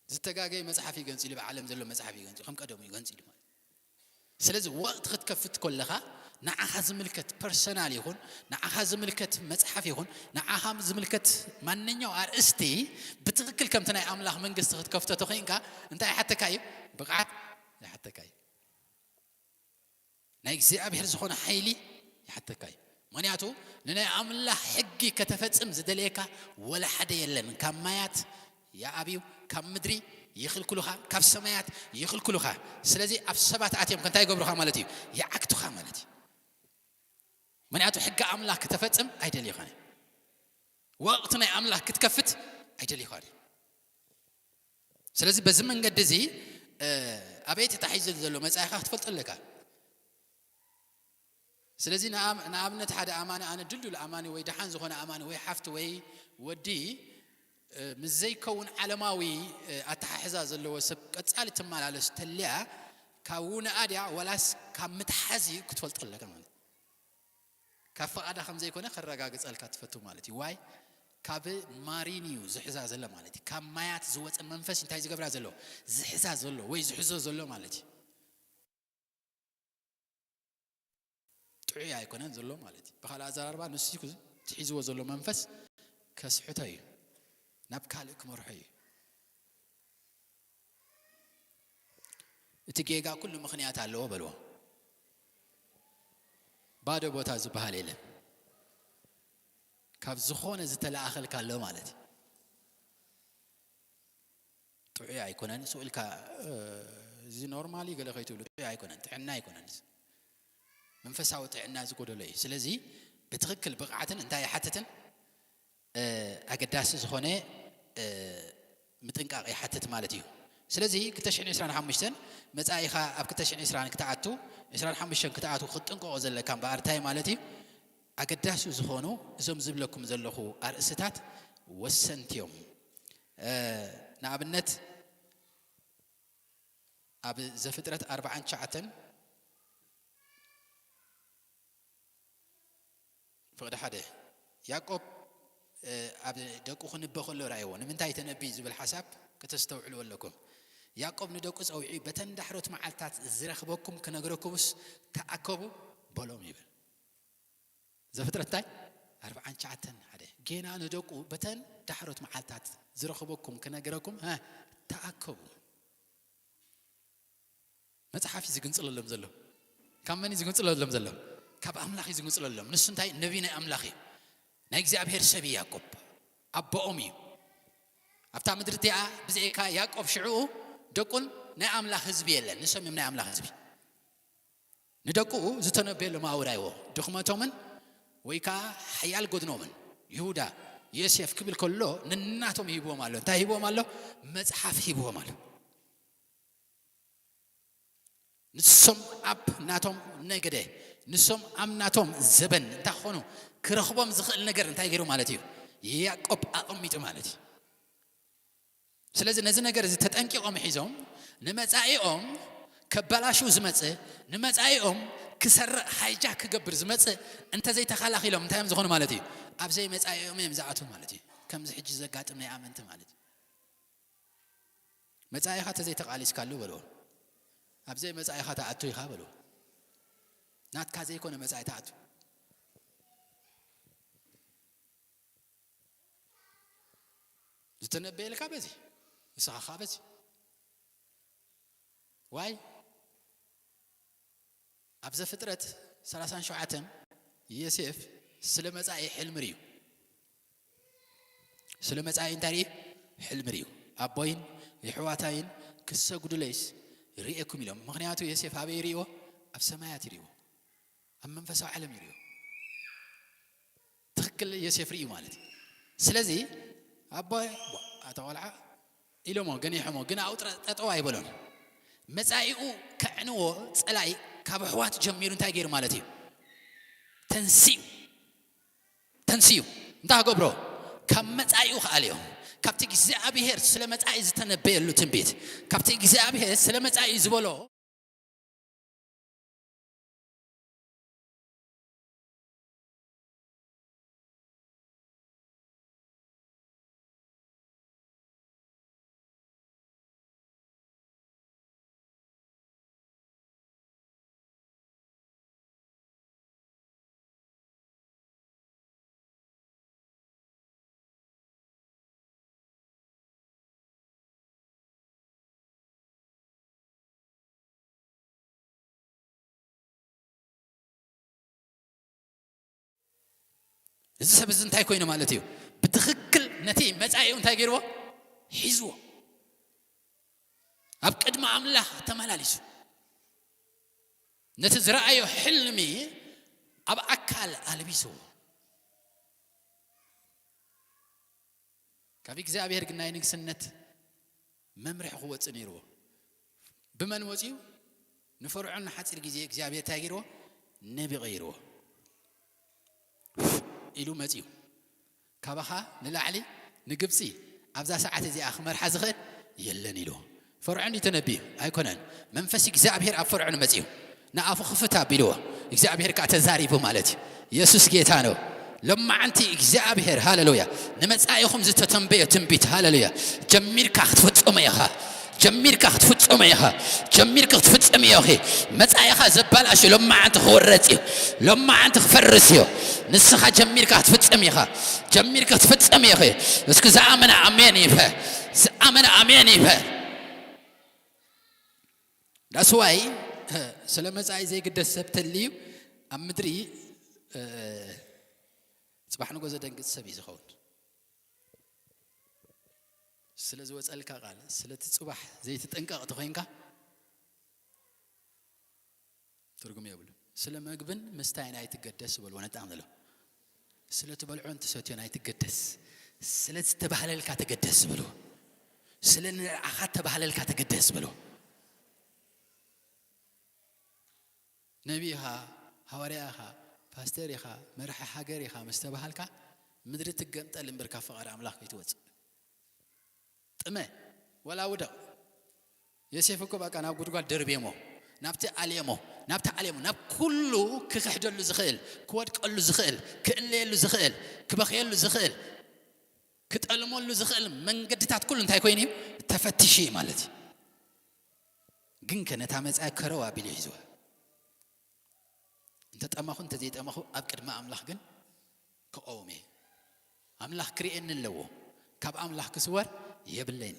ዝተጋገየ መጽሓፍ እዩ ገንጺሉ፣ ብዓለም ዘሎ መጽሓፍ እዩ ገንጺሉ፣ ከም ቀደሙ እዩ ገንጺሉ ማለት። ስለዚ ወቕቲ ክትከፍት ከለኻ ንዓኻ ዝምልከት ፐርሰናል ይኹን፣ ንዓኻ ዝምልከት መጽሓፍ ይኹን፣ ንዓኻ ዝምልከት ማንኛው ኣርእስቲ ብትኽክል ከምቲ ናይ ኣምላኽ መንግስቲ ክትከፍቶ ተኾይንካ እንታይ ይሓተካ እዩ? ብቕዓት ይሓተካ እዩ። ናይ እግዚኣብሔር ዝኾነ ሓይሊ ይሓተካ እዩ። ምኽንያቱ ንናይ ኣምላኽ ሕጊ ከተፈጽም ዝደልየካ ወላ ሓደ የለን። ካብ ማያት ይኣብዩ፣ ካብ ምድሪ ይኽልክሉኻ፣ ካብ ሰማያት ይኽልክሉኻ። ስለዚ ኣብ ሰባት ኣትዮም ከ እንታይ ይገብሩኻ ማለት እዩ? ይዓግቱኻ ማለት እዩ። ምኽንያቱ ሕጊ ኣምላኽ ከተፈጽም ኣይደልዩኻን። ወቕቲ ናይ ኣምላኽ ክትከፍት ኣይደልዩኻን። ስለዚ በዚ መንገዲ እዚ፣ እ፣ ኣበይ ተታሒዙ ዘሎ መጻኢኻ ክትፈልጦ ኣለካ። ስለዚ ንኣም-፣ ንኣብነት ሓደ ኣማኒ፣ ኣነ ድልዱል ኣማኒ ወይ ደሓን ዝኾነ ኣማኒ ወይ ሓፍቲ ወይ ወዲ፣ እ፣ ምስ ዘይከውን ዓለማዊ፣ እ፣ ኣተሓሕዛ ዘለዎ ሰብ ቀጻሊ ትመላለስ ተልያ፣ ካብኡ ንኣድያ ዋላስ ካብ ምትሓዝ እዩ ክትፈልጦ ኣለካ ማለት እዩ። ካብ ፈቓዳ ከም ዘይኮነ ከረጋግጸልካ ትፈቱ ማለት እዩ። ዋይ? ካብ ማሪን እዩ ዝሕዛ ዘሎ ማለት እዩ። ካብ ማያት ዝወጸ መንፈስ እንታይ ዝገብራ ዘሎ? ዝሕዛ ዘሎ ወይ ዝሕዞ ዘሎ ማለት እዩ። ጥዑይ ኣይኮነን ዘሎ ማለት እዩ። ብኻልእ ኣዘራርባ ንሱ እዩ ትሒዝዎ ዘሎ መንፈስ ከስሕቶ እዩ። ናብ ካልእ ክመርሖ እዩ። እቲ ጌጋ ኩሉ ምኽንያት ኣለዎ በልዎ። ባዶ ቦታ ዝበሃል የለን። ካብ ዝኾነ ዝተለኣኸልካ ኣሎ ማለት እዩ። ጥዑይ ኣይኮነን። ስኡ ኢልካ፣ እ፣ እዚ ኖርማሊ ገለ ከይትብሉ፣ ጥዑይ ኣይኮነን፣ ጥዕና ኣይኮነን። መንፈሳዊ ጥዕና ዝጎደሎ እዩ። ስለዚ ብትኽክል ብቕዓትን እንታይ ይሓትትን፣ እ፣ ኣገዳሲ ዝኾነ፣ እ፣ ምጥንቃቕ ይሓትት ማለት እዩ። ስለዚ ክልተ ሽሕን ዕስራን ሓሙሽተን መጻኢኻ ኣብ ክልተ ሽሕን ዕስራን ክትኣቱ፣ ዕስራን ሓሙሽተን ክትኣቱ ክትጥንቀቖ ዘለካ እምበኣር እንታይ ማለት እዩ? ኣገዳሲ ዝኾኑ እዞም ዝብለኩም ዘለኹ ኣርእስታት ወሰንቲ እዮም። እ፣ ንኣብነት ኣብ ዘፍጥረት ኣርብዓን ትሽዓተን ፍቕዲ ሓደ ያዕቆብ፣ እ፣ ኣብ ደቁ ክንበ ከሎ ረኣይዎ። ንምንታይ ተነቢ ዝብል ሓሳብ ከተስተውዕልዎ ኣለኩም። ያዕቆብ ንደቁ ጸዊዑ፣ "በተን ዳሕሮት መዓልታት ዝረኽበኩም ክነግረኩምስ ተኣከቡ" በሎም ይብል። ዘፍጥረት እንታይ? ኣርብዓን ትሽዓተን ሓደ። ጌና ንደቁ፣ "በተን ዳሕሮት መዓልታት ዝረኽበኩም ክነግረኩም፣ ሀ፣ ተኣከቡ." መጽሓፍ እዩ ዝግንጽለሎም ዘሎ። ካብ መን እዩ ዝግንጽለሎም ዘሎ? ካብ ኣምላኽ እዩ ዝግንጽለሎም። ንሱ እንታይ? ነቢ ናይ ኣምላኽ እዩ። ናይ እግዚኣብሔር ሰብ እዩ ያዕቆብ። ኣቦኦም እዩ። ኣብታ ምድሪ እቲኣ ብዘይካ ያዕቆብ ሽዕኡ ደቁን ናይ ኣምላኽ ህዝቢ የለን። ንሶም እዮም ናይ ኣምላኽ ህዝቢ። ንደቁ ዝተነበየሎም ኣውራይዎ ድኽመቶምን ወይ ከዓ ሓያል ጎድኖምን ይሁዳ፣ ዮሴፍ ክብል ከሎ ንናቶም ይህብዎም ኣሎ። እንታይ ይህብዎም ኣሎ? መጽሓፍ ይህብዎም ኣሎ። ንሶም ኣብ ናቶም ነገደ፣ ንሶም ኣብ ናቶም ዘበን እንታይ ክኾኑ ክረኽቦም ዝኽእል ነገር እንታይ ገይሩ ማለት እዩ? ያዕቆብ ኣቐሚጡ ማለት እዩ። ስለዚ ነዚ ነገር እዚ ተጠንቂቖም ሒዞም ንመጻኢኦም ከባላሽው ዝመጽእ፣ ንመጻኢኦም ክሰርቕ ሃይጃክ ክገብር ዝመጽእ እንተዘይተኸላኺሎም እንታይ እዮም ዝኾኑ ማለት እዩ? ኣብ ዘይመጻኢኦም እዮም ዝኣትዉ ማለት እዩ። ከምዚ ሕጂ ዘጋጥም ናይ ኣመንቲ ማለት እዩ። መጻኢኻ ተዘይተቓሊስካሉ በልዎ። ኣብ ዘይመጻኢኻ ትኣቱ ኢኻ በልዎ። ናትካ ዘይኮነ መጻኢ ትኣቱ። ዝተነበየልካ በዚ፣ ንስኻ ኸኣ በዚ። ዋይ ኣብ ዘፍጥረት ሰላሳን ሸውዓተን ዮሴፍ ስለ መጻኢ ሕልሚ ርእዩ። ስለ መጻኢ እንታይ ርእዩ? ሕልሚ ርእዩ። ኣቦይን የሕዋታይን ክሰጉዱለይስ ርእየኩም ኢሎም። ምኽንያቱ ዮሴፍ ኣበይ ርእይዎ? ኣብ ሰማያት ይርእይዎ። ኣብ መንፈሳዊ ዓለም ይርእይዎ። ትኽክል ዮሴፍ ርእዩ ማለት እዩ። ስለዚ ኣቦ ኣታ ቆልዓ ኢሎሞ ገኒሖሞ፣ ግን ኣብኡ ጥረ-፣ ጠጠው ኣይበሎን። መጻኢኡ ከዕንዎ ጸላኢ ካብ ኣሕዋት ጀሚሩ እንታይ ገይሩ ማለት እዩ? ተንሲኡ። ተንሲኡ። እንታይ ክገብሮ? ካብ መጻኢኡ ክኣልዮ። ካብቲ እግዚኣብሔር ስለ መጻኢ ዝተነበየሉ ትንቢት፣ ካብቲ እግዚኣብሔር ስለ መጻኢ ዝበሎ እዚ ሰብ እዚ እንታይ ኮይኑ ማለት እዩ? ብትኽክል ነቲ መጻኢኡ እንታይ ገይርዎ? ሒዝዎ። ኣብ ቅድሚ ኣምላኽ ተመላሊሱ። ነቲ ዝረኣዮ ሕልሚ ኣብ ኣካል ኣልቢስዎ። ካብ እግዚኣብሔር ግን ናይ ንግስነት መምርሒ ክወጽእ ነይርዎ። ብመን ወጺኡ? ንፈርዖን ንሓጺር ግዜ እግዚኣብሔር እንታይ ገይርዎ? ነቢ ቀይርዎ። ኢሉ መጺኡ። ካባኻ ንላዕሊ ንግብጺ ኣብዛ ሰዓት እዚኣ ክመርሓ ዝኽእል የለን ኢልዎ። ፈርዖን እዩ ተነቢዩ ኣይኮነን። መንፈስ እግዚኣብሔር ኣብ ፈርዖን መጺኡ ንኣፉ ክፍት ኣቢልዎ። እግዚኣብሔር ከኣ ተዛሪቡ ማለት እዩ። የሱስ ጌታ ነው። ሎማዓንቲ እግዚኣብሔር፣ ሃሌሉያ፣ ንመጻኢኹም ዝተተንበየ ትንቢት፣ ሃሌሉያ፣ ጀሚርካ ክትፍጽሞ ኢኻ። ጀሚርካ ክትፍጽሞ ኢኻ። ጀሚርካ ክትፍጽም ኢኺ። መጻኢኻ ዘባላሹ ሎማዓንቲ ክወረጽ እዩ። ሎማዓንቲ ክፈርስ እዩ። ንስኻ ጀሚርካ ክትፍጽም ኢኻ። ጀሚርካ ክትፍጽም ኢኺ። እስኪ ዝኣመነ ኣሜን ይበል። ዝኣመነ ኣሜን ይበል። That's why ስለ መጻኢ ዘይግደስ ሰብ ተልዩ ኣብ ምድሪ፣ እ፣ ጽባሕ ንጎ ዘደንግጽ ሰብ እዩ ዝኸውን። ስለ ዝወጸልካ ቃል፣ ስለቲ ጽባሕ ዘይትጥንቀቕ ተኾይንካ ትርጉም የብሉ። ስለ መግብን ምስታይን ኣይትገደስ በልዎ ነጣም ዘሎ። ስለ ትበልዖን ትሰትዮን ኣይትገደስ። ስለ ዝተባህለልካ ተገደስ በልዎ። ስለ ንርዓኻ ተባህለልካ ተገደስ በልዎ። ነቢ ኢኻ፣ ሃዋርያ ኢኻ፣ ፓስተር ኢኻ፣ መራሒ ሃገር ኢኻ ምስ ተባሃልካ፣ ምድሪ ትገምጠል እምበር ካብ ፍቓድ ኣምላኽ ከይትወጽእ። ጥመ፣ ወላ ውደቕ። ዮሴፍ እኮ በቃ ናብ ጉድጓድ ደርብየሞ፣ ናብቲ ኣልየሞ፣ ናብቲ ኣልየሞ፣ ናብ ኩሉ ክኽሕደሉ ዝኽእል፣ ክወድቀሉ ዝኽእል፣ ክእለየሉ ዝኽእል፣ ክበኽየሉ ዝኽእል፣ ክጠልመሉ ዝኽእል መንገድታት ኩሉ እንታይ ኮይኑ እዩ? ተፈቲሹ እዩ ማለት እዩ። ግንከ ነታ መጻኢ ከረው ኣቢሉ ሒዝዋ። እንተ ጠመኹ እንተ ዘይጠመኹ ኣብ ቅድሚ ኣምላኽ ግን ክቐውም እየ። ኣምላኽ ክርእየኒ ኣለዎ። ካብ ኣምላኽ ክስወር የብለይን።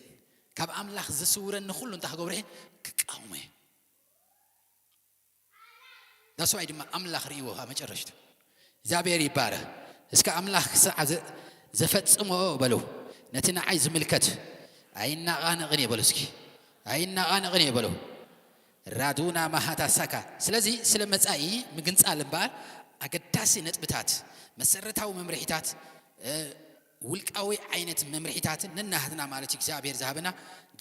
ካብ ኣምላኽ ዝስውረኒ ኩሉ እንታይ ክገብሮ እየ? ክቃወሞ እየ። That's why ድማ ኣምላኽ ርእይዎ ኣብ መጨረሽቱ። እግዚኣብሔር ይባረኽ። እስከ ኣምላኽ ክሳዕ ዘ-፣ ዘፈጽሞ በሉ። ነቲ ንዓይ ዝምልከት ኣይናቓነቕን እየ በሉ እስኪ። ኣይናቓነቕን እየ በሉ። ራዱና ማሃታ ሳካ። ስለዚ ስለ መጻኢ ምግንጻል እምበኣር ኣገዳሲ ነጥብታት፣ መሰረታዊ መምርሒታት፣ እ፣ ውልቃዊ ዓይነት መምርሒታትን ነናህትና ማለት እዩ እግዚኣብሔር ዝሃበና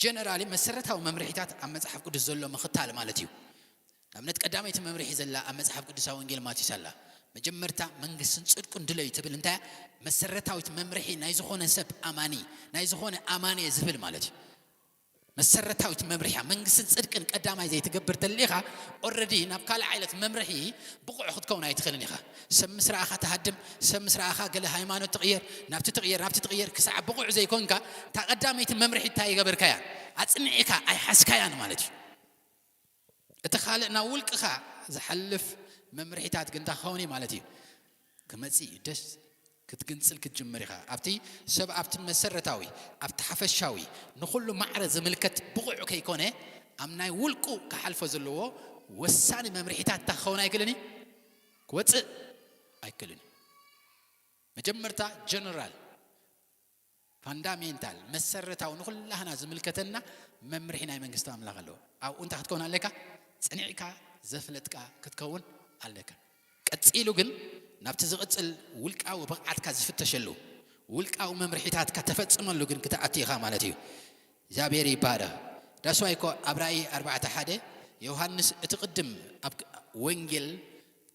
ጀነራሊ መሰረታዊ መምርሒታት ኣብ መጽሓፍ ቅዱስ ዘሎ ምኽታል ማለት እዩ። ንኣብነት ቀዳመይቲ መምርሒ ዘላ ኣብ መጽሓፍ ቅዱስ ኣብ ወንጌል ማቴዎስ ኣላ። መጀመርታ መንግስትን ጽድቁን ድለዩ ትብል እንታይ እያ? መሰረታዊት መምርሒ ናይ ዝኾነ ሰብ ኣማኒ፣ ናይ ዝኾነ ኣማኒ እየ ዝብል ማለት እዩ። መሰረታዊት መምርሒ እያ። መንግስትን ጽድቅን ቀዳማይ ዘይትገብር ተሊኻ፣ ኦረዲ ናብ ካልእ ዓይነት መምርሒ ብቑዕ ክትከውን ኣይትኽእልን ኢኻ። ሰብ ምስ ረኣኻ ትሃድም፣ ሰብ ምስ ረኣኻ ገለ ሃይማኖት ትቕየር፣ ናብቲ ትቕየር፣ ናብቲ ትቕየር፣ ክሳዕ ብቑዕ ዘይኮንካ፣ እታ ቀዳመይቲ መምርሒ እንታይ ይገበርካያ? ኣጽኒዕካ ኣይሓዝካያን ማለት እዩ። እቲ ካልእ ናብ ውልቅኻ ዝሓልፍ መምርሒታት ግን እንታይ ክኸውን እዩ ማለት እዩ? ክመጽእ እዩ። ደስ ክትግንጽል ክትጅምር ኢኻ። ኣብቲ ሰብ ኣብቲ መሰረታዊ፣ ኣብቲ ሓፈሻዊ፣ ንኹሉ ማዕረ ዝምልከት ብቑዕ ከይኮነ፣ ኣብ ናይ ውልቁ ክሓልፎ ዘለዎ ወሳኒ መምርሒታት እንታይ ክኸውን ኣይክእልን እዩ? ክወጽእ ኣይክእልን እዩ። መጀመርታ ጀነራል ፋንዳሜንታል መሰረታዊ ንኹላህና ዝምልከተና መምርሒ ናይ መንግስቲ ኣምላኽ ኣለዎ። ኣብኡ እንታይ ክትከውን ኣለካ? ጽኒዕካ ዘፍለጥካ ክትከውን ኣለካ። ቀጺሉ ግን ናብቲ ዝቕጽል ውልቃዊ ብቕዓትካ ዝፍተሸሉ፣ ውልቃዊ መምርሒታትካ ተፈጽመሉ ግን ክትኣቱ ኢኻ ማለት እዩ። እግዚኣብሔር ይባረኽ። ዳስዋይ እኮ ኣብ ራእይ ኣርባዕተ ሓደ ዮሃንስ እቲ ቅድም ኣብ ወንጌል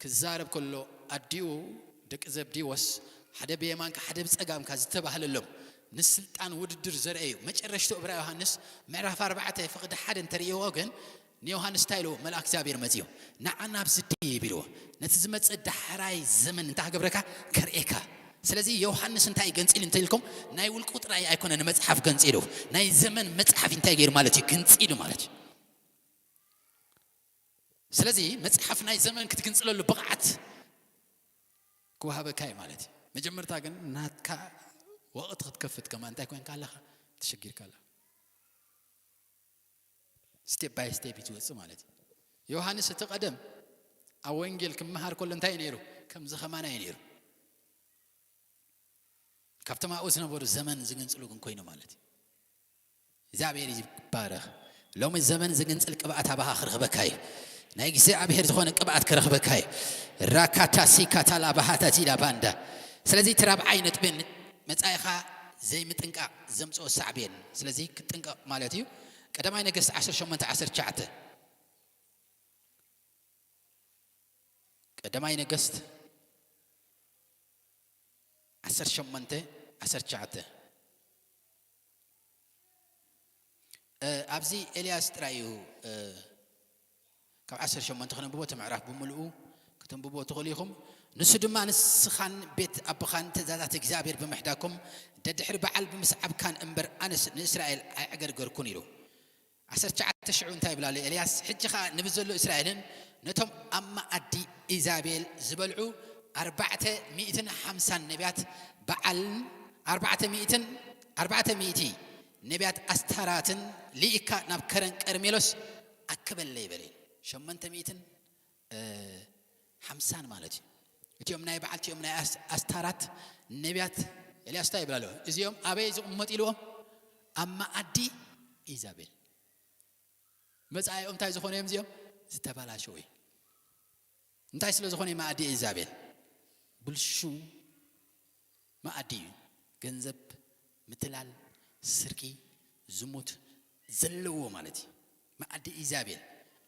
ክዛረብ ከሎ ኣዲኡ ደቂ ዘብዲዎስ ሓደ ብየማንካ ሓደ ብጸጋምካ ዝተባህለሎም ንስልጣን ውድድር ዘርእዩ መጨረሽቱ እብራ ዮሃንስ ምዕራፍ ኣርባዕተ ፍቕዲ ሓደ እንተርእይዎ ግን ንዮሃንስ እንታይ ኢልዎ? መልኣክ እግዚኣብሔር መጺኡ ንዓ ናብዚ ድይብ ኢልዎ። ነቲ ዝመጽእ ዳሕራይ ዘመን እንታይ ክገብረካ? ከርእየካ። ስለዚ ዮሃንስ እንታይ ገንጺሉ እንተ ኢልኩም ናይ ውልቁ ጥራይ ኣይኮነ ንመጽሓፍ ገንጺሉ ናይ ዘመን መጽሓፍ እንታይ ገይሩ ማለት እዩ? ግንጺሉ ማለት እዩ። ስለዚ መጽሓፍ ናይ ዘመን ክትግንጽለሉ ብቕዓት ክወሃበካ እዩ ማለት እዩ። መጀመርታ ግን ናትካ ወቕቲ ክትከፍት ከማ እንታይ ኮንካ ኣለኻ? ተሸጊርካ ኣለኻ። ስቴፕ ባይ ስቴፕ እዩ ዝወፅእ ማለት እዩ። ዮሃንስ እቲ ቀደም ኣብ ወንጌል ክመሃር ከሎ እንታይ እዩ ነይሩ? ከምዚ ከማና እዩ ነይሩ። ካብቶም ኣብኡ ዝነበሩ ዘመን ዝግንፅሉ ግን ኮይኑ ማለት እዩ። እግዚኣብሔር ይባረኽ። ሎሚ ዘመን ዝግንፅል ቅብኣት ኣባኻ ክረኽበካ እዩ። ናይ እግዚኣብሔር ዝኾነ ቅብኣት ክረኽበካ እዩ። ራካታ ሲካታ ላባሃታ ቲላ ባንዳ። ስለዚ እቲ ራብዓይ ነጥብን መጻኢኻ ዘይምጥንቃቕ ዘምፅኦ ሳዕቤን። ስለዚ ክትጥንቀቕ ማለት እዩ። ቀዳማይ ነገስት ዓሰርተ ሸሞንተ ዓሰርተ ትሽዓተ። ቀዳማይ ነገስት ዓሰርተ ሸሞንተ ዓሰርተ ትሽዓተ። እ፣ ኣብዚ ኤልያስ ጥራይ እዩ። እ፣ ካብ ዓሰርተ ሸሞንተ ክነንብቦ፣ እቲ ምዕራፍ ብምልኡ ክትንብቦ ትኽእሉ ኢኹም። ንሱ ድማ ንስኻን ቤት ኣቦኻን ትእዛዛት እግዚኣብሔር ብምሕዳኩም ደድሕሪ በዓል ብምስዓብካን እምበር ኣነስ ንእስራኤል ኣይዕገርገርኩን ኢሉ። ዓሰርተ ትሽዓተ ሽዑ እንታይ ይብል ኣሎ ኤልያስ? ሕጂ ኸኣ ንብዘሎ እስራኤልን ነቶም ኣብ መኣዲ ኢዛቤል ዝበልዑ ኣርባዕተ ሚእትን ሓምሳን ነቢያት በዓልን ኣርባዕተ ሚእትን ኣርባዕተ ሚእቲ ነቢያት ኣስታራትን ልኢካ ናብ ከረን ቀርሜሎስ ኣክበለይ በለ። ሸሞንተ ሚእትን ሓምሳን ማለት እዩ። እቲኦም ናይ በዓል እቲኦም ናይ ኣስ-፣ ኣስታራት ነቢያት ኤልያስ እንታይ ይብል ኣሎ? እዚኦም ኣበይ ዝቕመጡ ኢልዎም? ኣብ መኣዲ ኢዛቤል። መጻኢኦም እንታይ ዝኾነ እዮም እዚኦም? ዝተበላሸው እዩ። እንታይ ስለ ዝኾነ እዩ መኣዲ ኢዛቤል? ብልሹ መኣዲ እዩ። ገንዘብ፣ ምትላል፣ ስርቂ፣ ዝሙት ዘለዎ ማለት እዩ። መኣዲ ኢዛቤል።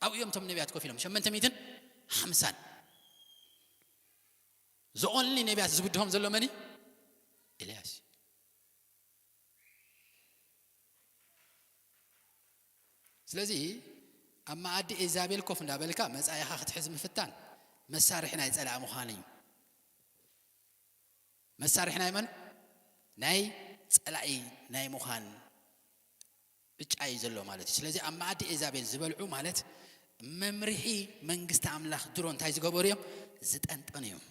ኣብኡ እዮም እቶም ነቢያት ኮፍ ኢሎም። ሸሞንተ ሚእትን ሓምሳን። The only ነቢያት ዝብድሆም ዘሎ መን እዩ? ኤልያስ እዩ። ስለዚ ኣብ መኣዲ ኤዛቤል ኮፍ እንዳበልካ መጻኢኻ ክትሕዝ ምፍታን መሳርሒ ናይ ጸላኢ ምዃን እዩ። መሳርሒ ናይ መን? ናይ ጸላኢ ናይ ምዃን ብጫ እዩ ዘሎ ማለት እዩ። ስለዚ ኣብ መኣዲ ኤዛቤል ዝበልዑ ማለት መምርሒ መንግስቲ ኣምላኽ ድሮ እንታይ ዝገበሩ እዮም? ዝጠንጠኑ እዮም።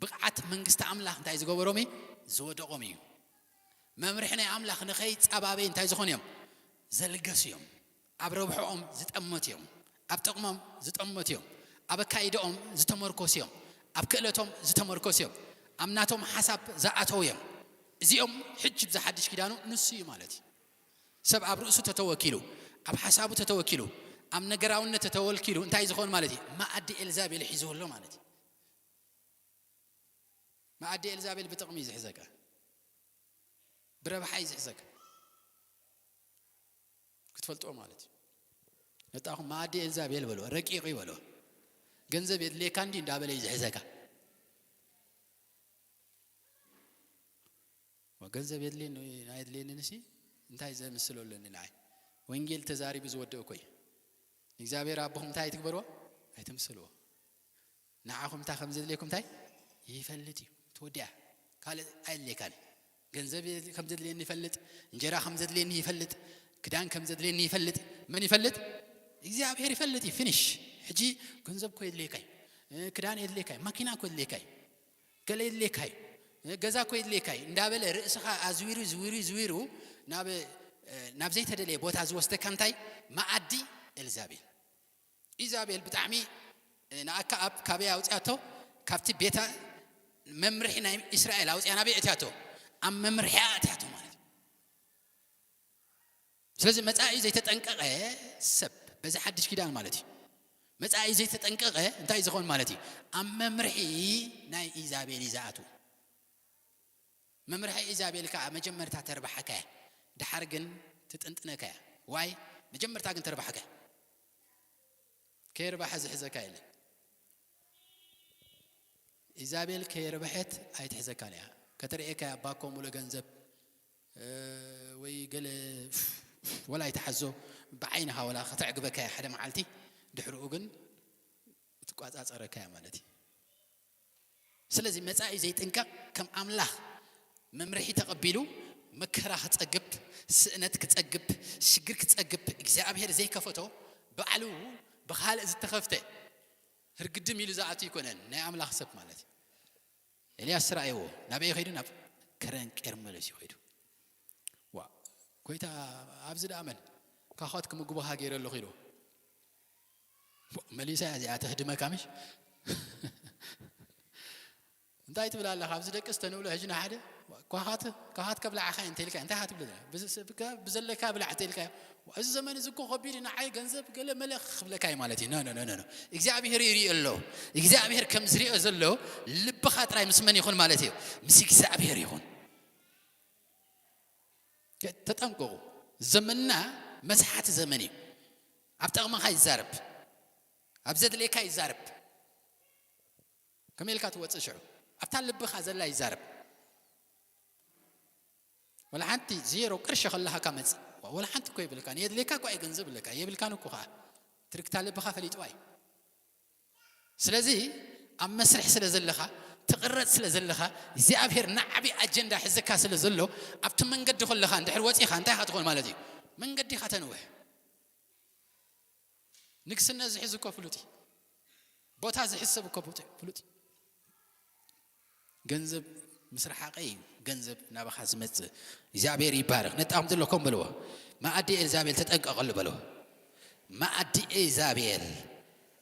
ብቕዓት መንግስቲ ኣምላኽ እንታይ ዝገበሮም እዩ? ዝወደቖም እዩ። መምርሒ ናይ ኣምላኽ ንኸይጻባበይ እንታይ ዝኾኑ እዮም? ዘልገሱ እዮም። ኣብ ረብሕኦም ዝጠመቱ እዮም። ኣብ ጥቕሞም ዝጠመቱ እዮም። ኣብ ኣካይዳኦም ዝተመርኮሱ እዮም። ኣብ ክእለቶም ዝተመርኮሱ እዮም። ኣብ ናቶም ሓሳብ ዝኣተዉ እዮም። እዚኦም ሕጂ ብዚ ሓድሽ ኪዳኑ ንሱ እዩ ማለት እዩ። ሰብ ኣብ ርእሱ ተተወኪሉ፣ ኣብ ሓሳቡ ተተወኪሉ፣ ኣብ ነገራውነት ተተወልኪሉ እንታይ ዝኾን ማለት እዩ? መኣዲ ኤልዛቤል ሒዙ ኣሎ ማለት እዩ። መኣዲ ኤልዛቤል ብጥቕሚ እዩ ዝሕዘካ፣ ብረብሓ እዩ ዝሕዘካ። ክትፈልጥዎ ማለት እዩ። ነጣኹም መኣዲ ኤልዛቤል በልዎ፣ ረቂቕ እዩ በልዎ። ገንዘብ የድልየካ እንዲ እንዳበለ እዩ ዝሕዘካ። ገንዘብ የድልየኒ ኣየድልየንን እሲ እንታይ ዘምስሎ ኣለኒ ንዓይ? ወንጌል ተዛሪቡ ዝወደእ እኮ እዩ። ንእግዚኣብሔር ኣቦኹም እንታይ ኣይትግበርዎ? ኣይትምስልዎ። ንዓኹም እንታይ ከም ዘድልየኩም እንታይ ይፈልጥ እዩ። ትወዲያ ካልእ ኣየድልየካን። ገንዘብ ከም ዘድልየኒ ይፈልጥ፣ እንጀራ ከም ዘድልየኒ ይፈልጥ፣ ክዳን ከም ዘድልየኒ ይፈልጥ። መን ይፈልጥ? እግዚኣብሔር ይፈልጥ እዩ። ፊኒሽ። ሕጂ ገንዘብ እኮ የድልየካ እዩ። እ፣ ክዳን የድልየካ እዩ። ማኪና እኮ የድልየካ እዩ። ገለ የድልየካ እዩ። እ፣ ገዛ እኮ የድልየካ እዩ። እንዳበለ ርእስኻ ኣዝዊሩ፣ ዝዊሩ፣ ዝዊሩ ናብ፣ እ፣ ናብ ዘይተደለየ ቦታ ዝወስደካ እንታይ? መኣዲ ኤልዛቤል። ኢዛቤል ብጣዕሚ ንኣካ ኣብ ካበይ ኣውፅያቶ? ካብቲ ቤታ መምርሒ ናይ እስራኤል ኣውፅያ ናበይ እትያቶ? ኣብ መምርሒያ እትያቶ ማለት እዩ። ስለዚ መፃኢ ዘይተጠንቀቐ ሰብ በዚ ሓድሽ ኪዳን ማለት እዩ። መፃኢ ዘይተጠንቀቐ እንታይ ዝኸውን ማለት እዩ? ኣብ መምርሒ ናይ ኢዛቤል እዩ ዝኣትው። መምርሒ ኢዛቤል ከዓ መጀመርታ ተርባሓካ እያ፣ ድሓር ግን ትጥንጥነካ እያ። ዋይ? መጀመርታ ግን ተርባሓካ እያ። ከየርባሐ ዝሕዘካ የለን። ኢዛቤል ከየርበሐት ኣይትሕዘካን እያ። ከተርእየካ እያ፣ ባኮ ሙሉእ ገንዘብ፣ እ፣ ወይ ገለ ወላ ኣይትሓዞ፣ ብዓይንኻ ወላ ከተዕግበካ እያ ሓደ መዓልቲ። ድሕሪኡ ግን ትቋጻጸረካ እያ ማለት እዩ። ስለዚ መጻኢ ዘይጥንቀቕ ከም ኣምላኽ መምርሒ ተቐቢሉ መከራ ክጸግብ፣ ስእነት ክጸግብ፣ ሽግር ክጸግብ፣ እግዚኣብሔር ዘይከፈቶ ባዕሉ ብኻልእ ዝተኸፍተ ህርግድም ኢሉ ዝኣቱ ኣይኮነን፣ ናይ ኣምላኽ ሰብ ማለት እዩ። ኤልያስ ስራእይዎ ናበይ ከይዱ? ናብ ከረን ቄርሜሎስ እዩ ከይዱ። ዋ፣ ጎይታ፣ ኣብዚ ደኣ መን ካኻት ክምግቦኻ ገይረ ኣለኹ ኢልዎ። መሊሳ እያ እዚኣ ተህድመካ ምሽ? እንታይ ትብል ኣለኻ? ኣብዚ ደቅስ ተንብሎ ሕጂ ንሓደ ኳኻት፣ ኳኻት ከብላዓኻ እንተ ኢልካ እንታይ ኢኻ ትብል? ብዝ-፣ ብከ-፣ ብዘለካ ብላዕ እንተ ኢልካ፣ እዚ ዘመን እዚ እኮ ከቢድ እዩ፣ ንዓይ ገንዘብ ገለ መለ ክብለካ እዩ ማለት እዩ። ኖ፣ ኖ፣ ኖ፣ ኖ፣ ኖ። እግዚኣብሔር ይርኢ ኣሎ። እግዚኣብሔር ከም ዝሪኦ ዘሎ ልብኻ ጥራይ ምስ መን ይኹን ማለት እዩ? ምስ እግዚኣብሔር ይኹን። ተጠንቀቑ። ዘመንና መስሓቲ ዘመን እዩ። ኣብ ጠቕምኻ ይዛረብ፣ ኣብ ዘድልየካ ይዛረብ። ከመይ ኢልካ ትወፅእ ሽዑ? ኣብታ ልብኻ ዘላ ይዛረብ። ወላ ሓንቲ ዜሮ ቅርሺ ከለኻ ካብ መፅእ፣ ወላ ሓንቲ እኮ ይብልካን፣ የድልየካ እኮ እዩ ገንዘብ ይብለካ፣ የብልካን እኮ ከዓ። ትርክታ ልብኻ ፈሊጥዋ እዩ። ስለዚ ኣብ መስርሕ ስለ ዘለኻ፣ ትቕረፅ ስለ ዘለኻ፣ እግዚኣብሔር ንዓቢ ኣጀንዳ ሒዝካ ስለ ዘሎ፣ ኣብቲ መንገዲ ከለኻ እንድሕር ወፂኻ እንታይ ኢኻ ትኾን ማለት እዩ? መንገዲኻ ተንውሕ። ንግስነት ዝሕዝ እኮ ፍሉጥ እዩ። ቦታ ዝሕሰብ እኮ ፍሉጥ እዩ። ገንዘብ ምስ ረሓቐ እዩ ገንዘብ ናባኻ ዝመጽእ። እግዚኣብሔር ይባረኽ። ነጣኹም ዘለኹም በልዎ። መኣዲ ኤልዛቤል ተጠንቀቐሉ በልዎ። መኣዲ ኤልዛቤል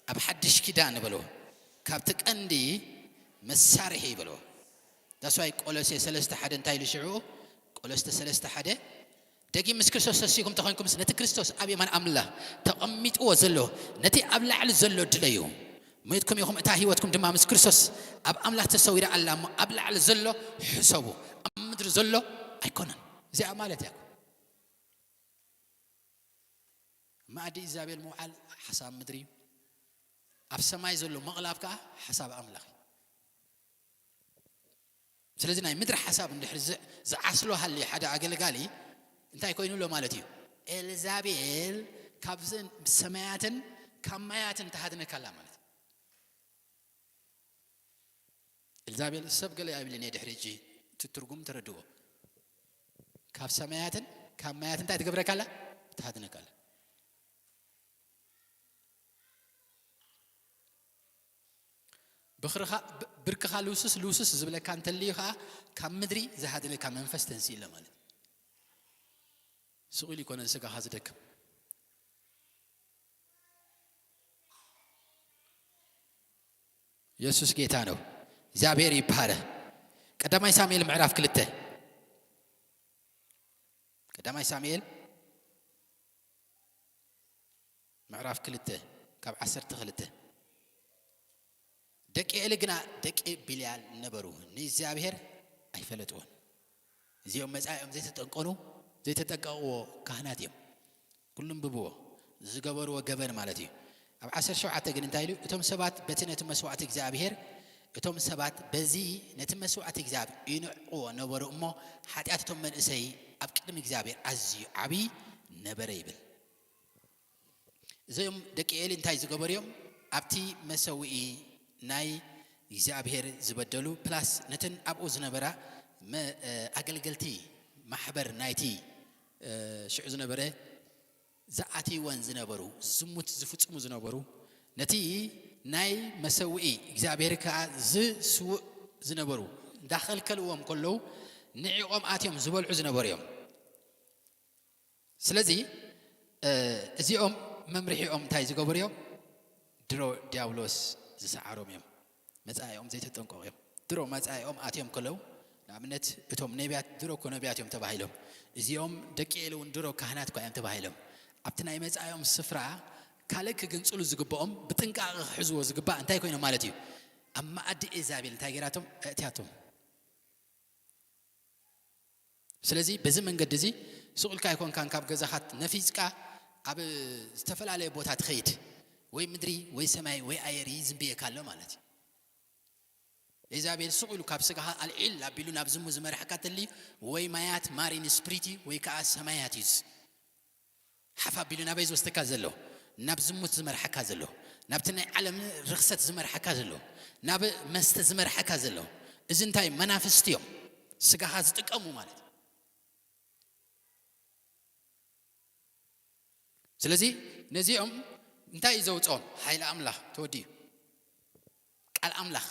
ኣብ ሓድሽ ኪዳን በልዎ። ካብቲ ቀንዲ መሳርሒ በልዎ። ዳስዋይ ቆሎሴ ሰለስተ ሓደ እንታይ ኢሉ ሽዑ? ቆሎሴ ሰለስተ ሓደ፣ ደጊም ምስ ክርስቶስ ተሲእኩም ተኾይንኩምስ፣ ነቲ ክርስቶስ ኣብ የማን ኣምላኽ ተቐሚጥዎ ዘሎ፣ ነቲ ኣብ ላዕሊ ዘሎ ድለዩ። ሞይትኩም ኢኹም፣ እታ ህይወትኩም ድማ ምስ ክርስቶስ ኣብ ኣምላኽ ተሰዊራ ኣላ እሞ፣ ኣብ ላዕሊ ዘሎ ሕሰቡ፣ ኣብ ምድሪ ዘሎ ኣይኮነን። እዚኣ ማለት እያ። መኣዲ ኢዛቤል ምውዓል ሓሳብ ምድሪ እዩ። ኣብ ሰማይ ዘሎ ምቕላብ ከኣ ሓሳብ ኣምላኽ እዩ። ስለዚ ናይ ምድሪ ሓሳብ እንድሕር ዝ-፣ ዝዓስሎ ሃልዩ ሓደ ኣገልጋሊ እንታይ ኮይኑ ኣሎ ማለት እዩ? ኤልዛቤል ካብዘን ሰማያትን ካብ ማያትን ትሃድነካ ኣላ ማለት እዩ። ኤልዛቤል ሰብ ገለ ኣይብልን እየ ድሕሪ ሕጂ እቲ ትርጉም ተረድዎ። ካብ ሰማያትን ካብ ማያትን እንታይ ትገብረካ ኣላ? ትሃድነካ ኣላ። ብኽርኻ-፣ ብ-፣ ብርክኻ ልውስስ ልውስስ ዝብለካ እንተልዩ ኸዓ ካብ ምድሪ ዝሃድነካ መንፈስ ተንስእ ኢለ ማለት እዩ። ስቕ ኢሉ ይኮነን ስጋኻ ዝደክም። የሱስ ጌታ ነው። እግዚኣብሔር ይባረክ። ቀዳማይ ሳሙኤል ምዕራፍ ክልተ። ቀዳማይ ሳሙኤል ምዕራፍ ክልተ ካብ ዓሰርተ ክልተ። ደቂ ኤሊ ግና ደቂ ቢልያል ነበሩ፣ ንእግዚኣብሔር ኣይፈለጥዎን። እዚኦም መጻኢኦም ዘይተጠንቀኑ፣ ዘይተጠንቀቕዎ ካህናት እዮም። ኩሉ ኣንብብዎ፣ ዝገበርዎ ገበን ማለት እዩ። ኣብ ዓሰርተ ሸውዓተ ግን እንታይ ኢሉ? እቶም ሰባት በቲ ነቲ መስዋዕቲ እግዚኣብሔር፣ እቶም ሰባት በዚ ነቲ መስዋዕቲ እግዚኣብሔር ይንዕቕዎ ነበሩ እሞ፣ ሓጢኣት እቶም መንእሰይ ኣብ ቅድሚ እግዚኣብሔር ኣዝዩ ዓብዪ ነበረ ይብል። እዚኦም ደቂ ኤሊ እንታይ ዝገበሩ እዮም? ኣብቲ መሰውኢ ናይ እግዚኣብሔር ዝበደሉ፣ ፕላስ ነተን ኣብኡ ዝነበራ መ-፣ እ፣ ኣገልገልቲ ማሕበር ናይቲ፣ እ፣ ሽዑ ዝነበረ ዝኣትይወን ዝነበሩ፣ ዝሙት ዝፍጽሙ ዝነበሩ፣ ነቲ ናይ መሰውኢ እግዚኣብሔር ከኣ ዝስውእ ዝነበሩ እንዳኸልከልዎም ከለዉ፣ ንዕኦም ኣትዮም ዝበልዑ ዝነበሩ እዮም። ስለዚ፣ እ፣ እዚኦም መምርሒኦም እንታይ ዝገበሩ እዮም? ድሮ ዲያብሎስ ዝሰዓሮም እዮም። መጻኢኦም ዘይተጠንቀቑ እዮም። ድሮ መጻኢኦም ኣትዮም ከለዉ፣ ንኣብነት እቶም ነቢያት ድሮ እኮ ነቢያት እዮም ተባሂሎም። እዚኦም ደቂ ኤሊ እውን ድሮ ካህናት እኳ እዮም ተባሂሎም። ኣብቲ ናይ መጻኢኦም ስፍራ ካልእ ክግንጽሉ ዝግብኦም፣ ብጥንቃቐ ክሕዝዎ ዝግባእ እንታይ ኮይኖም ማለት እዩ? ኣብ መኣዲ ኤዛቤል እንታይ ገይራቶም? ኣእትያቶም። ስለዚ በዚ መንገዲ እዚ ስቕ ኢልካ ኣይኮንካን ካብ ገዛኻ ነፊጽካ ኣብ ዝተፈላለየ ቦታ ትኸይድ፣ ወይ ምድሪ ወይ ሰማይ ወይ ኣየር ይዝንብየካ ኣሎ ማለት እዩ። ኤዛቤል ስቕ ኢሉ ካብ ስጋኻ ኣልዒል ኣቢሉ ናብ ዝሙ ዝመርሓካ ተልዩ፣ ወይ ማያት ማሪን ስፕሪት እዩ፣ ወይ ከኣ ሰማያት እዩ። ሓፍ ኣቢሉ ናበይ ዝወስደካ ዘሎ? ናብ ዝሙት ዝመርሓካ ዘሎ፣ ናብቲ ናይ ዓለም ርኽሰት ዝመርሓካ ዘሎ፣ ናብ መስተ ዝመርሓካ ዘሎ። እዚ እንታይ? መናፍስቲ እዮም፣ ስጋኻ ዝጥቀሙ ማለት እዩ። ስለዚ ነዚኦም እንታይ እዩ ዘውፅኦም? ሓይሊ ኣምላኽ ተወዲኡ፣ ቃል ኣምላኽ።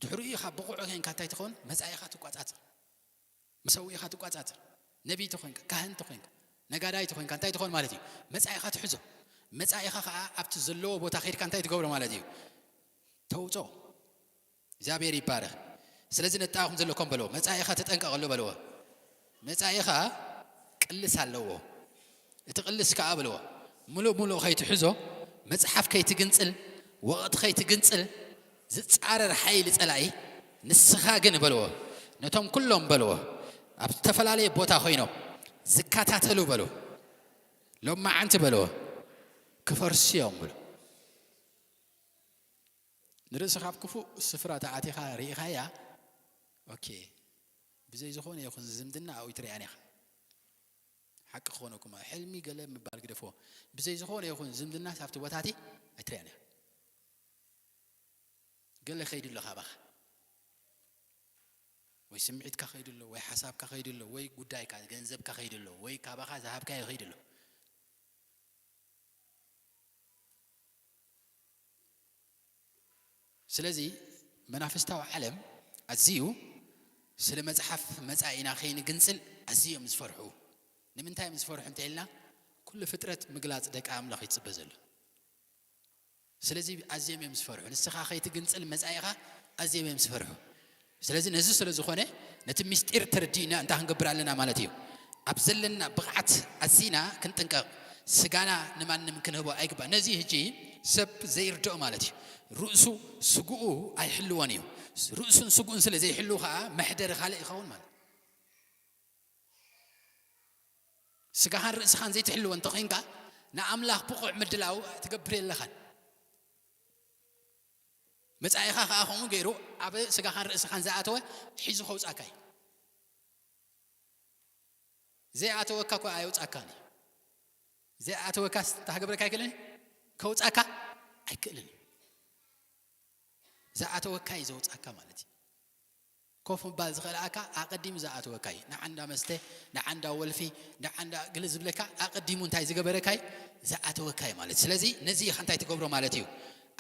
ድሕሪኡ ኢኻ ብቑዕ ኮይንካ እንታይ ትኸውን? መጻኢኻ ትቋጻጽር፣ መሰውኢኻ ትቋጻጽር። ነቢይ ተኾይንካ፣ ካህን ተኾይንካ፣ ነጋዳይ ተኾይንካ እንታይ ትኸውን ማለት እዩ? መጻኢኻ ትሕዞ። መጻኢኻ ኸዓ ኣብቲ ዘለዎ ቦታ ከይድካ እንታይ ትገብሮ ማለት እዩ? ተውጾ። እግዚኣብሔር ይባረኽ። ስለዚ ነጣኹም ዘለኩም በልዎ፣ መጻኢኻ ተጠንቀቐሉ በልዎ። መጻኢኻ ቅልስ ኣለዎ። እቲ ቅልስ ከኣ በልዎ፣ ምሉእ ምሉእ ከይትሕዞ፣ መጽሓፍ ከይትግንጽል፣ ወቕቲ ከይትግንጽል ዝጻረር ሓይሊ ጸላኢ፣ ንስኻ ግን በልዎ፣ ነቶም ኩሎም በልዎ፣ ኣብ ዝተፈላለየ ቦታ ኮይኖም ዝከታተሉ በልዎ፣ ሎማዓንቲ በልዎ፣ ክፈርሱ እዮም በልዎ። ንርእስኻ ኣብ ክፉእ ስፍራ ተኣቲኻ ርኢኻያ፣ ኦኬ፣ ብዘይ ዝኾነ ይኹን ዝምድና ኣብኡ ኣይትሪኣን ኢኻ። ሓቂ ክኾነኩም፣ ሕልሚ ገለ ምባል ግደፍዎ። ብዘይ ዝኾነ ይኹን ዝምድና ኣብቲ ቦታ እቲ ኣይትሪኣን ኢኻ። ገለ ከይዱ ኣሎ ካባኻ። ወይ ስምዒትካ ከይዱ ኣሎ፣ ወይ ሓሳብካ ከይዱ ኣሎ፣ ወይ ጉዳይካ፣ ገንዘብካ ከይዱ ኣሎ፣ ወይ ካባኻ ዝሃብካዮ ከይዱ ኣሎ። ስለዚ መናፍስታዊ ዓለም ኣዝዩ ስለ መጽሓፍ መጻኢና ከይንግንጽል ኣዝዮም ዝፈርሑ። ንምንታይ እዮም ዝፈርሑ እንተ ኢልና፣ ኩሉ ፍጥረት ምግላጽ ደቂ ኣምላኽ ይጽበ ዘሎ። ስለዚ ኣዝዮም እዮም ዝፈርሑ። ንስኻ ከይትግንጽል መጻኢኻ ኣዝዮም እዮም ዝፈርሑ። ስለዚ ነዚ ስለ ዝኾነ ነቲ ምስጢር ተረዲእና እንታይ ክንገብር ኣለና ማለት እዩ? ኣብ ዘለና ብቕዓት ኣዚና ክንጥንቀቕ፣ ስጋና ንማንም ክንህቦ ኣይግባእ። ነዚ ሕጂ ሰብ ዘይርድኦ ማለት እዩ። ርእሱ ስግኡ ኣይሕልዎን እዩ። ርእሱን ስግኡን ስለ ዘይሕልው ከኣ መሕደሪ ካልእ ይኸውን ማለት እዩ። ስጋኻን ርእስኻን ዘይትሕልዎ እንተኾይንካ ንኣምላኽ ብቑዕ ምድላው ትገብር የለኻን። መጻኢኻ ከኣ ከምኡ ገይሩ ኣብ ስጋኻን ርእስኻን ዝኣተወ ሒዙ ከውጻካ እዩ። ዘይኣተወካ እኮ ኣየውጻካን እዩ። ዘይኣተወካ እንታይ ክገብረካ ኣይክእልን እዩ? ከውጻካ ኣይክእልን እዩ። ዝኣተወካ እዩ ዘውጻካ ማለት እዩ። ኮፍ ምባል ዝኽእልኣካ ኣቐዲሙ ዝኣተወካ እዩ። ንዓንዳ መስተ፣ ንዓንዳ ወልፊ፣ ንዓንዳ ግለ ዝብለካ ኣቐዲሙ እንታይ ዝገበረካ እዩ? ዝኣተወካ እዩ ማለት። ስለዚ ነዚ ኢኻ እንታይ ትገብሮ ማለት እዩ?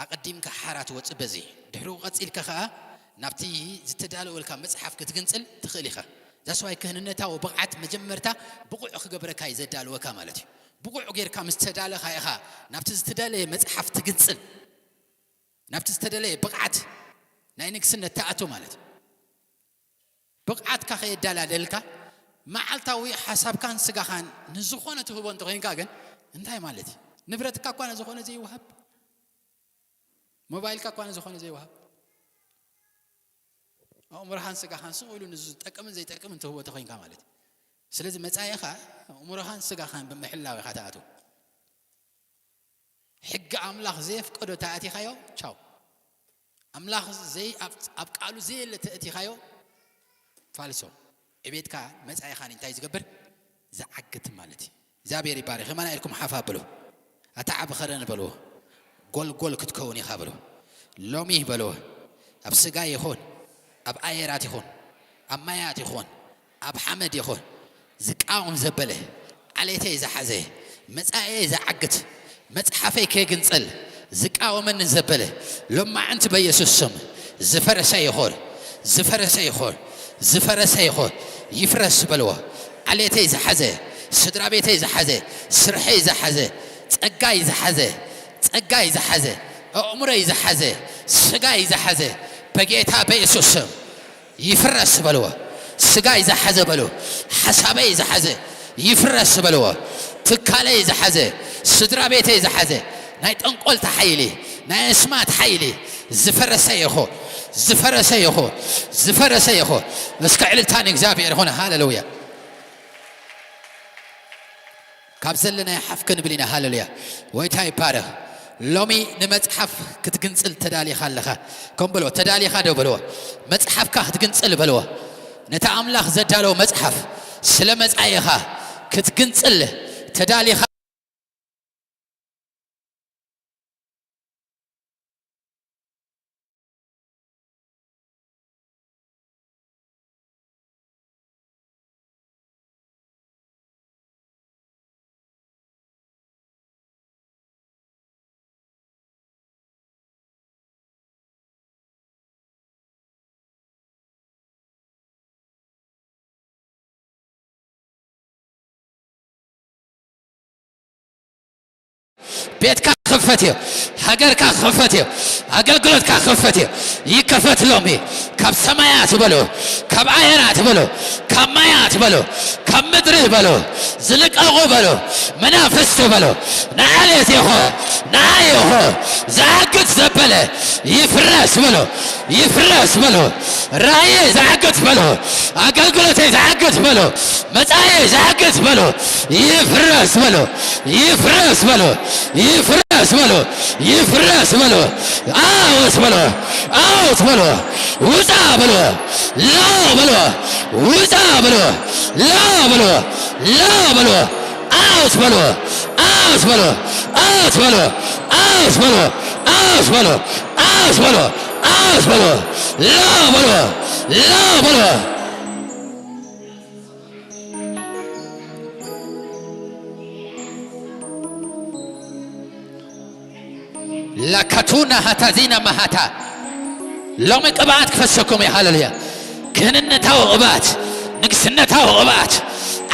ኣቐዲምካ ሓራ ትወጽእ በዚ። ድሕሪኡ ቀጺልካ ኸኣ ናብቲ ዝተዳለወልካ መጽሓፍ ክትግንጽል ትኽእል ኢኻ። ዛስዋይ ክህንነታዊ ብቕዓት መጀመርታ ብቑዕ ክገብረካ እዩ ዘዳልወካ ማለት እዩ። ብቑዕ ጌርካ ምስ ተዳለኻ ኢኻ ናብቲ ዝተዳለየ መጽሓፍ ትግንጽል። ናብቲ ዝተደለየ ብቕዓት ናይ ንግስነት ትኣቱ ማለት እዩ። ብቕዓትካ ከየዳላደልካ መዓልታዊ ሓሳብካን ስጋኻን ንዝኾነ ትህቦ እንተኾይንካ ግን እንታይ ማለት እዩ? ንብረትካ እኳ ንዝኾነ ዘይወሃብ፣ ሞባይልካ እኳ ንዝኾነ ዘይወሃብ፣ ኣእምሮኻን ስጋኻን ስቕ ኢሉ ንዝጠቅምን ዘይጠቅምን ትህቦ እንተኾይንካ ማለት እዩ። ስለዚ መጻኢኻ ኣእምሮኻን ስጋኻን ብምሕላው ኢኻ ትኣትዎ። ሕጊ ኣምላኽ ዘየፍቀዶ ተኣቲኻዮ፣ ቻው። ኣምላኽ ዘይ-፣ ኣብ፣ ኣብ ቃሉ ዘየለ ተእቲኻዮ፣ ፋልሶ። እቤትካ መጻኢኻን እንታይ ዝገብር? ዝዓግት ማለት እዩ። እግዚኣብሔር ይባረክ። የማና ኢልኩም ሓፍ ኣብሉ። ኣታ ዓቢ ኸረን በልዎ። ጎልጎል ክትከውን ኢኻ በልዎ። ሎሚ በልዎ። ኣብ ስጋ ይኹን፣ ኣብ ኣየራት ይኹን፣ ኣብ ማያት ይኹን፣ ኣብ ሓመድ ይኹን፣ ዝቃወም ዘበለ፣ ዓሌተይ ዝሓዘ፣ መጻኤ ዝዓግት፣ መጽሓፈይ ከግንጽል ዝቃወመኒ ዘበለ፣ ሎማዕንቲ በኢየሱስ ስም ዝፈረሰ ይኹን፣ ዝፈረሰ ይኹን፣ ዝፈረሰ ይኹን፣ ይፍረስ በልዎ። ዓሌተይ ዝሓዘ፣ ስድራ ቤተይ ዝሓዘ፣ ስርሐይ ዝሓዘ፣ ጸጋይ ዝሓዘ፣ ጸጋይ ዝሓዘ፣ ኣእምሮይ ዝሓዘ፣ ስጋይ ዝሓዘ፣ በጌታ በኢየሱስ ስም ይፍረስ በልዎ። ስጋይ ዝሓዘ በሉ። ሓሳበይ ዝሓዘ ይፍረስ በልዎ። ትካለይ ዝሓዘ፣ ስድራ ቤተይ ዝሓዘ፣ ናይ ጠንቆልታ ሓይሊ፣ ናይ ኣስማት ሓይሊ ዝፈረሰ ይኹን፣ ዝፈረሰ ይኹን፣ ዝፈረሰ ይኹን። እስከ ዕልልታ ንእግዚኣብሔር ይኹን። ሃሌሉያ። ካብ ዘለናዮ ሓፍ ክንብል ኢና። ሃሌሉያ። ጎይታ ይባረኽ። ሎሚ ንመጽሓፍ ክትግንጽል ተዳሊኻ ኣለኻ። ከም በልዎ፣ ተዳሊኻ ዶ በልዎ። መጽሓፍካ ክትግንጽል በልዎ። ነቲ ኣምላኽ ዘዳለዎ መጽሓፍ ስለ መጻኢኻ ክትግንጽል ተዳሊኻ ቤትካ ክኸፈት እዩ። ሃገርካ ክኸፈት እዩ። ኣገልግሎትካ ክኸፈት እዩ። ይከፈት ሎሚ። ካብ ሰማያት በሎ፣ ካብ ኣየራት በሎ፣ ካብ ማያት በሎ፣ ካብ ምድሪ በሎ፣ ዝልቀቑ በሎ፣ መናፍስቲ በሎ፣ ንዓሌት ይኹ፣ ንዓይ ይኹ፣ ዝዓግት ዘበለ ይፍረስ በሎ፣ ይፍረስ በሎ፣ ራእየ ዝዓግት በሎ፣ ኣገልግሎተይ ዝዓግት በሎ፣ መጻኤ ዝዓግት በሎ፣ ይፍረስ በሎ፣ ይፍረስ በሎ፣ ይፍረስ በሎ፣ ይፍረስ በሎ፣ ኣውት በሎ፣ ኣውት በሎ፣ ውጻ በሎ፣ ላው በሎ፣ ውጻ በሎ፣ ላው በሎ፣ ላው በሎ፣ ኣውት በሎ፣ ኣውት በሎ፣ ኣውት በሎ፣ ኣውት በሎ፣ ኣውት በሎ፣ ኣውት በሎ፣ ኣውት በሎ፣ ላው በሎ፣ ላው በሎ። ላካቱና ሃታዚና ማሃታ። ሎሚ ቅብኣት ክፈሰኩም እዩ። ሃሌሉያ። ክህንነታዊ ቅብኣት፣ ንግስነታዊ ቅብኣት።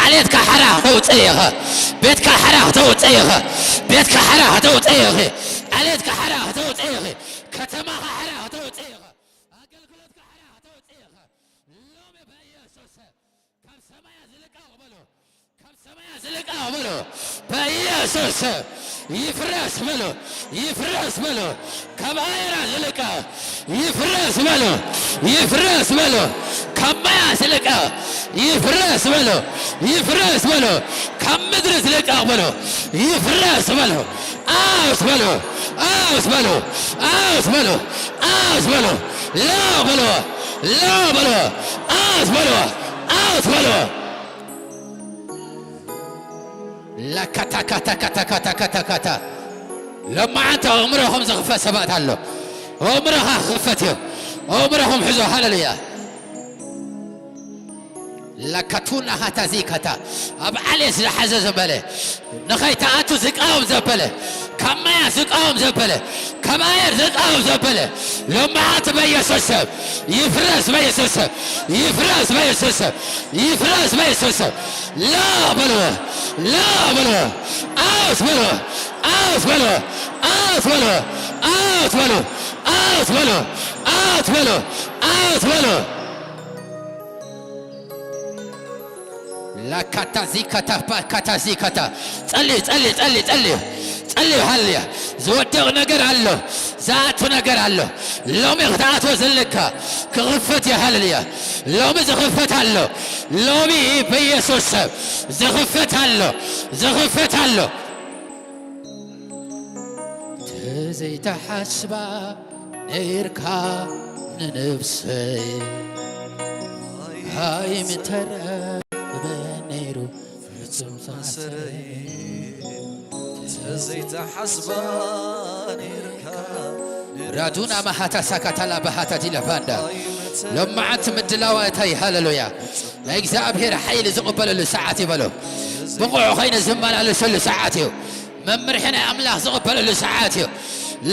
ዓሌትካ ሓራ ክተውፅእ ኢኻ። ቤትካ ሓራ ክተውፅእ ኢኻ። ቤትካ ሓራ ክተውፅእ ኢኺ። ዓሌትካ ሓራ ክተውፅእ ኢኺ። ከተማኻ ሓራ ክተውፅእ ኢኻ። ኣገልግሎትካ ሓራ ክተውፅእ ኢኻ። ሎሚ በኢየሱስ ካብ ሰማያ ዝልቀቕ በሎ። ካብ ሰማያ ዝልቀቕ በሎ። በኢየሱስ ይፍረስ በሎ። ይፍረስ በሎ። ካብ ኣየራ ዝልቀቕ ይፍረስ በሎ። ይፍረስ በሎ። ካብ ማያ ዝልቀቕ ይፍረስ በሎ። ይፍረስ በሎ። ካብ ምድሪ ዝልቀቕ በሎ። ይፍረስ በሎ። ኣውት በሎ። ኣውት በሎ። ኣውት በሎ። ኣውት በሎ። ላው በሎ። ላው በሎ። ኣውት በሎ። ኣውት በሎ። ላካታካታካታካታካታ። ሎማዓንቲ ኣእምሮኹም ዝኽፈት ሰባት ኣሎ። ኣእምሮኻ ክኽፈት እዩ። ኣእምሮኹም ሕዞ። ሃሌሉያ። ላካቱና ሃታዚካታ። ኣብ ዓሌት ዝሓዘ ዘበለ፣ ንኸይትኣቱ ዝቃወም ዘበለ፣ ካብ ማያት ዝቃወም ዘበለ፣ ካብ ኣየር ዝቃወም ዘበለ፣ ሎማዓንቲ በኢየሱስ ስም ይፍረስ፣ በኢየሱስ ስም ይፍረስ፣ በኢየሱስ ስም ይፍረስ፣ በኢየሱስ ስም። ላ በልዎ፣ ላ በልዎ፣ ኣውት በልዎ፣ ኣውት በልዎ፣ ኣውት በልዎ፣ ኣውት በልዎ፣ ኣውት በልዎ፣ ኣውት በልዎ፣ ኣውት በልዎ። ላካታ ዚካታ ፓካታ ዚካታ። ጸልዩ፣ ጸልዩ፣ ጸልዩ፣ ጸልዩ፣ ጸልዩ። ሃሌሉያ። ዝወድቕ ነገር ኣሎ፣ ዝኣቱ ነገር ኣሎ። ሎሚ ክትኣትዎ ዘለካ ክኽፈት እዩ። ሃሌሉያ። ሎሚ ዝኽፈት ኣሎ። ሎሚ በኢየሱስ ስም ዝኽፈት ኣሎ፣ ዝኽፈት ኣሎ። ተዘይተሓስባ ነይርካ ንነብሰይ። ኣይምተረበ ነይሩ ፍጹም ሳሰረይ ተዘይተሓስባ ነይርካ ራዱና ማሃታ ሳካታላ ባሃታ ዲላ ባንዳ ሎማዓንቲ ምድላዋ እንታይ ሃለሉያ ናይ እግዚኣብሔር ሓይሊ ዝቕበለሉ ሰዓት ይበሎ ብቑዕ ኾይነ ዝመላለሰሉ ሰዓት እዩ መምርሒ ናይ ኣምላኽ ዝቕበለሉ ሰዓት እዩ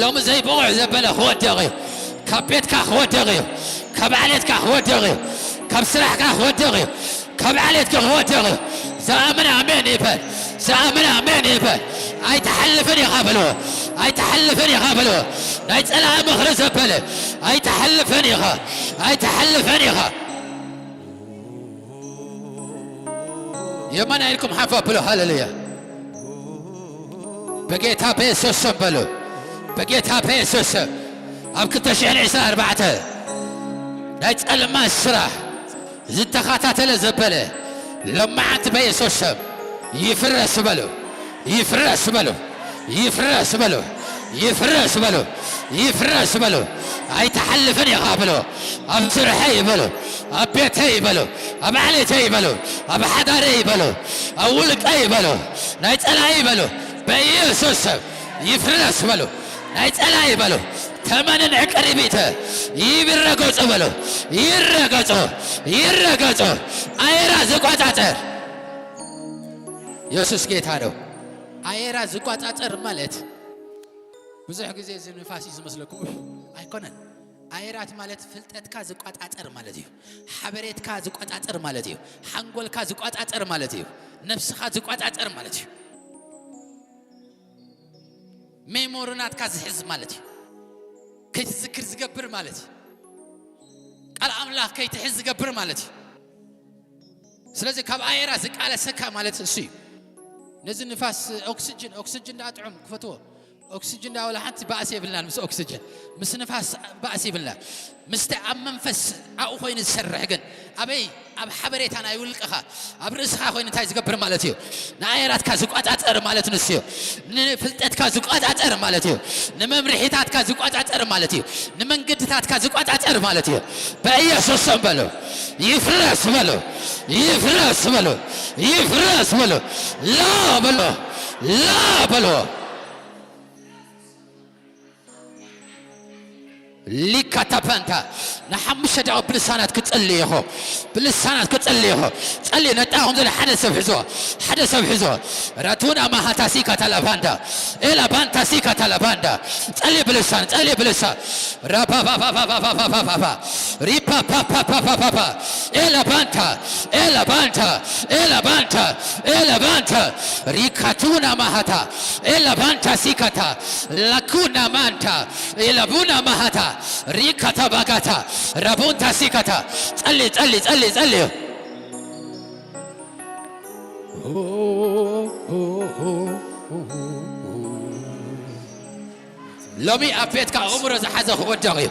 ሎሚ ዘይብቑዕ ዘበለ ክወደቕ እዩ ካብ ቤትካ ክወደቕ እዩ ካብ ዓሌትካ ክወደቕ እዩ ካብ ስራሕካ ክወደቕ እዩ ካብ ዓሌትካ ክወደቕ እዩ ዝኣምን ኣሜን ይበል ዝኣምን ኣሜን ይበል ኣይትሓልፍን ኢኻ በልዎ ኣይትሓልፍን ኢኻ በልዎ ናይ ጸላኢ ምኽሪ ዘበለ ኣይትሓልፍን ኢኻ ኣይትሓልፍን ኢኻ የማን ኢልኩም ሓፍ ኣብሉ ሃለሉያ በጌታ በየሱስ ስም በሉ በጌታ በየሱስ ስም ኣብ ክልተ ሽሕን ዕስራን ኣርባዕተ ናይ ጸልማት ስራሕ ዝተኸታተለ ዘበለ ሎማዓንቲ በየሱስ ስም ይፍረስ በሉ ይፍረስ በሉ ይፍረስ በሉ ይፍረስ በሉ ይፍረስ በሉ ኣይትሓልፍን ኢኻ በሉ ኣብ ስርሐይ በሉ ኣብ ቤተይ በሉ ኣብ ዓሌተይ በሉ ኣብ ሓዳረይ በሉ ኣብ ውልቀይ በሉ ናይ ጸላኢ በሉ በኢየሱስ ስም ይፍረስ በሉ ናይ ጸላኢ በሉ ተመንን ዕቅሪቢተ ይረገጹ በሉ ይረገጹ ይረገጹ ኣየራ ዝቆጻጸር ኢየሱስ ጌታ ነው። ኣየራ ዝቆጻጸር ማለት ብዙሕ ግዜ እዚ ንፋስ እዩ ዝመስለኩም ኣይኮነን። ኣየራት ማለት ፍልጠትካ ዝቆጻጸር ማለት እዩ። ሓበሬትካ ዝቆጻጸር ማለት እዩ። ሓንጎልካ ዝቆጻጸር ማለት እዩ። ነብስኻ ዝቆጻጸር ማለት እዩ። ሜሞሪ ናትካ ዝሕዝ ማለት እዩ። ከይትዝክር ዝገብር ማለት እዩ። ቃል ኣምላኽ ከይትሕዝ ዝገብር ማለት እዩ። ስለዚ ካብ ኣየራ ዝቃለሰካ ማለት እሱ እዩ። ነዚ ንፋስ ኦክስጅን ኦክስጅን ደኣ ጥዑም ክፈትዎ ኦክስጅን ደኣ ወላ ሓንቲ ባእሲ የብልናን ምስ ኦክስጅን ምስ ንፋስ ባእሲ ይብልና ምስቲ ኣብ መንፈስ ኣብኡ ኮይኑ ዝሰርሕ ግን ኣበይ ኣብ ሓበሬታ ናይ ውልቅኻ ኣብ ርእስኻ ኮይኑ እንታይ ዝገብር ማለት እዩ ንኣየራትካ ዝቋጻጸር ማለት ንሱ እዩ ንፍልጠትካ ዝቋጻጸር ማለት እዩ ንመምርሒታትካ ዝቋጻጸር ማለት እዩ ንመንገድታትካ ዝቋጻጸር ማለት እዩ በኢየሱስ ስም በሉ ይፍረስ በሉ ይፍረስ በሉ ይፍረስ በሉ ላ በሉ ላ በሉ ሊካታፓንታ ንሓሙሽተ ደቂቕ ብልሳናት ክጸሊ ኢኹ ብልሳናት ክጸሊ ኢኹ ጸሊ ነጣኹም ዘለ ሓደ ሰብ ሕዞ ሓደ ሰብ ሕዞ ራቱና ማሃታሲካ ታላባንዳ ኤላባንታሲካ ታላባንዳ ጸሊ ብልሳን ጸሊ ብልሳን ራፓፓፓፓፓፓፓፓፓ ሪፓፓፓፓፓፓፓ ኤላባንታ ኤላባንታ ኤላባንታ ኤላባንታ ሪካቱና ማሃታ ኤላባንታ ሲካታ ላኩና ማንታ ኢለቡና ማሃታ ሪካታ ባጋታ ረቡንታ ሲካታ ጸሊ ጸሊ ጸሊ ጸሊ ሎሚ ኣብ ቤትካ ኣእምሮ ዝሓዘ ክወደቕ እዩ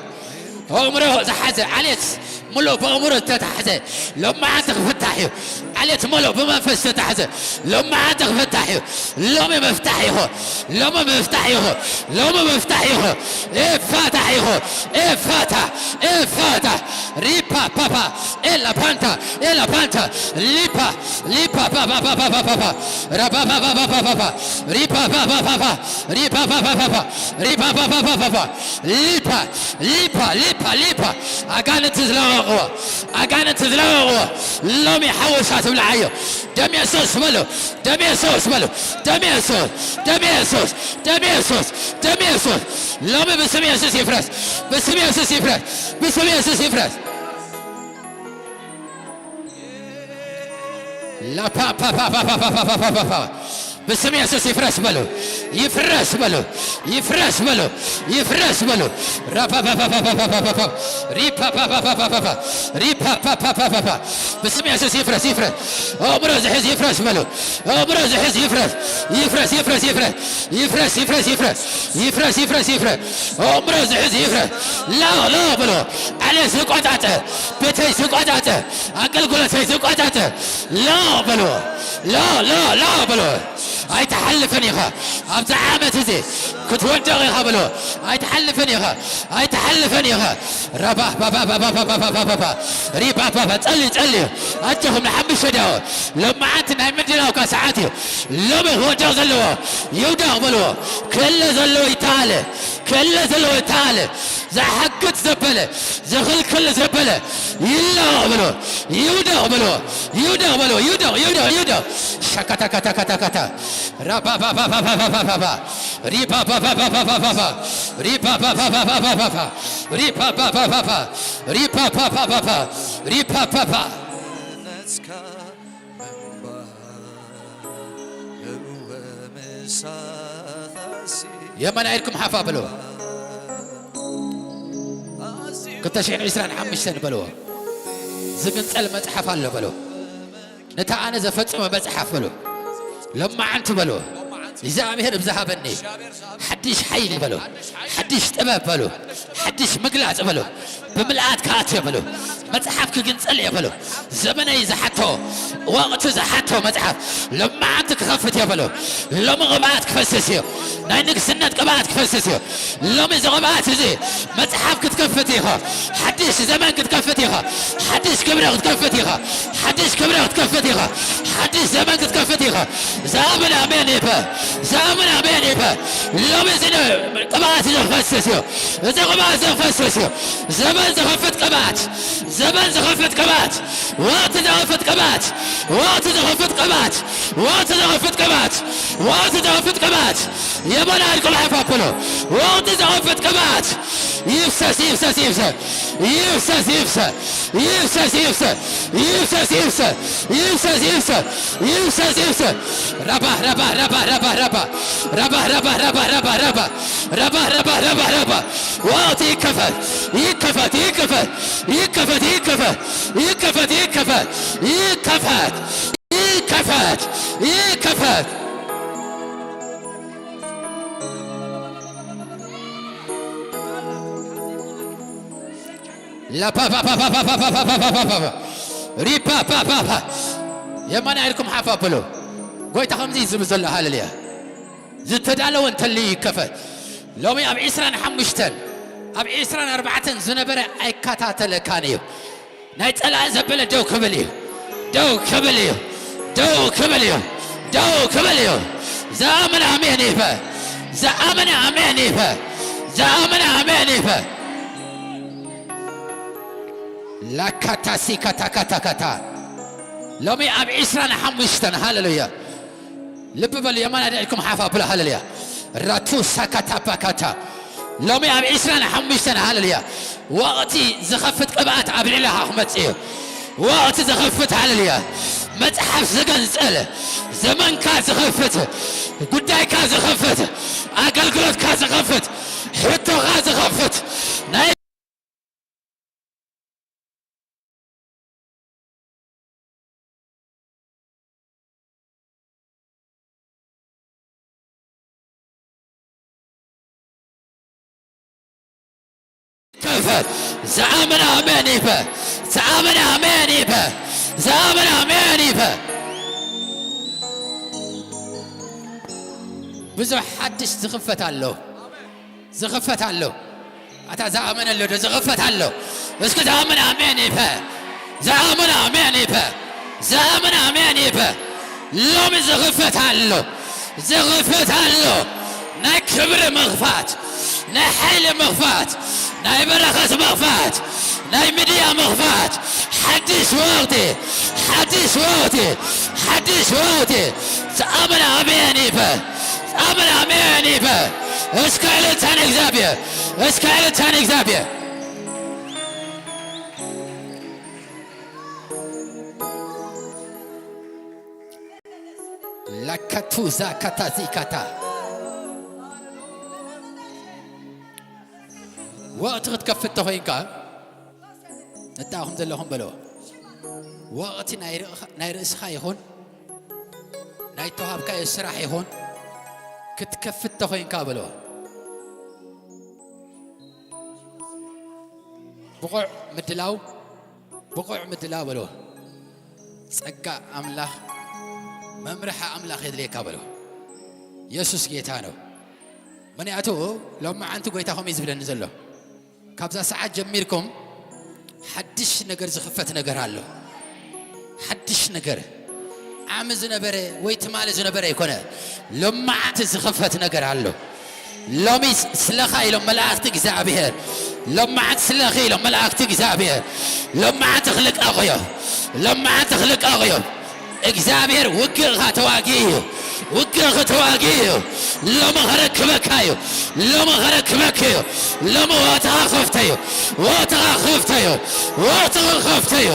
ኣእምሮ ዝሓዘ ዓሌት ሙሉእ ብኣእምሮ ዝተታሕዘ ሎማዓንቲ ክፍታሕ እዩ ዓሌት ሙሉእ ብመንፈስ ዝተታሕዘ ሎማዓንቲ ክፍታሕ እዩ ሎሚ መፍታሕ ኢኹ ሎሚ መፍታሕ ኢኹ ሎሚ መፍታሕ ኢኹ ኤፋታሕ ኢኹ ኤፋታሕ ኤፋታሕ ሪፓ ፓፓ ኤላ ፓንታ ኤላ ፓንታ ሊፓ ሊፓ ፓፓ ፓፓ ፓፓ ራፓ ፓፓ ፓፓ ፓፓ ሪፓ ፓፓ ፓፓ ሪፓ ፓፓ ፓፓ ሪፓ ፓፓ ፓፓ ፓፓ ሊፓ ሊፓ ሊፓ ሊፓ ኣጋንንቲ ዝለቀቕዎ ኣጋንንቲ ዝለቀቕዎ ሎሚ ሓወሳ ትብልዓዮ ደም የሱስ በሉ ደም የሱስ በሉ ደም የሱስ ደም የሱስ ደም የሱስ ደም የሱስ ሎሚ ብስም የሱስ ይፍረስ ብስም የሱስ ይፍረስ ብስም የሱስ ይፍረስ ላፓፓፓፓፓፓፓፓፓ ብስም የሱስ ይፍረስ በሉ ይፍረስ በሉ ይፍረስ በሉ ይፍረስ በሉ ራፓፓፓፓፓፓፓፓ ሪፓፓፓፓፓፓፓ ሪፓፓፓፓፓፓ ብስም የሱስ ይፍረስ ይፍረስ ኦምሮ ዝሕዝ ይፍረስ በሉ ኦምሮ ዝሕዝ ይፍረስ ይፍረስ ይፍረስ ይፍረስ ይፍረስ ይፍረስ ይፍረስ ይፍረስ ይፍረስ ይፍረስ ኦምሮ ዝሕዝ ይፍረስ ላ ላ በሎ ዓለ ዝቆጣጠር ቤተይ ዝቆጣጠር ኣገልግሎተይ ዝቆጣጠር ላ በሎ ላ ላ ላ በሎ ኣይትሓልፍን ኢኻ ኣብዚ ዓመት እዚ ክትወድቕ ኢኻ በሎ። ኣይትሓልፍን ኢኻ። ኣይትሓልፍን ኢኻ። ረባ ባባ ባባ ባባ ባባ ባባ ሪባ ባባ ጸሊ ጸሊ ኣጆኹም ንሓምሽ ደው ሎማዓንቲ ናይ ምድላውካ ሰዓት እዩ። ሎሚ ክወድቕ ዘለዎ ይውደቕ በልዎ። ክእለ ዘለዎ ይተኣለ። ክእለ ዘለዎ ይተኣለ። ዝሓግት ዘበለ ዝኽልክል ዘበለ ይለቕ በልዎ። ይውደቕ በልዎ። ይውደቕ በልዎ። ይውደቕ ይውደቕ ይውደቕ። ሸከተከተከተከተ ራባባባባባባባባ ሪባባባባባባባ ሪባባባባባባባ ሪባባባባባ ሪባባባባባ ሪባባባ የመን ኣይድኩም ሓፋ በልዎ። ክልተ ሽሕን ዕስራን ሓሙሽተን በልዎ። ዝግንጸል መጽሓፍ ኣሎ በልዎ። ነታ ኣነ ዘፈጽመ መጽሓፍ በሎ። ለማዓንቲ በሎ። እግዚኣብሔር ብዝሃበኒ ሓድሽ ሓይሊ በሎ። ሓድሽ ጥበብ በሎ። ሓድሽ ምግላጽ በሎ። ብምልኣት ክኣትዮ በሎ። መጽሓፍ ክግንጸል እየ በሎ። ዘመነይ ዝሓቶ፣ ወቕቲ ዝሓቶ መጽሓፍ ለማዓንቲ ክኸፍት እየ በሎ። ሎሚ ቅብኣት ክፈስስ እዩ። ናይ ንግስነት ቅብኣት ክፈስስ እዩ። ሎሚ እዚ ቅብኣት እዚ መጽሓፍ ክትከፍት ኢኻ። ሓድሽ ዘመን ክትከፍት ኢኻ። ሓድሽ ክብሪ ክትከፍት ኢኻ። ሓድሽ ክብሪ ክትከፍት ኢኻ። ሓድሽ ዘመን ክትከፍት ኢኻ። ዝኣምን ኣሜን ይበል። ዝኣምን ኣሜን ይበል። ሎሚ እዚ ን-፣ ቅብኣት እዚ ክፈስስ እዩ። እዚ ቅብኣት እዚ ክፈስስ እዩ። ዘመን ዝኸፍት ቅብኣት። ዘመን ዝኸፍት ቅብኣት። ወቕቲ ዝኸፍት ቅብኣት። ወቕቲ ዝኸፍት ቅብኣት። ወቕቲ ዝኸፍት ቅብኣት። ወቕቲ ዝኸፍት ቅብኣት። የመን ኣድኩም ሓፍ ኣብሎ። ወቕቲ ዝኸፍት ቅብኣት። ይፍሰስ፣ ይፍሰስ፣ ይፍሰስ። ይፍሰስ፣ ይፍሰስ። ይፍሰስ፣ ይፍሰስ። ይፍሰስ፣ ይፍሰስ። ይፍሰስ፣ ይፍሰስ። ይፍሰስ፣ ይፍሰስ። ረባ፣ ረባ፣ ረባ፣ ረባ፣ ረባ። ረባ፣ ረባ፣ ረባ፣ ረባ፣ ረባ። ረባ፣ ረባ፣ ረባ፣ ረባ። ወቕቲ ይከፈት፣ ይከፈት፣ ይከፈት። ይከፈት፣ ይከፈት። ይከፈት፣ ይከፈት። ይከፈት። ይከፈት፣ ይከፈት። ላፓፓፓፓፓፓፓፓፓፓፓፓ ሪፓፓፓፓ የማን ኢድኩም ሓፍ ኣብሉ። ጎይታ ከምዚ እዩ ዝብል ዘሎ። ሃሌሉያ። ዝተዳለወ እንተልዩ ይከፈት። ሎሚ ኣብ ዒስራን ሓሙሽተን ኣብ ዒስራን ኣርባዕተን ዝነበረ ኣይከታተለካን እዩ። ናይ ጸላኢ ዘበለ ደው ክብል እዩ። ደው ክብል እዩ። ደው ክብል እዩ። ደው ክብል እዩ። ዝኣምን ኣሜን ይበል። ዝኣምን ኣሜን ይበል። ዝኣምን ኣሜን ይበል። ላካታሲ ካታካታካታ ሎሚ ኣብ ዒስራን ሓሙሽተን ሃሌሉያ። ልቢ በሉ፣ የማን ኣድዒልኩም ሓፍ ኣብሉ። ሃሌሉያ። ራቱ ሳካታ ባካታ። ሎሚ ኣብ ዒስራን ሓሙሽተን፣ ሃሌሉያ፣ ወቕቲ ዝኸፍት ቅብኣት ኣብ ልዕሌኻ ክመጽእ እዩ። ወቕቲ ዝኸፍት፣ ሃሌሉያ፣ መጽሓፍ ዝገንጸል፣ ዘመንካ ዝኸፍት፣ ጉዳይካ ዝኸፍት፣ ኣገልግሎትካ ዝኸፍት፣ ሕቶኻ ዝኸፍት ናይ ክፈት። ዝኣምን ኣሜን ይበል። ዝኣምን ኣሜን ይበል። ዝኣምን ኣሜን ይበል። ብዙሕ ሓድሽ ዝኽፈት ኣሎ። ዝኽፈት ኣሎ። ኣታ ዝኣመነ ኣሎ ዶ? ዝኽፈት ኣሎ። እስኪ ዝኣምን ኣሜን ይበል። ዝኣምን ኣሜን ይበል። ዝኣምን ኣሜን ይበል። ሎሚ ዝኽፈት ኣሎ። ዝኽፈት ኣሎ። ናይ ክብሪ ምኽፋት፣ ናይ ሓይሊ ምኽፋት፣ ናይ በረኸት ምኽፋት፣ ናይ ሚድያ ምኽፋት፣ ሓድሽ ወቕቲ፣ ሓድሽ ወቕቲ፣ ሓድሽ ወቕቲ። ዝኣምን ኣሜን ይበል። ዝኣምን ኣሜን ይበል። እስከ እልልታ ንእግዚኣብሔር፣ እስከ እልልታ ንእግዚኣብሔር። ላካቱ ዛካታ ዚካታ ወቕቲ ክትከፍት ተኾይንካ፣ እታ ኣኹም ዘለኹም በሎ። ወቕቲ ናይ ርእኻ-፣ ናይ ርእስኻ ይኹን፣ ናይ ተዋሃብካዮ ስራሕ ይኹን፣ ክትከፍት ተኾይንካ በሎ። ብቑዕ ምድላው፣ ብቑዕ ምድላው በሎ። ጸጋ ኣምላኽ፣ መምርሒ ኣምላኽ የድልየካ በሎ። የሱስ ጌታ ነው። ምኽንያቱ ሎማዓንቲ ጎይታ ከምኡ እዩ ዝብለኒ ዘሎ። ካብዛ ሰዓት ጀሚርኩም ሓድሽ ነገር ዝኽፈት ነገር ኣሎ። ሓድሽ ነገር። ዓሚ ዝነበረ ወይ ትማሊ ዝነበረ ኣይኮነ። ሎማዓንቲ ዝኽፈት ነገር ኣሎ። ሎሚ ስለኻ ኢሎም መላእኽቲ እግዚኣብሔር። ሎማዓንቲ ስለኺ ኢሎም መላእኽቲ እግዚኣብሔር። ሎማዓንቲ ክልቀቑ እዮም። ሎማዓንቲ ክልቀቑ እዮም። እግዚኣብሔር ውግእኻ ተዋጊኡ እዩ። ውግእኺ ተዋጊኡ እዩ። ሎሚ ኸረክበካ እዩ። ሎሚ ኸረክበኪ እዩ። ሎሚ ወቕትኻ ክፍተ እዩ። ወቕትኻ ክፍተ እዩ። ወቕትኺ ክፍተ እዩ።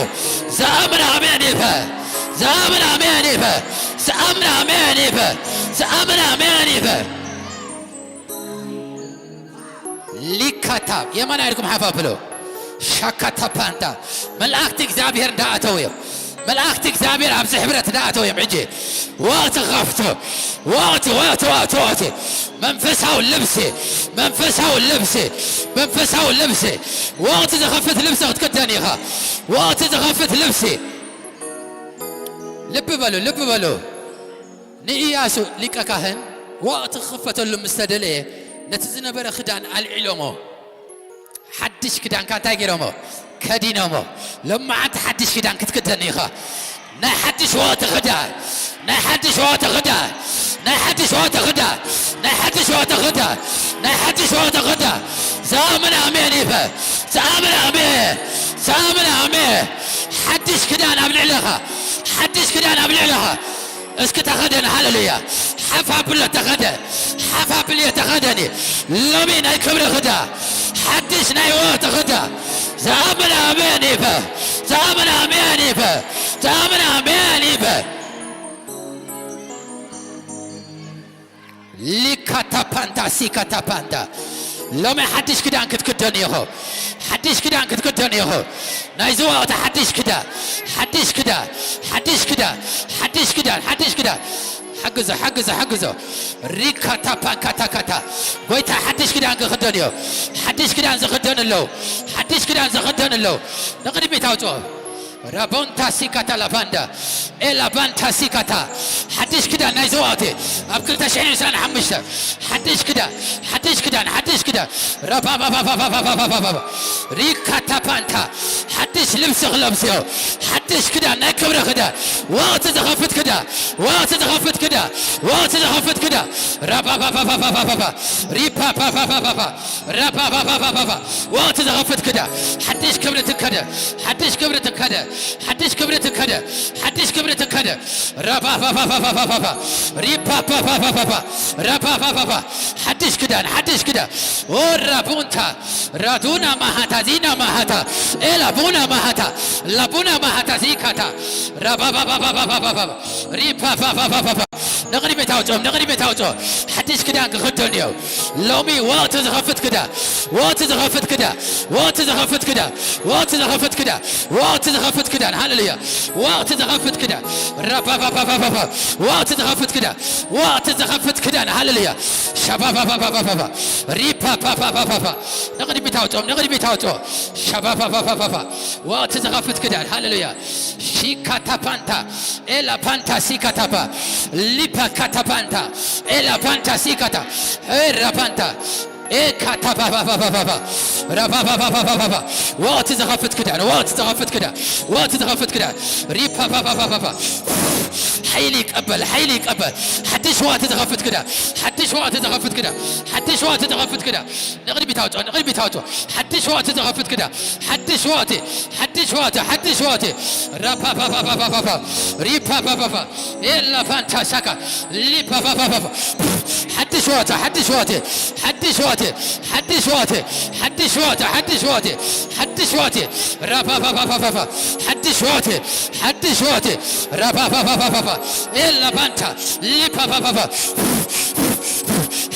ዝኣምን ኣሜን ይበል። ዝኣምን ኣሜን ይበል። ዝኣምን ኣሜን ይበል። ዝኣምን ኣሜን ይበል። ሊካታ የማን ኣይድኩም ሓፋፍሎ። ሻካታ ፓንታ። መላእኽቲ እግዚኣብሔር እንዳኣተው እዮም። መላእኽቲ እግዚኣብሔር ኣብዚ ሕብረት እንዳኣተው እዮም። ሕጂ ወቕቲ ከፍቶ። ወቕቲ፣ ወቕቲ፣ ወቕቲ፣ ወቕቲ። መንፈሳዊ ልብሲ፣ መንፈሳዊ ልብሲ፣ መንፈሳዊ ልብሲ። ወቕቲ ዝኸፍት ልብሲ ክትክደን ኢኻ። ወቕቲ ዝኸፍት ልብሲ። ልቢ በሉ፣ ልቢ በሉ። ንኢያሱ ሊቀ ካህን ወቕቲ ክኽፈተሉ ምስ ተደለየ፣ ነቲ ዝነበረ ክዳን ኣልዒሎሞ። ሓድሽ ክዳንካ እንታይ ገይሮሞ? ከዲኖሞ። ሎማዓንቲ ሓድሽ ክዳን ክትክደን ኢኻ። ናይ ሓድሽ ወቕቲ ክዳን፣ ናይ ሓድሽ ወቕቲ ክዳን፣ ናይ ሓድሽ ወቕቲ ክዳን፣ ናይ ሓድሽ ወቕቲ ክዳን፣ ናይ ሓድሽ ወቕቲ ክዳን። ዝኣምን ኣሜን ይበል። ዝኣምን ኣሜን፣ ዝኣምን ኣሜን። ሓድሽ ክዳን ኣብ ልዕለኻ፣ ሓድሽ ክዳን ኣብ ልዕለኻ። እስኪ ተኸደን፣ ሃሌሉያ። ሓፍ ኣብሎ ተኸደን፣ ሓፍ ኣብልዮ ተኸደኒ። ሎሚ ናይ ክብሪ ክዳ፣ ሓድሽ ናይ ወቕቲ ክዳ። ዝኣምን ኣሜን ይበል። ዝኣምን ኣሜን ይበል። ዝኣምን ኣሜን ይበል። ሊካታ ፓንታ ሲካታ ፓንታ። ሎሚ ሓድሽ ክዳን ክትክደን ኢኹ። ሓድሽ ክዳን ክትክደን ኢኹ። ናይዚ ወቕቲ ሓድሽ ክዳን፣ ሓድሽ ክዳን፣ ሓድሽ ክዳን፣ ሓድሽ ክዳን፣ ሓድሽ ክዳን። ሓግዞ፣ ሓግዞ፣ ሓግዞ። ሪካታ ፓንካታ ካታ። ጎይታ ሓድሽ ክዳን ክኽደን እዩ። ሓድሽ ክዳን ዝኽደን ኣለዉ። ሓድሽ ክዳን ዝኽደን ኣለዉ። ንቕድሚት ኣውፅኦ። ራቦንታ ሲካታ ላባንዳ። ኤ ላባንታ ሲካታ። ሓድሽ ክዳን ናይዚ ወቕቲ። ኣብ ክልተ ሽሕን ዕስራን ሓሙሽተ። ሓድሽ ክዳን፣ ሓድሽ ክዳን፣ ሓድሽ ክዳን። ራባባባባባባባባባ። ሪካታ ፓንታ። ሓድሽ ልብሲ ክለብስዮ። ሓድሽ ክዳን፣ ናይ ክብሪ ክዳን። ወቕቲ ዝኸፍት ክዳን። ወቕቲ ዝኸፍት ክዳን። ወቕቲ ዝኸፍት ክዳን። ራባባባባባባባ። ሪፓፓፓፓፓፓ። ራባባባባባባ። ወቕቲ ዝኸፍት ክዳን። ሓድሽ ክብሪ ትከደ። ሓድሽ ክብሪ ትከደ። ሓድሽ ክብሪ ትከደ። ሓድሽ ክብሪ ትከደ። ራባባባባባባ። ሪፓፓፓፓፓ። ራባባባባ። ሓድሽ ክዳን፣ ሓድሽ ክዳን። ኦ ራቡንታ፣ ራዱና ማሃታ፣ ዚና ማሃታ፣ ኤላ ቡና ማሃታ፣ ላቡና ማሃታ ዚካታ። ራባባባባባባባ። ሪፓፓፓፓፓ። ንቕድሚት ኣውፅኦም፣ ንቕድሚት ኣውፅኦም። ሓድሽ ክዳን ክኽደኑ እዮም። ሎሚ ወቕቲ ዝኸፍት ክዳን፣ ወቕቲ ዝኸፍት ክዳን፣ ወቕቲ ዝኸፍት ክዳን፣ ወቕቲ ዝኸፍት ክዳን፣ ወቕቲ ዝኸፍት ክዳን። ሃሌሉያ። ወቕቲ ዝኸፍት ክዳን። ራባባባባባባ። ወቕቲ ዝኸፍት ክዳን። ወቕቲ ዝኸፍት ክዳን። ሃሌሉያ። ሻባባባባባባ። ሪፓፓፓፓፓ። ንቕድሚት ኣውፅኦም፣ ንቕድሚት ኣውፅኦ። ሻባባባባባባ። ወቕቲ ዝኸፍት ክዳን። ሃሌሉያ። ሺካታ ፓንታ። ኤላ ፓንታ ሲካታፓ። ሊፓ ካታ ፓንታ። ኤላ ፓንታ ሲካታ። ኤራ ፓንታ። ኤካታባባባባባ። ራባባባባባባ። ወቕቲ ዝኸፍት ክዳን፣ ወቕቲ ዝኸፍት ክዳን፣ ወቕቲ ዝኸፍት ክዳን። ሪፓባባባባባ። ሓይሊ ይቀበል፣ ሓይሊ ይቀበል። ሓድሽ ወቕቲ ዝኸፍት ክዳን፣ ሓድሽ ወቕቲ ዝኸፍት ክዳን፣ ሓድሽ ወቕቲ ዝኸፍት ክዳን። ንቕድሚት ኣውፅኦ፣ ንቕድሚት ኣውፅኦ። ሓድሽ ወቕቲ ዝኸፍት ክዳን፣ ሓድሽ ወቕቲ፣ ሓድሽ ወቕቲ፣ ሓድሽ ወቕቲ። ራፓፓፓፓፓፓ። ሪፓፓፓፓ። ኤላ ፋንታ ሻካ። ሊፓፓፓፓፓ። ሓድሽ ወቕቲ፣ ሓድሽ ወቕቲ፣ ሓድሽ ወቕቲ፣ ሓድሽ ወቕቲ፣ ሓድሽ ወቕቲ፣ ሓድሽ ወቕቲ፣ ሓድሽ ወቕቲ። ራፓፓፓፓፓ። ሓድሽ ወቕቲ፣ ሓድሽ ወቕቲ። ራፓፓፓፓፓ። ኤላ ፋንታ። ሊፓፓፓፓ።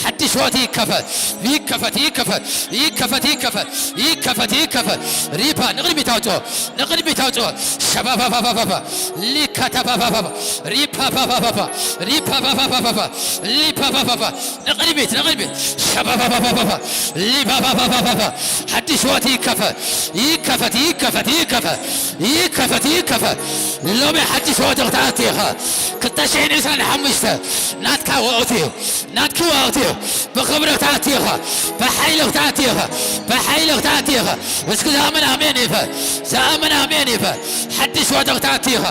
ሓድሽ ወቕቲ ይከፈት፣ ይከፈት፣ ይከፈት፣ ይከፈት፣ ይከፈት፣ ይከፈት፣ ይከፈት። ሪፓ ንቕድሚት ኣውፅኦ፣ ንቕድሚት ኣውፅኦ። ሸባባባባባባ። ሊካታባባባባ። ሪፓባባባባ። ሪፓባባባባ። ሊፓባባባ። ንቕድሚት፣ ንቕድሚት። ሸባባባባባ። ሊባባባባባ። ሓድሽ ወቕቲ ይከፈት፣ ይከፈት፣ ይከፈት፣ ይከፈት፣ ይከፈት፣ ይከፈት። ሎሚ ሓድሽ ወቕቲ ክትኣቱ ኢኻ። ክልተ ሽሕን ዕስራን ሓሙሽተ ናትካ ወቕቲ እዩ። ናትኪ ወቕቲ እዩ። ብኽብሪ ክትኣቲ ኢኻ። ብሓይሊ ክትኣቲ ኢኻ። ብሓይሊ ክትኣቲ ኢኻ። እስኪ ዝኣምን ኣሜን ይበል። ዝኣምን ኣሜን ይበል። ሓድሽ ህይወት ክትኣቲ ኢኻ።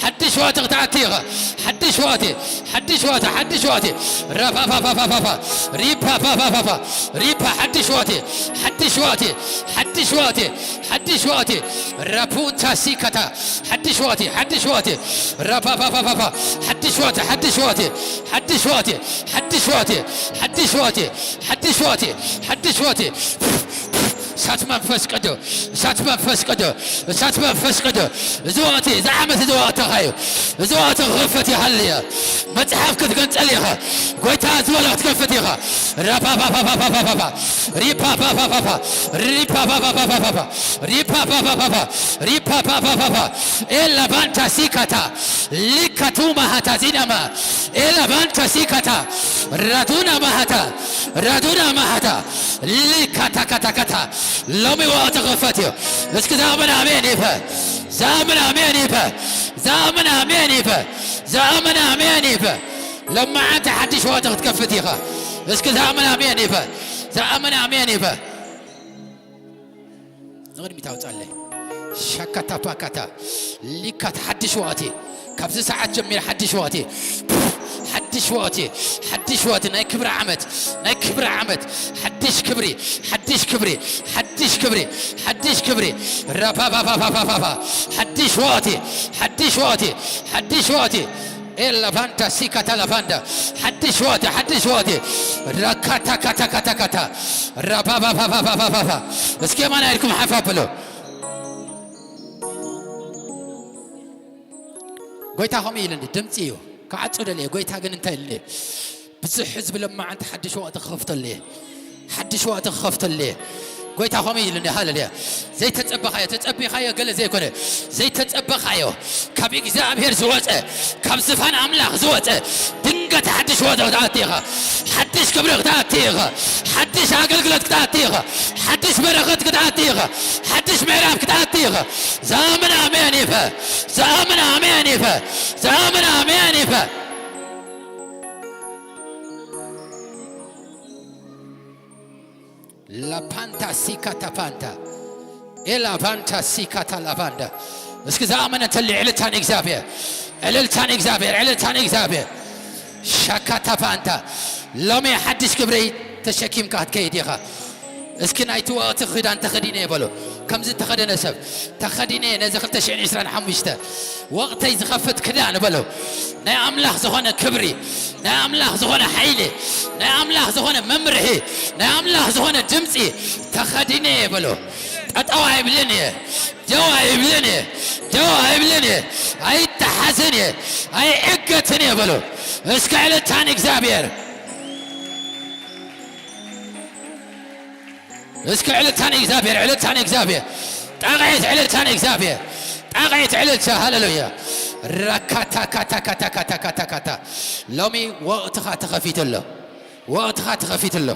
ሓድሽ ህይወት ክትኣቲ ኢኻ። ሓድሽ ህይወት፣ ሓድሽ ህይወት፣ ሓድሽ ህይወት። ራፓፓፓፓፓፓ፣ ሪፓፓፓፓፓ፣ ሪፓ፣ ሓድሽ ህይወት፣ ሓድሽ ህይወት፣ ሓድሽ ህይወት፣ ሓድሽ ህይወት። ራፑንታ ሲካታ፣ ሓድሽ ህይወት፣ ሓድሽ ህይወት። ራፓፓፓፓፓ፣ ሓድሽ ህይወት፣ ሓድሽ ህይወት፣ ሓድሽ ህይወት፣ ሓድሽ ህይወት፣ ሓድሽ ህይወት፣ ሓድሽ ህይወት፣ ሓድሽ ህይወት። እሳት መንፈስ ቅዱስ፣ እሳት መንፈስ ቅዱስ፣ እሳት መንፈስ ቅዱስ። እዚ ወቕቲ፣ እዚ ዓመት፣ እዚ ወቕትኻ እዩ። እዚ ወቕቲ ክኽፈት ይሃልየ። መጽሓፍ ክትገንጸል ኢኻ። ጎይታ ዝበሎ ክትከፍት ኢኻ። ራፓፓፓፓፓፓፓ፣ ሪፓፓፓፓፓ፣ ሪፓፓፓፓፓ፣ ሪፓፓፓፓፓ፣ ሪፓፓፓፓፓ። ኤላባንታ ሲካታ፣ ሊካቱ ማሃታ ዚናማ፣ ኤላባንታ ሲካታ፣ ራዱና ማሃታ፣ ራዱና ማሃታ፣ ሊካታ ካታ ካታ። ሎሚ ወቕቲ ክኽፈት እዩ። እስኪ ዝኣምን ኣሜን ይበል። ዝኣምን ኣሜን ይበል። ዝኣምን ኣሜን ይበል። ዝኣምን ኣሜን ይበል። ሎማዓንቲ ሓድሽ ወቕቲ ክትከፍት ኢኻ። እስኪ ዝኣምን ኣሜን ይበል። ዝኣምን ኣሜን ይበል። ንቕድሚት ኣውጻለይ። ሻካታ ፓካታ። ሊካት ሓድሽ ወቕቲ። ካብዚ ሰዓት ጀሚሩ ሓድሽ ወቕቲ። ሓድሽ ወቕቲ። ሓድሽ ወቕቲ። ናይ ክብሪ ዓመት። ናይ ክብሪ ዓመት። ሓድሽ ክብሪ። ሓድሽ ክብሪ። ሓድሽ ክብሪ። ሓድሽ ክብሪ። ራፓፓፓፓፓፓ። ሓድሽ ወቕቲ። ሓድሽ ወቕቲ። ሓድሽ ወቕቲ። ኤ ላቫንዳ ሲካታ ላቫንዳ። ሓድሽ ወቕቲ፣ ሓድሽ ወቕቲ። ራካታ ካታ ካታ ካታ። ራባባባባባባባ። እስኪ የማና ኢድኩም ሓፍ ኣብሉ። ጎይታ ከምኡ ኢሉኒ፣ ድምፂ እዩ። ክዓጹ ደልየ፣ ጎይታ ግን እንታይ ኢሉኒ? ብዙሕ ህዝቢ ሎማዓንቲ ሓድሽ ወቕቲ ክኸፍተሉ እየ። ሓድሽ ወቕቲ ክኸፍተሉ እየ። ጎይታ ከምኡ ኢሉኒ፣ ሃሌሉያ። ዘይተጸበኻዮ፣ ተጸቢኻዮ ገለ ዘይኮነ፣ ዘይተጸበኻዮ፣ ካብ እግዚኣብሔር ዝወጸ፣ ካብ ዝፋን ኣምላኽ ዝወጸ፣ ድንገት ሓድሽ ወቕቲ ክትኣቲ ኢኻ። ሓድሽ ክብሪ ክትኣቲ ኢኻ። ሓድሽ ኣገልግሎት ክትኣቲ ኢኻ። ሓድሽ በረኸት ክትኣቲ ኢኻ። ሓድሽ ምዕራፍ ክትኣቲ ኢኻ። ዝኣምን ኣሜን ይበል። ዝኣምን ኣሜን ይበል። ዝኣምን ኣሜን ይበል። ላፓንታ ሲካታ ፓንታ ኤላቫንታ ሲካታ ላቫንዳ። እስኪ ዝኣመነ እንተልዩ ዕልልታ ንእግዚኣብሔር፣ ዕልልታ ንእግዚኣብሔር፣ ዕልልታ ንእግዚኣብሔር። ሻካታ ፓንታ። ሎሚ ሓድሽ ክብሪ ተሸኪምካ ክትከይድ ኢኻ። እስኪ ናይቲ ወቕቲ ክዳን ተኸዲነ በሎ። ከምዚ ተኸደነ ሰብ ተኸዲነ ነዚ ክልተ ሽሕን ዕስራን ሓሙሽተ ወቕተይ ዝኸፍት ክዳን በሎ። ናይ ኣምላኽ ዝኾነ ክብሪ፣ ናይ ኣምላኽ ዝኾነ ሓይሊ፣ ናይ ኣምላኽ ዝኾነ መምርሒ፣ ናይ ኣምላኽ ዝኾነ ድምፂ ተኸዲነ እየ በሎ። ጠጠው ኣይብልን እየ፣ ደው ኣይብልን እየ፣ ደው ኣይብልን እየ፣ ኣይተሓዝን እየ፣ ኣይዕገትን እየ በሎ። እስከ ዕልልታ ንእግዚኣብሔር። እስከ ዕልልታ ንእግዚኣብሔር፣ ዕልልታ ንእግዚኣብሔር። ጣቕዒት ዕልልታ ንእግዚኣብሔር። ጣቕዒት ዕልልታ፣ ሃሌሉያ። ራካታ ካታ ካታ ካታ ካታ ካታ። ሎሚ ወቕትኻ ተኸፊቱ ኣሎ። ወቕትኻ ተኸፊቱ ኣሎ።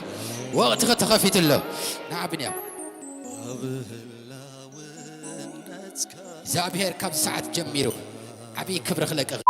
ወቕትኻ ተኸፊቱ ኣሎ። ንዓ ብንያም። እግዚኣብሔር ካብ ሰዓት ጀሚሩ ዓብዪ ክብሪ ክለቅቕ።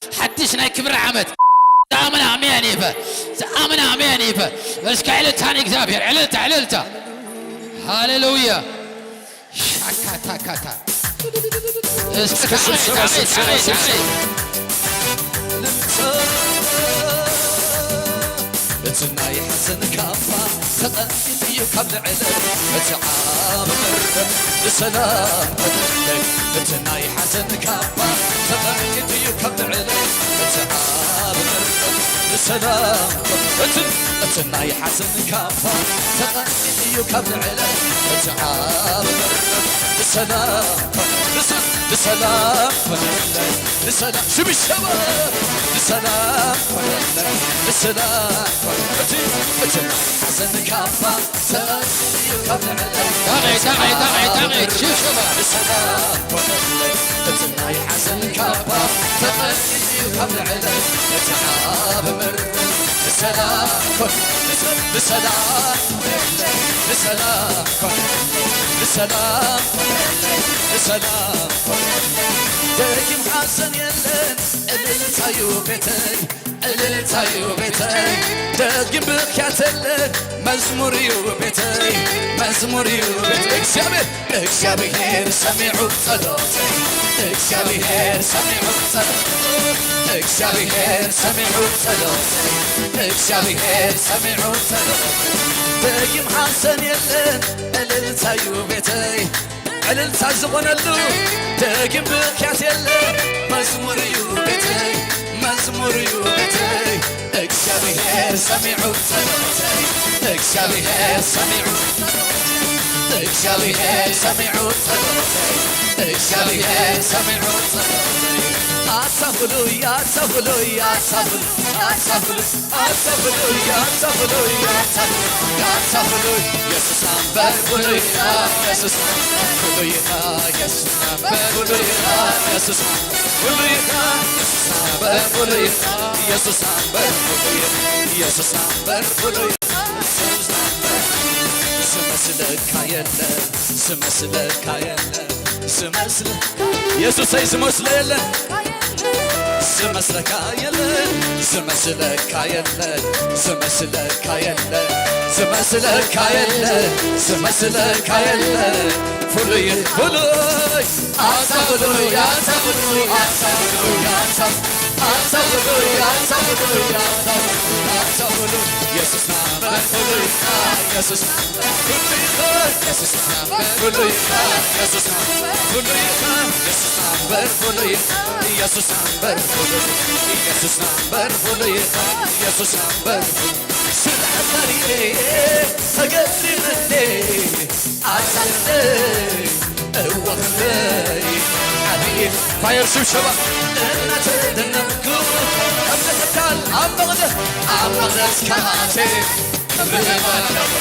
ሓድሽ ናይ ክብሪ ዓመት። ዝኣምን ኣሜን ይበል። ዝኣምን ኣሜን ይበል። እስከ ዕልልታ ንእግዚኣብሔር፣ ዕልልታ፣ ዕልልታ። ሃሌሉያ። ሻካታካታ። እስከ እስከ ስብሰባ፣ ስብሰባ፣ ስብሰባ። እቲ ናይ ሓዘን ካባ ተቐኒቱ እዩ ካብ ልዕለይ እቲ ዓቢ ምረት፣ ብሰላም ኮነለይ እቲ ናይ ሓዘን ካባ። ተቐኒቱ እዩ ካብ ልዕለይ እቲ ዓቢ ምረት፣ ብሰላም ኮነ-፣ እቲ፣ እቲ ናይ ሓዘን ካባ። ተቐኒቱ እዩ ካብ ልዕለይ እቲ ዓቢ ምረት፣ ብሰላም ኮነ-፣ ብሰ-፣ ብሰላም ኮነለይ። ብሰላም ሽብሸባ፣ ብሰላም ኮነለይ፣ ብሰላም ኮነ-፣ እቲ፣ እቲ ናይ ሓዘን ካባ ተቐኒቱ ካብ ልዕለይ። ዳቐይ፣ ዳቐይ፣ ዳቐይ፣ ዳቐይ፣ ሽብሸባ። ብሰላም ኮነለይ፣ እቲ ናይ ሓዘን ካባ ተቐኒቱ ካብ ልዕለይ፣ እቲ ዓቢ ምረት፣ ብሰላም ኮነ-፣ ብሰ-፣ ብሰላም ኮነለይ፣ ብሰላም ኮነለይ፣ ብሰላም ኮነለይ፣ ብሰላም ኮነለይ። ደጊም ሓዘን የለን፣ እልልታዩ ቤተይ፣ እልልታዩ ቤተይ። ደጊም ብኽያት የለን፣ መዝሙርዩ ቤተይ፣ መዝሙርዩ ቤተይ። እግዚኣብሔር፣ እግዚኣብሔር ሰሚዑ ጸሎተይ፣ እግዚኣብሔር ሰሚዑ ጸሎተይ፣ እግዚኣብሔር ሰሚዑ ጸሎተይ፣ እግዚኣብሔር ሰሚዑ ጸሎተይ። ደጊም ሓዘን የለን፣ እልልታዩ ቤተይ። ዕልልታ ዝኾነሉ ደጊም ብኽያት የለ። መዝሙር እዩ ቤተይ፣ መዝሙር እዩ ቤተይ። እግዚኣብሔር ሰሚዑ ጸሎተይ፣ እግዚኣብሔር ሰሚዑ፣ እግዚኣብሔር ሰሚዑ ጸሎተይ፣ እግዚኣብሔር ሰሚዑ ጸሎተይ። ኣታ ፍሉይ፣ ኣታ ፍሉይ፣ ኣታ ፍሉይ፣ ኣታ ፍሉይ። ኣታ ፍሉይ፣ ኣታ ፍሉይ፣ ኣታ ፍሉይ፣ ኣታ ፍሉይ። የሱስ ኣምበር ፍሉይ ኢኻ፣ የሱስ ኣምበር ፍሉይ ኢኻ፣ የሱስ ኣምበር ፍሉይ ኢኻ፣ የሱስ ኣምበር ፍሉይ ኢኻ፣ የሱስ ኣምበር ፍሉይ ኢኻ፣ የሱስ ኣምበር ፍሉይ ኢኻ፣ የሱስ ኣምበር ፍሉይ ኢኻ፣ የሱስ ኣምበር። ዝመስለካ የለን፣ ዝመስለካ የለን፣ ዝመስለ-፣ የሱሰይ ዝመስሎ የለን። ዝመስለካ የለን፣ ዝመስለካ የለን፣ ዝመስለካ የለን፣ ዝመስለካ የለን፣ ዝመስለካ የለን። ፍሉይ፣ ፍሉይ፣ ኣታ ፍሉይ፣ ኣታ ፍሉይ፣ ኣታ ፍሉይ፣ ኣታ፣ ኣታ ፍሉይ፣ ኣታ ፍሉይ፣ ኣታ ፍሉይ፣ ኣታ ፍሉይ። የሱስ ናምበር ፍሉይ፣ የሱስ ናምበር ፍሉይ፣ የሱስ ናምበር ፍሉይ፣ የሱስ ናምበር ፍሉይ፣ የሱስ ናምበር ፍሉይ፣ ኢየሱስ ኣምበር ፍሉይ፣ ኢየሱስ ኣምበር ፍሉይ፣ ኢየሱስ ኣምበር ፍሉይ። ስለ ኣምበርየ ተገሪምኒ ኣዛለይ እወ ክብረይ ዓብዪ ኳየር ሽብሸባ እናተደነቕኩ ኣብ ምሕዳል ኣብ መቕደስ ኣብ መቕደስ ከኣቴ ክብሪ ኣለኹ፣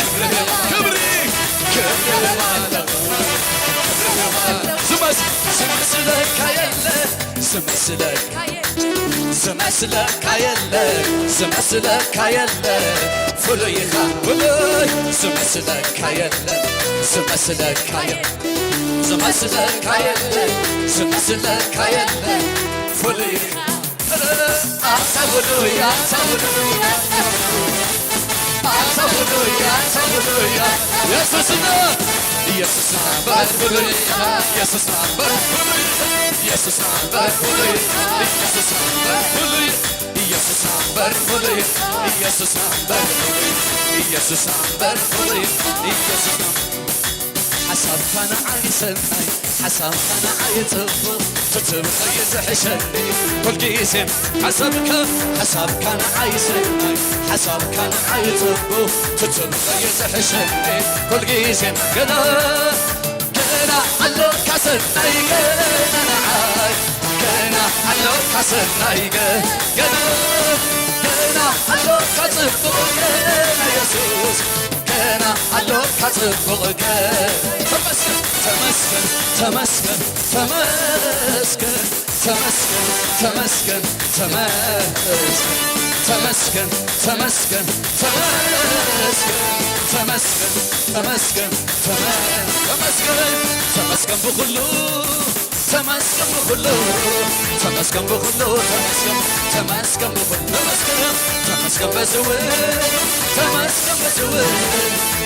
ክብሪ፣ ክብሪ፣ ክብሪ ኣለኹ፣ ክብሪ ኣለኹ። ዝመስ-፣ ዝመስለካ የለ፣ ዝመስለካ፣ ዝመስለካ የለ፣ ዝመስለካ የለ፣ ፍሉይ ኢኻ፣ ፍሉይ። ዝመስለካ የለ፣ ዝመስለካ የለ፣ ዝመስለካ የለ፣ ዝመስለካ የለ፣ ፍሉይ ኢኻ። ኣታ ፍሉይ፣ ኣታ ፍሉይ፣ ኣታ ፍሉይ፣ ኣታ ፍሉይ፣ የሱስና፣ ኢየሱስ ኣምበር ፍሉይ፣ ኢየሱስ ኣምበር ፍሉይ፣ ኢየሱስ ኣምበር ፍሉይ፣ ኢየሱስ ኣምበር ፍሉይ፣ ኢየሱስ ኣምበር ፍሉይ፣ ኢየሱስ ኣምበር ፍሉይ፣ ኢየሱስ ኣምበር ፍሉይ፣ ኢየሱስ ኣምበር ሓሳብካ ንዓይ ሰናይ፣ ሓሳብካ ንዓይ ጽቡቕ፣ ትትብኸ እዩ ዝሕሸኒ። ኩልግዜ ሓሳብካ፣ ሓሳብካ ንዓይ ሰናይ፣ ሓሳብካ ንዓይ ጽቡቕ፣ ትትብኸ እዩ ዝሕሸኒ። ኩልግዜ ገና፣ ገና ኣሎካ ሰናይ፣ ገና ንዓይ፣ ገና ኣሎካ ሰናይ፣ ገ-፣ ገና፣ ገና ኣሎካ ጽቡቕ፣ ገና የሱስ ገና ኣሎካ ጽቡቕ ገ-፣ ተመስገን፣ ተመስገን፣ ተመስገን፣ ተመስገን፣ ተመስገን፣ ተመስገን፣ ተመስገን፣ ተመስገን፣ ተመስገን፣ ተመስገን፣ ተመስገን፣ ተመ-፣ ተመስገን፣ ተመስገን ብኹሉ። ተመስገን ብኹሉ፣ ተመስገን ብኹሉ፣ ተመስገን፣ ተመስገን ብኹሉ፣ ተመስገን፣ ተመስገን በዝውን፣ ተመስገን በዝውን፣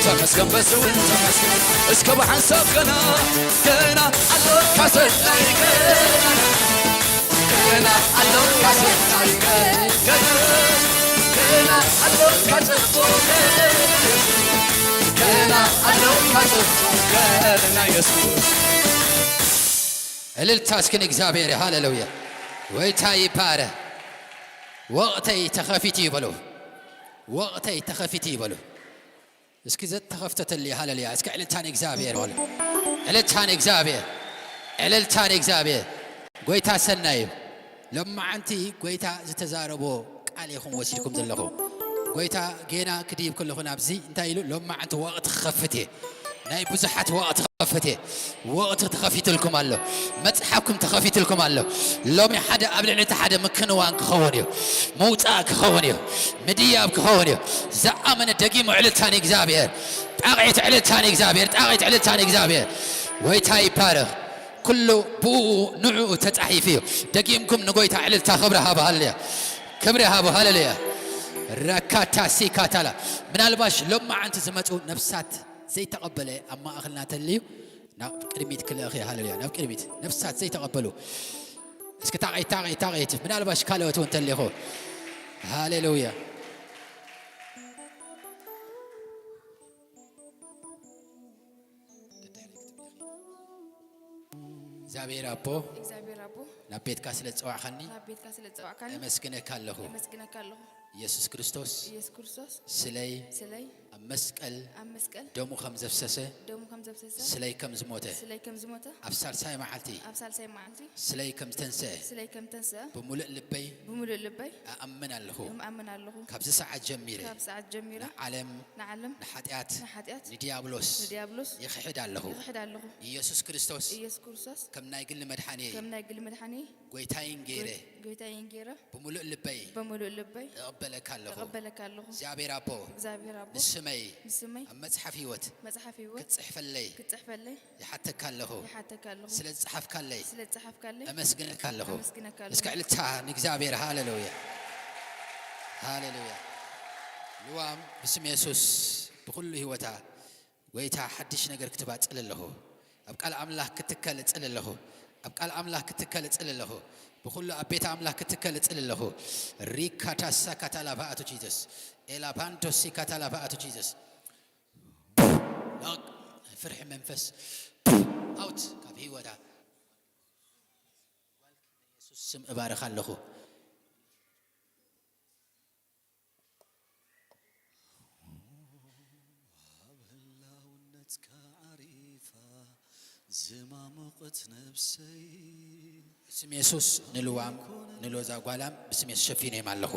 ተመስገን በዝውን፣ ተመስገን። እስከ ብሓንሳብ ገና፣ ገና ኣሎካ ሰናይ ገና፣ ገና ኣሎካ ሰናይ ገና፣ ገና፣ ገና ኣሎካ ከጽፉ ገና ኣለዉ ከጽፉ ገና ኢየሱስ። እልልታ እስኪ ንእግዚኣብሔር፣ ሃሌሉያ። ጎይታ ይባረ። ወቕተይ ተኸፊቱ ይበሉ። ወቕተይ ተኸፊቱ ይበሉ። እስኪ ዘተኸፍተተልይ፣ ሃሌሉያ። እስኪ ዕልልታ ንእግዚኣብሔር በሉ። ዕልልታ ንእግዚኣብሔር። ዕልልታ ንእግዚኣብሔር። ጎይታ ሰናይ እዩ። ሎማዓንቲ ጎይታ ዝተዛረቦ ቃል ኢኹም ወሲድኩም ዘለኹም። ጎይታ ጌና ክድይብ ከለኹ ናብዚ እንታይ ኢሉ? ሎማዓንቲ ወቕቲ ክኸፍት እየ። ናይ ብዙሓት ወቕቲ ክኸፍት እየ። ወቕቲ ተኸፊትልኩም ኣሎ። መጽሓፍኩም ተኸፊትልኩም ኣሎ። ሎሚ ሓደ ኣብ ልዕሊ እቲ ሓደ ምክንዋን ክኸውን እዩ። ምውጻእ ክኸውን እዩ። ምድያብ ክኸውን እዩ። ዝኣመነ ደጊሙ ዕልልታ ንእግዚኣብሔር። ጣቕዒት ዕልልታ ንእግዚኣብሔር። ጣቕዒት ዕልልታ ንእግዚኣብሔር። ጎይታ ይባረኽ። ኩሉ ብኡ ንዕኡ ተጻሒፉ እዩ። ደጊምኩም ንጎይታ ዕልልታ ክብሪ ሃቡ። ሃሌሉያ። ክብሪ ሃቡ። ሃሌሉያ። ረካታ ሲካታላ። ምናልባሽ ሎማዓንቲ ዝመጹ ነፍሳት ዘይተቐበለ ኣብ ማእኸልና ተልዩ ናብ ቅድሚት ክልእኽ እዩ። ሃሌሉያ። ናብ ቅድሚት ነፍሳት ዘይተቐበሉ። እስኪ ታቒት፣ ታቒት፣ ታቒት። ምናልባሽ ካልኦት እውን ተሊኹ። ሃሌሉያ። እግዚኣብሔር ኣቦ፣ እግዚኣብሔር ኣቦ፣ ናብ ቤትካ ስለ ዝጸዋዕኻኒ፣ ናብ ቤትካ ስለ ዝጸዋዕካኒ፣ እመስግነካ ኣለኹ። እመስግነካ ኣለኹ። ኢየሱስ ክርስቶስ፣ ኢየሱስ ክርስቶስ፣ ስለይ፣ ስለይ፣ ኣብ መስቀል፣ ኣብ መስቀል፣ ደሙ ከም ዘፍሰሰ፣ ደሙ ከም ዘፍሰሰ፣ ስለይ ከም ዝሞተ፣ ስለይ ከም ዝሞተ፣ ኣብ ሳልሳይ መዓልቲ፣ ኣብ ሳልሳይ መዓልቲ፣ ስለይ ከም ዝተንስአ፣ ስለይ ከም ዝተንስአ፣ ብምሉእ ልበይ፣ ብምሉእ ልበይ፣ እኣምን ኣለኹ። እኣምን ኣለኹ። ካብዚ ሰዓት ጀሚረ፣ ካብ ሰዓት ጀሚረ፣ ንዓለም፣ ንዓለም፣ ንሓጢኣት፣ ንሓጢኣት፣ ንዲያብሎስ፣ ንዲያብሎስ፣ ይኽሕድ ኣለኹ። ይኽሕድ ኣለኹ። ኢየሱስ ክርስቶስ፣ ኢየሱስ ክርስቶስ፣ ከም ናይ ግሊ መድሓኒየይ፣ ከም ናይ ግሊ መድሓኒየይ፣ ጎይታይን ገይረ፣ ጎይ-፣ ጎይታይን ገይረ፣ ብምሉእ ልበይ፣ ብምሉእ ልበይ፣ እቕበለካ ኣለኹ። እቕበለካ ኣለኹ። እግዚኣብሔር ኣቦ፣ እግዚኣብሔር ኣቦ፣ ንስመይ፣ ንስመይ፣ ኣብ መጽሓፍ ህይወት፣ መጽሓፍ ህይወት፣ ክትጽሕፈለይ፣ ክትጽሕፈለይ፣ ይሓተካ ኣለኹ። ይሓተካ ኣለኹ። ስለ ዝጸሓፍካለይ፣ ስለ ዝጸሓፍካለይ፣ እመስግነካ ኣለኹ። እመስግነካ ኣለኹ። እስከ ዕልልታ ንእግዚኣብሔር። ሃሌሉያ፣ ሃሌሉያ። ልዋም ብስም የሱስ ብኹሉ ህይወታ ጎይታ ሓድሽ ነገር ክትባጽል ኣለኹ። ኣብ ቃል ኣምላኽ ክትከል እጽል ኣለኹ። ኣብ ቃል ኣምላኽ ክትከል እጽል ኣለኹ። ብኹሉ ኣብ ቤት ኣምላኽ ክትከል እጽል ኣለኹ። ሪካታሳ ካታላባኣቱ ጂዘስ። ኤላባንዶሲ ካታላባኣቱ ጂዘስ። ናይ ፍርሒ መንፈስ ኣውት ካብ ህይወታ። የሱስ ስም እባርኽ ኣለኹ። ኣብ ህላውነትካ ዓሪፋ ዝማሞቐት ነብሰይ። ብስም የሱስ ንልዋም ንሎዛ ጓላም ብስም የሱስ ሸፊነዮም ኣለኹ።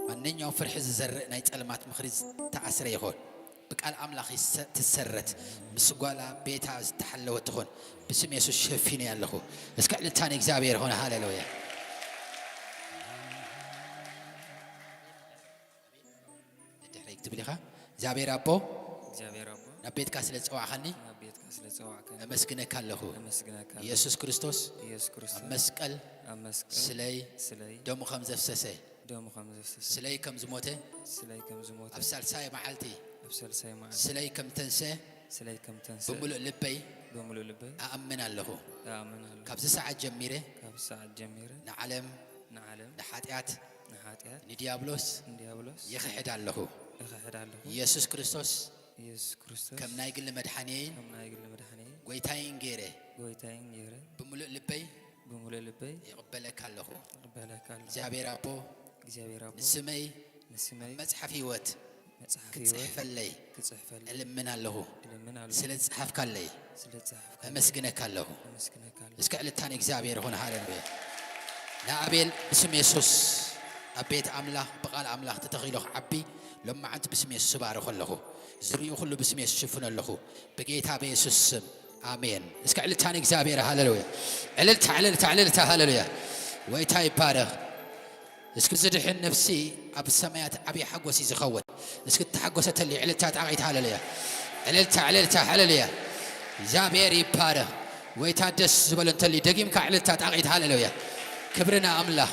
ማንኛውም ፍርሒ ዝዘርእ ናይ ጸልማት ምኽሪ ዝተኣስረ ይኹን። ብቃል ኣምላኽ ይሰ-፣ ትሰረት። ምስ ጓላ ቤታ ዝተሓለወት ትኹን። ብስም የሱስ ሸፊነያ ኣለኹ። እስከ ዕልልታ ንእግዚኣብሔር ይኹን። ሃሌሉያ። ንድሕረይ ክትብል ኢኻ። እግዚኣብሔር ኣቦ፣ እግዚኣብሔር ኣቦ፣ ናብ ቤትካ ስለ ዝጸዋዕኻኒ፣ ናብ ቤትካ ስለ ዝጸዋዕካኒ፣ እመስግነካ ኣለኹ። እመስግነካ ኣለኹ። ኢየሱስ ክርስቶስ፣ ኢየሱስ ክርስቶስ፣ ኣብ መስቀል፣ ኣብ መስቀል፣ ስለይ፣ ስለይ፣ ደሙ ከም ዘፍሰሰ፣ ደሙ ከም ዘፍሰሰ፣ ስለይ ከም ዝሞተ፣ ስለይ ከም ዝሞተ፣ ኣብ ሳልሳይ መዓልቲ፣ ኣብ ሳልሳይ መዓልቲ፣ ስለይ ከም ተንስአ፣ ስለይ ከም ተንስአ፣ ብምሉእ ልበይ፣ ብምሉእ ልበይ፣ ኣኣምን ኣለኹ። ኣኣምን ኣለኹ። ካብዚ ሰዓት ጀሚረ፣ ካብዚ ሰዓት ጀሚረ፣ ንዓለም፣ ንዓለም፣ ንሓጢኣት፣ ንሓጢኣት፣ ንዲያብሎስ፣ ንዲያብሎስ፣ ይኽሕድ ኣለኹ። ይኽሕድ ኣለኹ። ኢየሱስ ክርስቶስ፣ ኢየሱስ ክርስቶስ፣ ከም ናይ ግሊ መድሓኒየይን፣ ከም ናይ ግሊ መድሓኒየይን፣ ጎይታይን ገይረ፣ ጎይታይን ገይረ፣ ብምሉእ ልበይ፣ ብምሉእ ልበይ፣ ይቕበለካ ኣለኹ። ይቕበለካ ኣለኹ። እግዚኣብሔር ኣቦ፣ እግዚኣብሔር ኣቦ፣ ንስመይ፣ ንስመይ፣ ኣብ መጽሓፍ ህይወት፣ መጽሓፍ ህይወት፣ ክትጽሕፈለይ፣ ክትጽሕፈለይ፣ እልምን ኣለኹ። እልምን ኣለኹ። ስለ ዝጸሓፍካለይ፣ ስለ ዝጸሓፍካለይ፣ እመስግነካ ኣለኹ። እመስግነካ ኣለኹ። እስከ ዕልልታ ንእግዚኣብሔር ይኹን። ሃሌሉያ። ንኣቤል ብስም የሱስ ኣብ ቤት ኣምላኽ ብቓል ኣምላኽ ተተኺሉ ክዓቢ ሎማዓንቲ ብስም የሱስ እባርኾ ኣለኹ። ዝርእዩ ኩሉ ብስም የሱስ ሽፍኖ ኣለኹ። ብጌታ ብየሱስ ስም ኣሜን። እስከ ዕልልታ ንእግዚኣብሔር። ሃሌሉያ። ዕልልታ፣ ዕልልታ፣ ዕልልታ። ሃሌሉያ። ጎይታ ይባረኽ። እስኪ ዝድሕን ነፍሲ ኣብ ሰማያት ዓብዪ ሓጎስ እዩ ዝኸውን። እስኪ እተሓጎሰ ተሊ ዕልልታ ጣቒት። ሃሌሉያ። ዕልልታ፣ ዕልልታ። ሃሌሉያ። እግዚኣብሔር ይባረኽ። ጎይታ ደስ ዝበሎ እንተሊ ደጊምካ ዕልልታ ጣቒት። ሃሌሉያ። ክብሪ ንኣምላኽ።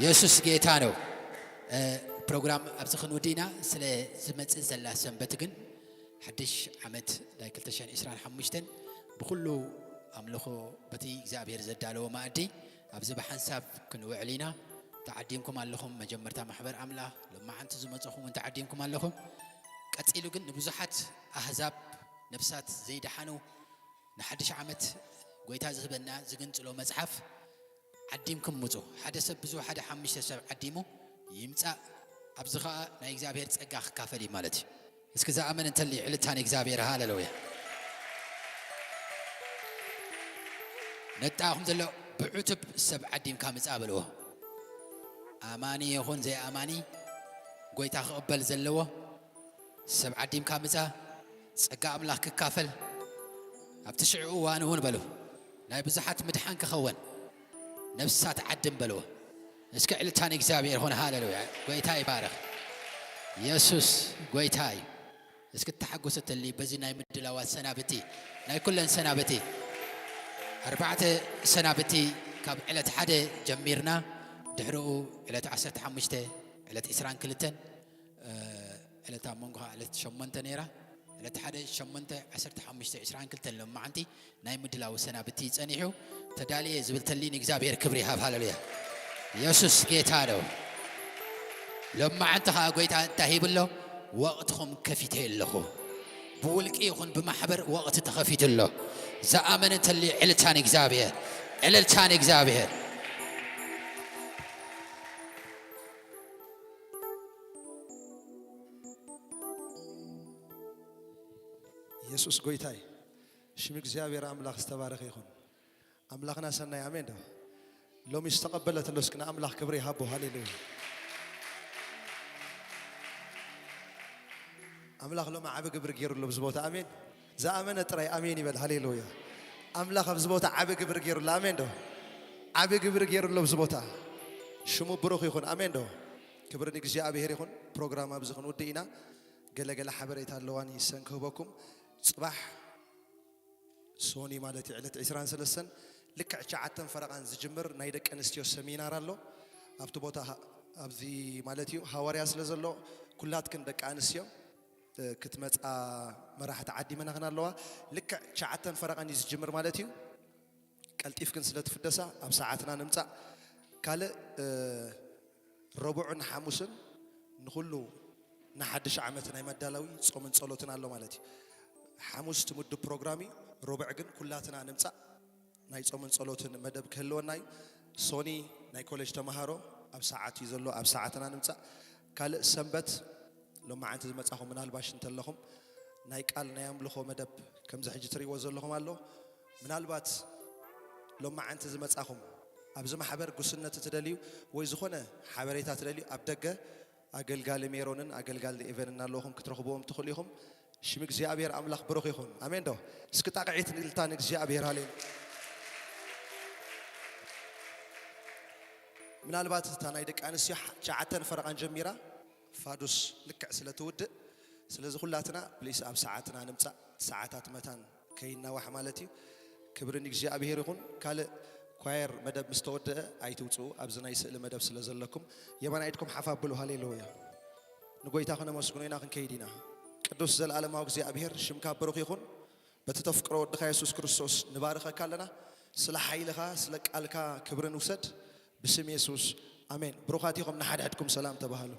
የሱስ ጌታ ነው። እ፣ ፕሮግራም ኣብዚ ክንውዲ ኢና። ስለ ዝመጽእ ዘላ ሰንበት ግን ሓድሽ ዓመት ናይ ክልተ ሽሕን ዕስራን ሓሙሽተን ብኹሉ ኣምልኾ በቲ እግዚኣብሔር ዘዳለዎ መኣዲ ኣብዚ ብሓንሳብ ክንውዕል ኢና። ተዓዲምኩም ኣለኹም። መጀመርታ ማሕበር ኣምላኽ፣ ሎማዓንቲ ዝመጸኹም እውን ተዓዲምኩም ኣለኹም። ቀጺሉ ግን ንብዙሓት ኣህዛብ ነፍሳት ዘይደሓኑ፣ ንሓድሽ ዓመት ጎይታ ዝህበና ዝግንጽሎ መጽሓፍ ዓዲምኩም ምጹ። ሓደ ሰብ ብዙ ሓደ ሓሙሽተ ሰብ ዓዲሙ ይምጻእ፣ ኣብዚ ኸኣ ናይ እግዚኣብሔር ጸጋ ክካፈል እዩ ማለት እዩ። እስኪ ዝኣመን እንተልዩ ዕልልታ ንእግዚኣብሔር፣ ሃሌሉያ። ነጣኹም ዘሎ ብዕቱብ ሰብ ዓዲምካ ምጻእ በልዎ። ኣማኒ ይኹን ዘይኣማኒ፣ ጎይታ ክቕበል ዘለዎ ሰብ ዓዲምካ ምጻእ፣ ጸጋ ኣምላኽ ክካፈል፣ ኣብቲ ሽዑ እዋን እውን በሉ፣ ናይ ብዙሓት ምድሓን ክኸውን፣ ነፍሳት ዓድም በልዎ። እስኪ ዕልልታ ንእግዚኣብሔር ይኹን፣ ሃሌሉያ። ጎይታ ይባረኽ። የሱስ ጎይታ እዩ። እስኪ ተሓጎሰተሊ በዚ ናይ ምድላዋት ሰናብቲ፣ ናይ ኩለን ሰናብቲ፣ ኣርባዕተ ሰናብቲ ካብ ዕለት ሓደ ጀሚርና፣ ድሕሪኡ ዕለት ዓሰርተ ሓሙሽተ፣ ዕለት ዕስራን ክልተን፣ እ፣ ዕለት ኣብ መንጎ ኸዓ ዕለት ሸሞንተ ነይራ። ዕለት ሓደ፣ ሸሞንተ፣ ዓሰርተ ሓሙሽተ፣ ዕስራን ክልተን ሎማዓንቲ ናይ ምድላው ሰናብቲ ጸኒሑ። ተዳልየ ዝብል ተሊ ንእግዚኣብሔር ክብሪ ይሃብ። ሃሌሉያ። የሱስ ጌታ ነው። ሎማዓንቲ ኸዓ ጎይታ እንታይ ሂብሎ? ወቕትኹም ከፊተ ኣለኹ። ብውልቂ ይኹን ብማሕበር ወቕቲ ተኸፊቱ ኣሎ። ዝኣመነ እንተልዩ ዕልልታ ንእግዚኣብሔር፣ ዕልልታ ንእግዚኣብሔር። የሱስ ጎይታይ። ሽም እግዚኣብሔር ኣምላኽ ዝተባረኸ ይኹን። ኣምላኽና ሰናይ፣ ኣሜን ዶ? ሎሚ ዝተቐበለት ኣሎ፣ እስኪ ንኣምላኽ ክብሪ ይሃቦ። ሃሌሉያ። ኣምላኽ ሎሚ ዓቢ ግብሪ ገይሩ ኣሎ ኣብዚ ቦታ፣ ኣሜን። ዝኣመነ ጥራይ ኣሜን ይበል። ሃሌሉያ። ኣምላኽ ኣብዚ ቦታ ዓቢ ግብሪ ገይሩ ኣሎ፣ ኣሜን ዶ? ዓቢ ግብሪ ገይሩ ኣሎ ኣብዚ ቦታ። ሽሙ ብሩኽ ይኹን፣ ኣሜን ዶ? ክብሪ ንእግዚኣብሔር ይኹን። ፕሮግራም ኣብዚ ክንውድእ ኢና። ገለ ገለ ሓበሬታ ኣለዋኒ ሰን ክህበኩም። ጽባሕ ሶኒ ማለት እዩ፣ ዕለት ዕስራን ሰለስተን ልክዕ ትሽዓተን ፈረቓን ዝጅምር ናይ ደቂ ኣንስትዮ ሰሚናር ኣሎ። ኣብቲ ቦታ ሃ-፣ ኣብዚ ማለት እዩ፣ ሃዋርያ ስለ ዘሎ፣ ኩላትክን ደቂ ኣንስትዮ፣ እ፣ ክትመጻ መራሕቲ ዓዲመናኽን ኣለዋ። ልክዕ ትሽዓተን ፈረቓን እዩ ዝጅምር ማለት እዩ። ቀልጢፍክን ስለ ትፍደሳ፣ ኣብ ሰዓትና ንምጻእ። ካልእ፣ እ፣ ረቡዕን ሓሙስን ንኹሉ ንሓድሽ ዓመት ናይ መዳለዊ ጾምን ጸሎትን ኣሎ ማለት እዩ። ሓሙስ እቲ ምዱብ ፕሮግራም እዩ፣ ረቡዕ ግን ኩላትና ንምጻእ ናይ ጾምን ጸሎትን መደብ ክህልወና እዩ። ሶኒ ናይ ኮሌጅ ተማሃሮ ኣብ ሰዓት እዩ ዘሎ፣ ኣብ ሰዓትና ንምጻእ። ካልእ ሰንበት ሎማዓንቲ ዝመጻኹም ምናልባሽ እንተለኹም ናይ ቃል ናይ ኣምልኾ መደብ ከምዚ ሕጂ ትርእይዎ ዘለኹም ኣሎ። ምናልባት ሎማዓንቲ ዝመጻኹም ኣብዚ ማሕበር ጉስነት እትደልዩ ወይ ዝኾነ ሓበሬታ ትደልዩ ኣብ ደገ ኣገልጋሊ ሜሮንን ኣገልጋሊ ኤቨንን ኣለኹም ክትረኽብዎም ትኽእሉ ኢኹም። ሽም እግዚኣብሔር ኣምላኽ ብሩኽ ይኹን። ኣሜን ዶ? እስኪ ጣቕዒት ንግልታ ንእግዚኣብሔር ሃሌሉ። ምናልባት እታ ናይ ደቂ ኣንስትዮ ትሽዓተን ፈረቓን ጀሚራ ፋዱስ ልክዕ ስለ ትውድእ፣ ስለዚ ኩላትና ፕሊስ ኣብ ሰዓትና ንምጻእ፣ ሰዓታት መታን ከይናዋሕ ማለት እዩ። ክብሪ ንእግዚኣብሔር ይኹን። ካልእ ኳየር መደብ ምስ ተወደአ ኣይትውጽኡ፣ ኣብዚ ናይ ስእሊ መደብ ስለ ዘለኩም። የማናይ ኢድኩም ሓፍ ኣብሉ። ሃሌሉያ። ንጎይታ ክነመስግኖ ኢና፣ ክንከይድ ኢና። ቅዱስ ዘለኣለማዊ እግዚኣብሔር ሽምካ ብሩኽ ይኹን። በቲ ተፍቅሮ ወድኻ የሱስ ክርስቶስ ንባርኸካ ኣለና። ስለ ሓይልኻ፣ ስለ ቃልካ ክብርን ውሰድ። ብስም የሱስ ኣሜን። ብሩኻት ኢኹም፣ ንሓድሕድኩም ሰላም ተባሃሉ።